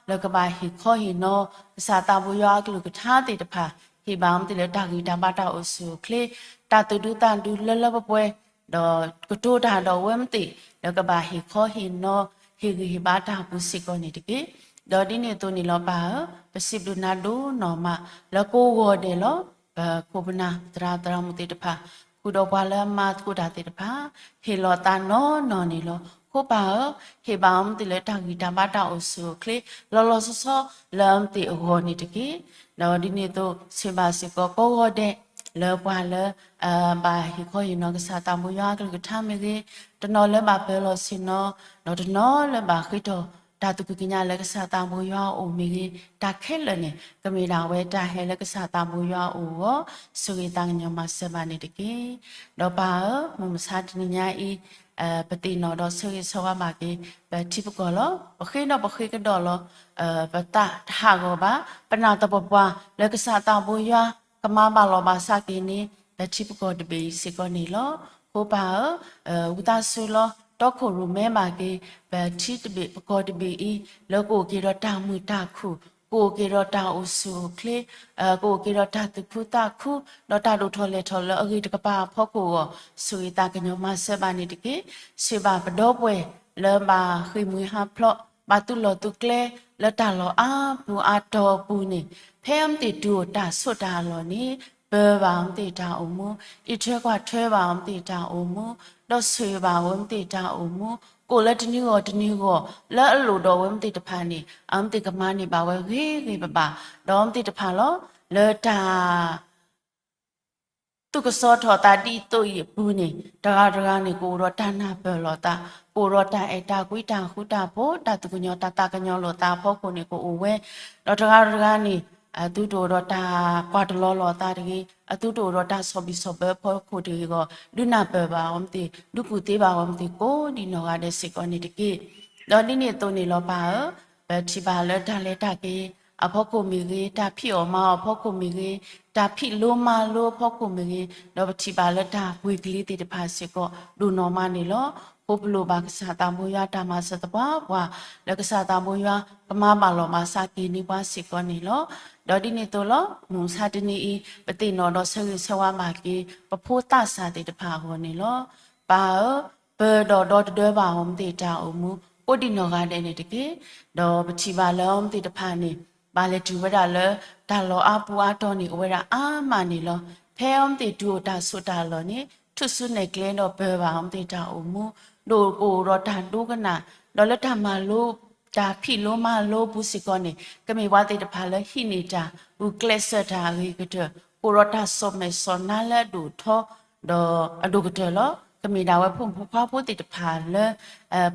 လၢကဘၣ်ဟ့ၣ်ခီဟ့ၣ်နီၤ ကစၢ်သးဘိယွၤအကလုၢ်ကထါသ့ၣ်တဖၣ်, ဟ့ၣ်ဘၣ်အမ့ၢ်သ့ၣ်လၢတၢ်ဂံၢ်တၢ်ဘါတၢ်အိၣ်ဆူၣ်အိၣ်ချ့, တၢ်သူၣ်ဒူသးဒူလၢလၢပှဲၤပှဲၤ, ဒီးကတိၤတၢ်ဒီးအဝဲမ့ၢ်သ့ၣ် လၢကဘၣ်ဟ့ၣ်ခီဟ့ၣ်နီၤ ဟ့ၣ်ဂံၢ်ဟ့ၣ်ဘါတၢ်အပူၤစ့ၢ်ကီးန့ၣ်တက့ၢ်. ဒီးဒ်န့ၣ်အသိးန့ၣ်လီၤပၢ်ဧၢ, ပစံးဘျုးနၤဒိၣ်နီၢ်မး လၢကိးဂီၤဒဲးလီၤ. ပခိၣ်ပနၢ်သရၣ်သရၣ်မုၣ်သ့ၣ်တဖၣ် ဃုာ်ဒီးပှၤလၢအမၤသကိးတၢ်သ့ၣ်တဖၣ် ဟ့ၣ်လီၤသးနီၢ်နီၢ်န့ၣ်လီၤ. အဃိပၢ်ဧၢ, ဟ့ၣ်ဘၣ်အမ့ၢ်သ့ၣ်လၢတၢ်ဂံၢ်တၢ်ဘါတၢ်အိၣ်ဆူၣ်အိၣ်ချ့ လီၤလီၤဆီဆီလၢအမ့ၢ်သ့ၣ်အဂီၢ်န့ၣ်တက့ၢ်. ဒီးဒ်န့ၣ်အသိး ဆိၣ်ဂ့ၤဘၣ်စ့ၢ်ကီးကိးဂီၤဒဲး လၢပှၤလၢ ဘၣ်ဟ့ၣ်ခီဟ့ၣ်နီၤကစၢ်သးဘိယွၤအကလုၢ်ကထါမ့ၢ်ဂ့ၤ, တနီၤလၢဘၣ်ပၢၤလီၢ်ဆ့ၣ်နီၤ, ဒီးတနီၤလၢဘၣ်ဃ့ထီၣ်တၢ်သူၣ်ဖှံသးညီလၢကစၢ်သးဘိယွၤအအိၣ်မ့ၢ်ဂ့ၤ, တၢ်ခဲလၢာ်န့ၣ် ကမ့ၢ်ဒၣ်ဝဲတၢ်ဟဲလၢကစၢ်သးဘိယွၤအအိၣ်အဂီၢ်, ဆိၣ်ဂ့ၤသးကညီၤမၤစၢၤဘၣ်န့ၣ်တက့ၢ်. ဒီးပၢ်ဧၢ, မုၢ်မဆါတနံၤညါအံၤ ပသ့ၣ်နီၣ်ဒီးဆၢဂ့ၤဆၢဝါဘၣ်က့ၤ ပထံပကီၢ်လီၤ. ပဃ့ဒီးပဃ့ကဒီးလီၤ. ပသးတဟးဂီၤဘၣ်. ပနာ်သပှၢ်ပှၢ်လၢကစၢ်သးဘိယွၤ ကမၤဘၣ်လီၤဘၣ်စးက့ၤန့ၣ် ပထံပကီၢ်တဘ့ၣ်အံၤစ့ၢ်ကီးန့ၣ်လီၤ. အဃိပၢ်ဧၢ, ဝံသးစူၤလီၤ တီခိၣ်ရိၣ်မဲဘၣ်က့ၤ ပထံတဘ့ၣ်ပကီၢ်တဘ့ၣ်အံၤ လၢကအိၣ်က့ၤဒီးတၢ်မုာ်တၢ်ခုၣ်, ကအိၣ်က့ၤဒီးတၢ်အိၣ်ဆူၣ်အိၣ်ချ့, ကအိၣ်က့ၤဒီးတၢ်သူၣ်ခုသးခု, ဒီးတၢ်ဒိၣ်ထီၣ်လဲၢ်ထီၣ်လၢအဂ့ၤတကပၤအဖီခိၣ်အဂီၢ်, ဆိၣ်ဂ့ၤသးကညီၤမၤစၢၤဘၣ်န့ၣ်တက့ၢ်. ဆိၣ်ဂ့ၤဘၣ်ပဒီပုၢ်ဝဲၢ်လၢဘၣ်ဃ့ၢ်မှံဟးဖျိး, ဘၣ်သူၣ်လီၢ်သူၣ်ကျဲလၢတၢ်လီၢ်အါပူၤအါတီၤအပူၤန့ၣ်, ဖဲအမ့ၢ်သ့ၣ်တုၤအိၣ်တၢ်ဆိးတၢ်အလီၢ်န့ၣ်, ပၢၤဘၣ်အမ့ၢ်သ့ၣ်တၢ်အိၣ်မူ, အံးထွဲကွၢ်ထွဲဘၣ်အမ့ၢ်သ့ၣ်တၢ်အိၣ်မူ, ဒီးဆိၣ်ဂ့ၤဘၣ်အဝဲမ့ၢ်သ့ၣ်တၢ်အိၣ်မူ, ကိၣ်လၢတနံၤဂီၢ်တနံၤဂီၢ် လၢအလိၣ်ဒီးအဝဲမ့ၢ်သ့ၣ်တဖၣ်န့ၣ် အမ့ၢ်သ့ၣ်ကမၤန့ၢ်ဘၣ်ဝဲဂ့ၤဂ့ၤဘၣ်ဘၣ်, ဒီးအမ့ၢ်သ့ၣ်တဖၣ်လီၤ လၢတၢ် သူၣ်ကစီၣ်ထီၣ်သးဒ်သိးအံၤအပူၤန့ၣ် တဂၤတဂၤန့ၣ် ကအိၣ်ဒီးတၢ်နၢ်ပၢၢ်လိာ်သး, ကအိၣ်ဒီးတၢ်အဲၣ်တၢ်ကွံတၢ်ဃူတၢ်ဖိး, တၢ်သူၣ်ကညီၤတၢ်သးကညီၤလိာ်သးအဖီခိၣ်န့ၣ် ကအိၣ်ဝဲ, ဒီးတဂၤတဂၤန့ၣ် အသုတအိၣ်ဒီးတၢ်ကွၢ်တလီၤလိာ်အသးတဂ့ၤ, အသုတအိၣ်ဒီးတၢ်ဆီၣ်ဘံၣ်ဆီၣ်ဘၢအဖီခိၣ်တဂ့ၤအဂီၢ် ဒုးနၢ်ပၢၢ်ဘၣ်အီၤမ့ၢ်သ့ၣ်, ဒုးကူၣ်သ့ဘၣ်အီၤမ့ၢ်သ့ၣ် ကိးဒံးနီၢ်ဂၤဒဲးစ့ၢ်ကီးန့ၣ်တက့ၢ်. ဒီးဒ်န့ၣ်အသိးန့ၣ်လီၤပၢ်ဧၢ, ပထံၣ်ဘၣ်လၢတၢ်လဲၤတၢ်က့ၤ အဖီခိၣ်မ့ၢ်ဂ့ၤ, တၢ်ဖံးအီၣ်မၤအီၣ်အဖီခိၣ်မ့ၢ်ဂ့ၤ, တၢ်ဖံးလိမၤလိအဖီခိၣ်မ့ၢ်ဂ့ၤ, ဒီးပထံၣ်ဘၣ်လၢတၢ်ပှ့ၤကလံၤသ့ၣ်တဖၣ်စ့ၢ်ကီး ဒိၣ်နီၢ်မးန့ၣ်လီၤ. ဃိပလိၣ်ဘၣ်ကစၢ်သးဘိယွၤတၢ်မၤစၢၤသပှၢ်ပှၢ်, လၢကစၢ်သးဘိယွၤကမၤဘၣ်လီၤဘၣ်စးက့ၤန့ၢ်ပှၤစ့ၢ်ကီးန့ၣ်လီၤ. ဒီးဒ်န့ၣ်အသိးလီၤ, မုၢ်မဆါတနံၤအံၤ ပသ့ၣ်နီၣ်ဒီးဆၢဂ့ၤဆၢဝါဘၣ်က့ၤ ပဖိသးစၢ်သ့ၣ်တဖၣ်အဂီၢ်န့ၣ်လီၤ. ပၢ်ဧၢ, ပၢၢ်ဒီးဒီတဒၢဘၣ်အီၤမ့ၢ်သ့ၣ်တၢ်အိၣ်မူ ကိးဒံးနီၢ်ဂၤဒဲးန့ၣ်တက့ၢ်. ဒီးပထံၣ်ဘၣ်လၢအီၤမ့ၢ်သ့ၣ်တဖၣ်န့ၣ် ဘၣ်လဲၤတုၤဝဲဒၣ်လၢ တၢ်လီၢ်အါပူၤအါတီၤန့ၣ် အိၣ်ဝဲဒၣ်အါမးန့ၣ်လီၤ. ဖဲအီၤမ့ၢ်သ့ၣ်တုၤအိၣ်တၢ်ဆိးတၢ်လီၢ်န့ၣ် ထူၣ်စုနဲၣ်ကျဲဒီးပၢၢ်ဘၣ်အီၤမ့ၢ်သ့ၣ်တၢ်အိၣ်မူ ဒီးကအိၣ်ဒီးတၢ်ဒိကနၣ်, ဒီးလၢတၢ်မၤလိ တၢ်ဖံးလိမၤလိပူၤစ့ၢ်ကီးန့ၣ် ကမ့ၢ်ပှၤသ့ၣ်တဖၣ်လၢဟံးန့ၢ်တၢ် ဂုာ်ကျဲးစၢးတၢ်အဂ့ၤကတၢၢ်, ကအိၣ်ဒီးတၢ်စိာ်မဲာ်စိာ်နါလၢအဒိၣ်ထီ ဒီးအဒိၣ်ကတၢၢ်လီၤ. ကမ့ၢ်ဒၣ်ဝဲဖိမုၣ်ဖိခွါဖိသ့ၣ်တဖၣ်လၢ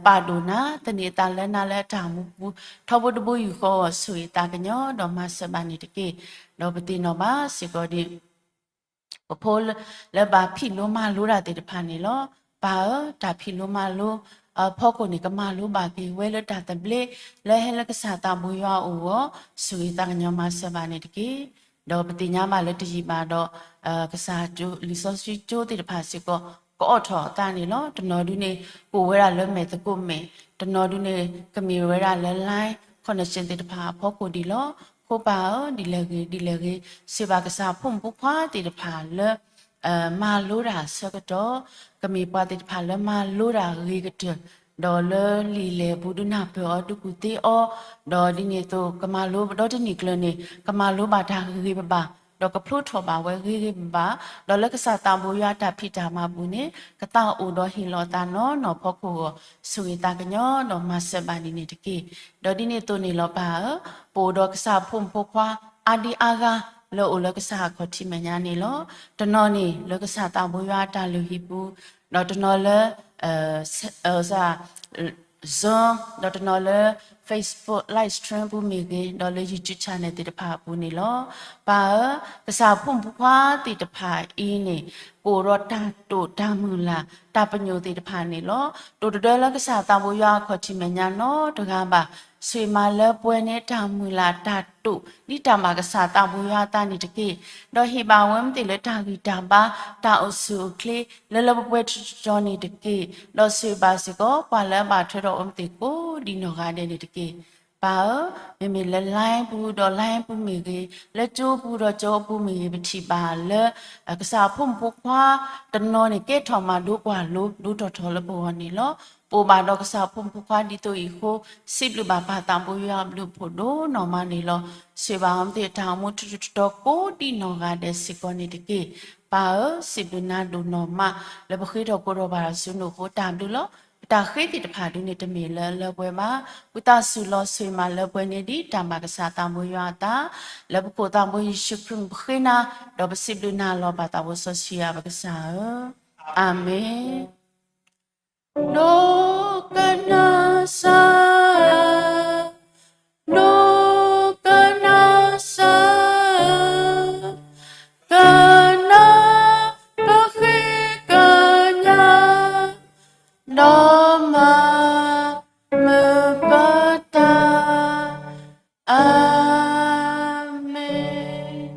ပာ်ဒိၣ်နၤ သန့ၤအသးလၢနၤလၢအတၢ်မူပူၤ ထီဘိတဘိယူၢ်ဃီ ဆိၣ်ဂ့ၤသးကညီၤ ဒီးမၤစၢၤဘၣ်န့ၣ်တက့ၢ်. ဒီးပသ့ၣ်နီၣ်ဘၣ်စ့ၢ်ကီးဒ် ပဖိလၢ လၢဘၣ်ဖံးလိမၤလိတၢ်သ့ၣ်တဖၣ်န့ၣ်လီၤ. ပၢ်ဧၢ, တၢ်ဖံးလိမၤလိ အဖီခိၣ်န့ၣ် ကမၤလိဘၣ်က့ၤဝဲလၢတၢ်သဘျ့ လၢဟဲလၢကစၢ်သးဘိယွၤအအိၣ်အဂီၢ် ဆိၣ်ဂ့ၤသးကညီၤမၤစၢၤဘၣ်န့ၣ်တက့ၢ်. ဒီးပသ့ၣ်ညါဘၣ်လၢတယံာ်ဘၣ်ဒီး ကစၢ်လံာ်စီဆှံကၠိသ့ၣ်တဖၣ်စ့ၢ်ကီး ကအိးထီၣ်အသးန့ၣ်လီၤ. တနီၤဒုန့ၣ် ကအိၣ်ဝဲဒၣ်လၢမဲာ်သကိးမဲာ်, တနီၤဒုန့ၣ် ကမ့ၢ်ဝဲဒၣ်လၢ line connection သ့ၣ်တဖၣ်အဖီခိၣ်ဒံးလီၤ. ဃိပၢ်ဧၢ, ဒ်လဲၣ်ဂ့ၤ ဒ်လဲၣ်ဂ့ၤ, စံးဘၣ်ကစၢ်ဖိမုၣ်ဖိခွါသ့ၣ်တဖၣ်လၢ မၤလိတၢ်အဆၢကတီၢ်, ကမ့ၢ်ပှၤသ့ၣ်တဖၣ်လၢမၤလိတၢ်ဂ့ၤကတၢၢ်, ဒီးလၢလံာ်လဲၢ်ပူၤဒုနၢ်ပၢၢ်အီၤဒုးကူၣ်သ့အီၤ, ဒီးဒ်န့ၣ်အသိး ကမၤလိဒီတနံၣ်ကျၢၤန့ၣ် ကမၤလိဘၣ်တၢ်ဂ့ၤဂ့ၤဘၣ်ဘၣ်, ဒီးကဖျိထီၣ်ဘၣ်ဝဲဂ့ၤဂ့ၤဘၣ်ဘၣ်, ဒီးလၢကစၢ်သးဘိယွၤအတၢ်ဖံးတၢ်မၤပူၤန့ၣ် ကသးအိၣ်ဒီးဟ့ၣ်လီၤသးနီၢ်နီၢ်ဖီခိၣ်အဂီၢ် ဆိၣ်ဂ့ၤသးကညီၤဒီးမၤစၢၤဘၣ်န့ၣ်န့ၣ်တက့ၢ်. ဒီးဒ်န့ၣ်အသိးန့ၣ်လီၤပၢ်ဧၢ, ပအိၣ်ဒီးကစၢ်ဖိမုၣ်ဖိခွါ အါဒံအါဂၤ လၢအိၣ်လၢကစၢ်အခီၣ်ထံးမဲာ်ညါန့ၣ်လီၤ. တနီၤန့ၣ် လၢကစၢ်သးဘိယွၤအတၢ်လုၢ်ဟံၣ်ပူၤ, ဒီးတနီၤလၢ Zoom, ဒီးတနီၤလၢ Facebook live stream ပူၤမ့ၢ်ဂ့ၤ, ဒီးလၢ YouTube channel သ့ၣ်တဖၣ်အပူၤန့ၣ်လီၤ. ပၢ်ဧၢ, ကစၢ်ဖိမုၣ်ဖိခွါသ့ၣ်တဖၣ်အံၤန့ၣ် ကအိၣ်ဒီးတၢ်တိာ်တၢ်မုၢ်လၢ် တၢ်ပညိၣ်သ့ၣ်တဖၣ်န့ၣ်လီၤ. တိာ်တဒၢလၢကစၢ်သးဘိယွၤအခီၣ်ထံးမဲာ်ညါနီတဂၤဘၣ်. ဆိၣ်ဂ့ၤမးလၢပှဲၤန့ၢ်တၢ်မုၢ်လၢ်တၢ်တိာ် ဒ်တၢ်ဘၣ်ကစၢ်သးဘိယွၤအသးန့ၣ်တက့ၢ်. ဒီးဟ့ၣ်ဘၣ်ဝဲမ့ၢ်သ့ၣ်လၢတၢ်ဂံၢ်တၢ်ဘါ တၢ်အိၣ်ဆူၣ်အိၣ်ချ့ လၢလၢပှဲၤပှဲၤထီထီန့ၣ်တက့ၢ်. ဒီးဆိၣ်ဂ့ၤဘၣ်စ့ၢ်ကီး ပှၤလၢအဘၣ်ထွဲဒီးအီၤမ့ၢ်သ့ၣ်ကိးဒံးနီၢ်ဂၤဒဲးန့ၣ်တက့ၢ်. ပၢ်ဧၢ, မ့မ့ၢ်လၢ line ပူၤဒီး line ပူၤမ့ၢ်ဂ့ၤ, လၢကၠိပူၤဒီးကၠိပူၤမ့ၢ်ဂ့ၤ, ပထံၣ်ဘၣ်လၢ ကစၢ်ဖိမုၣ်ဖိခွါ တနီၤန့ၣ် ကဲထီၣ်မၤဒိကွၢ်လိဒိတီၤထီၣ်လၢပဂီၢ်န့ၣ်လီၤ. ပအိၣ်ဘၣ်ဒီးကစၢ်ဖိမုၣ်ဖိခွါဒ်သိးအံၤအဃိ, စံးဘျုးဘၣ်ပၢ်သးဘိယွၤအဘျုးအဖှိၣ်ဒိၣ်နီၢ်မးန့ၣ်လီၤ. ဆိၣ်ဂ့ၤဘၣ်အီၤမ့ၢ်သ့ၣ်တၢ်အိၣ်မူထူထူတီတီကိးဒံးနီၢ်ဂၤဒဲးစ့ၢ်ကီးန့ၣ်တက့ၢ်. ပၢ်ဧၢ, စံးဘျုးနၤဒိၣ်နီၢ်မး လၢပဃ့ထီၣ်ကိးထီၣ်ဘၣ်ဆူနအိၣ်အဃိတၢ်ဘျုးလီၤ. ပတၢ်ဃ့သ့ၣ်တဖၣ်ဒုန့ၣ်တမ့ၢ်လၢအလၢပှဲၤဘၣ်. ဝံသးစူၤလီၤ ဆိၣ်ဂ့ၤမးလၢပှဲၤန့ၢ်ဒံးတၢ်ဘၣ်ကစၢ်သးဘိယွၤအသး, လၢပခိၣ်သးဘိယ့ၣ်ၡူးခရံာ်ပဃ့နၤ, ဒီးပစံးဘျုးနၤလီၤဘၣ်သးဘိစီဆှံယွၤပကစၢ်ဧၢ, အၤမ့ၣ်. ဒိကနၣ်စၢ်, ဒိကနၣ်စၢ်, ကနၣ်ပဃ့ကညး, ဒီးမၤမုာ်ပတၢ်, အၤမ့ၣ်.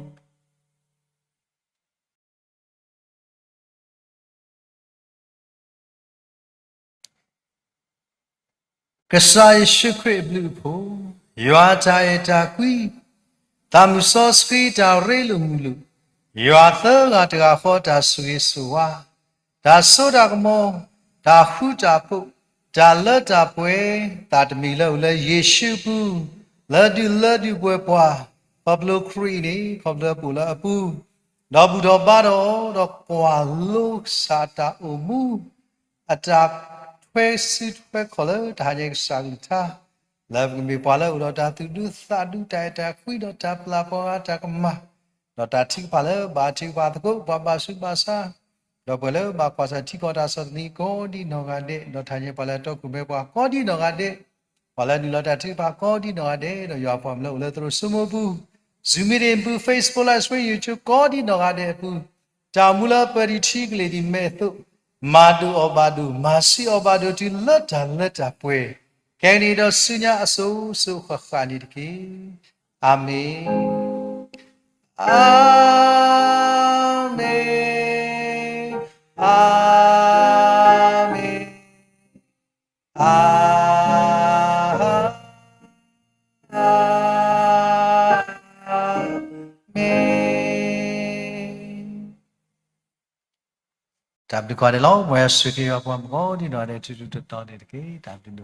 ကစၢ်ယ့ၣ်ၡူးခရံာ်အဘျုးအဖှိၣ်, ယွၤတၢ်အဲၣ်တၢ်ကွံ, သးမုၢ်စီဆှံတၢ်ရ့လိာ်မုာ်လိာ်, ယွၤသၢဂၤတဂၤဃီတၢ်ဆိၣ်ဂ့ၤဆိၣ်ဝါ, တၢ်စိတၢ်ကမီၤ, တၢ်ဃူတၢ်ဖိး, တၢ်လၢတၢ်ပှဲၤ, သးတမံၤလၢအိၣ်လၢယ့ၣ်ၡူးအပူၤ, လၢဒုးလၢဒုးပှဲၤပှၤ, ခီဖျိခရံာ်အံၤန့ၣ် ခီဖျိပအိၣ်လၢအပူၤ, ဒီးဘူၣ်ထီၣ်ဘါထီၣ်, ဒီးကွၢ်လိကစၢ်တၢ်အိၣ်မူ အတၢ်ထွဲစုထွဲခီၣ်လၢတၢ်ဟးညါကစၢ်ကလုၢ်ကထါ, လၢပကမ့ၢ်ပှၤလၢအအိၣ်ဒီးတၢ်သူၣ်ဒူသးဒူ တၢ်အဲၣ်တၢ်ကွံ ဒီးတၢ်ပျၢ်ပှၤဂၤတၢ်ကမၣ်, ဒီးတၢ်ထုကဖၣ်လၢဘၣ်ထုကဖၣ်သကိး ပှၤဘၣ်ဆူးဘၣ်ဆါ, ဒီးပှၤလၢဘၣ်ကွၢ်ဆၢထံကီၢ်တၢ်ဆီၣ်သနံးကိးဒံးနီၢ်ဂၤဒဲး, ဒီးတၢ်ဟးညါပှၤလၢအတီခိၣ်မဲာ်ပှၤကိးဒံးနီၢ်ဂၤဒဲး, ပှၤလၢနုာ်လီၤတၢ်ထုကဖၣ်ကိးဒံးနီၢ်ဂၤဒဲး, ဒီးယွၤပှၤမၢလၢအိၣ်လၢသရိာ်စိမိၤအပူၤ, Zoom meeting အပူၤ, Facebook live stream, YouTube ကိးဒံးနီၢ်ဂၤဒဲးအပူၤ, တၢ်အိၣ်မူလၢပှဲၤဒံးထံကလ့ၢ်ဒံးမဲးအသိး, မၤဒိၣ်အီၣ်ဘၣ်ဒိၣ်, မၤဆံးအီၣ်ဘၣ်ဒိၣ်တုၤလၢတၢ်လၢတၢ်ပှဲၤ, ခဲကနံၣ်ဒီးဆူညါအစိၤစိၤဃၣ်ဃၣ်န့ၣ်တက့ၢ်. အၤမ့ၣ်, အၤမ့ၣ်, အၤမ့ၣ်, အၤမ့ၣ်. တၢ်ဘျုးကိးဂၤဒဲးလီၤ. မ်ယွၤဆိၣ်ဂ့ၤက့ၤပှၤမုၢ်ကိးဒံနီၢ်ဒဲး ထူထူတီတီန့ၣ်တက့ၢ်. တၢ်ဘျုး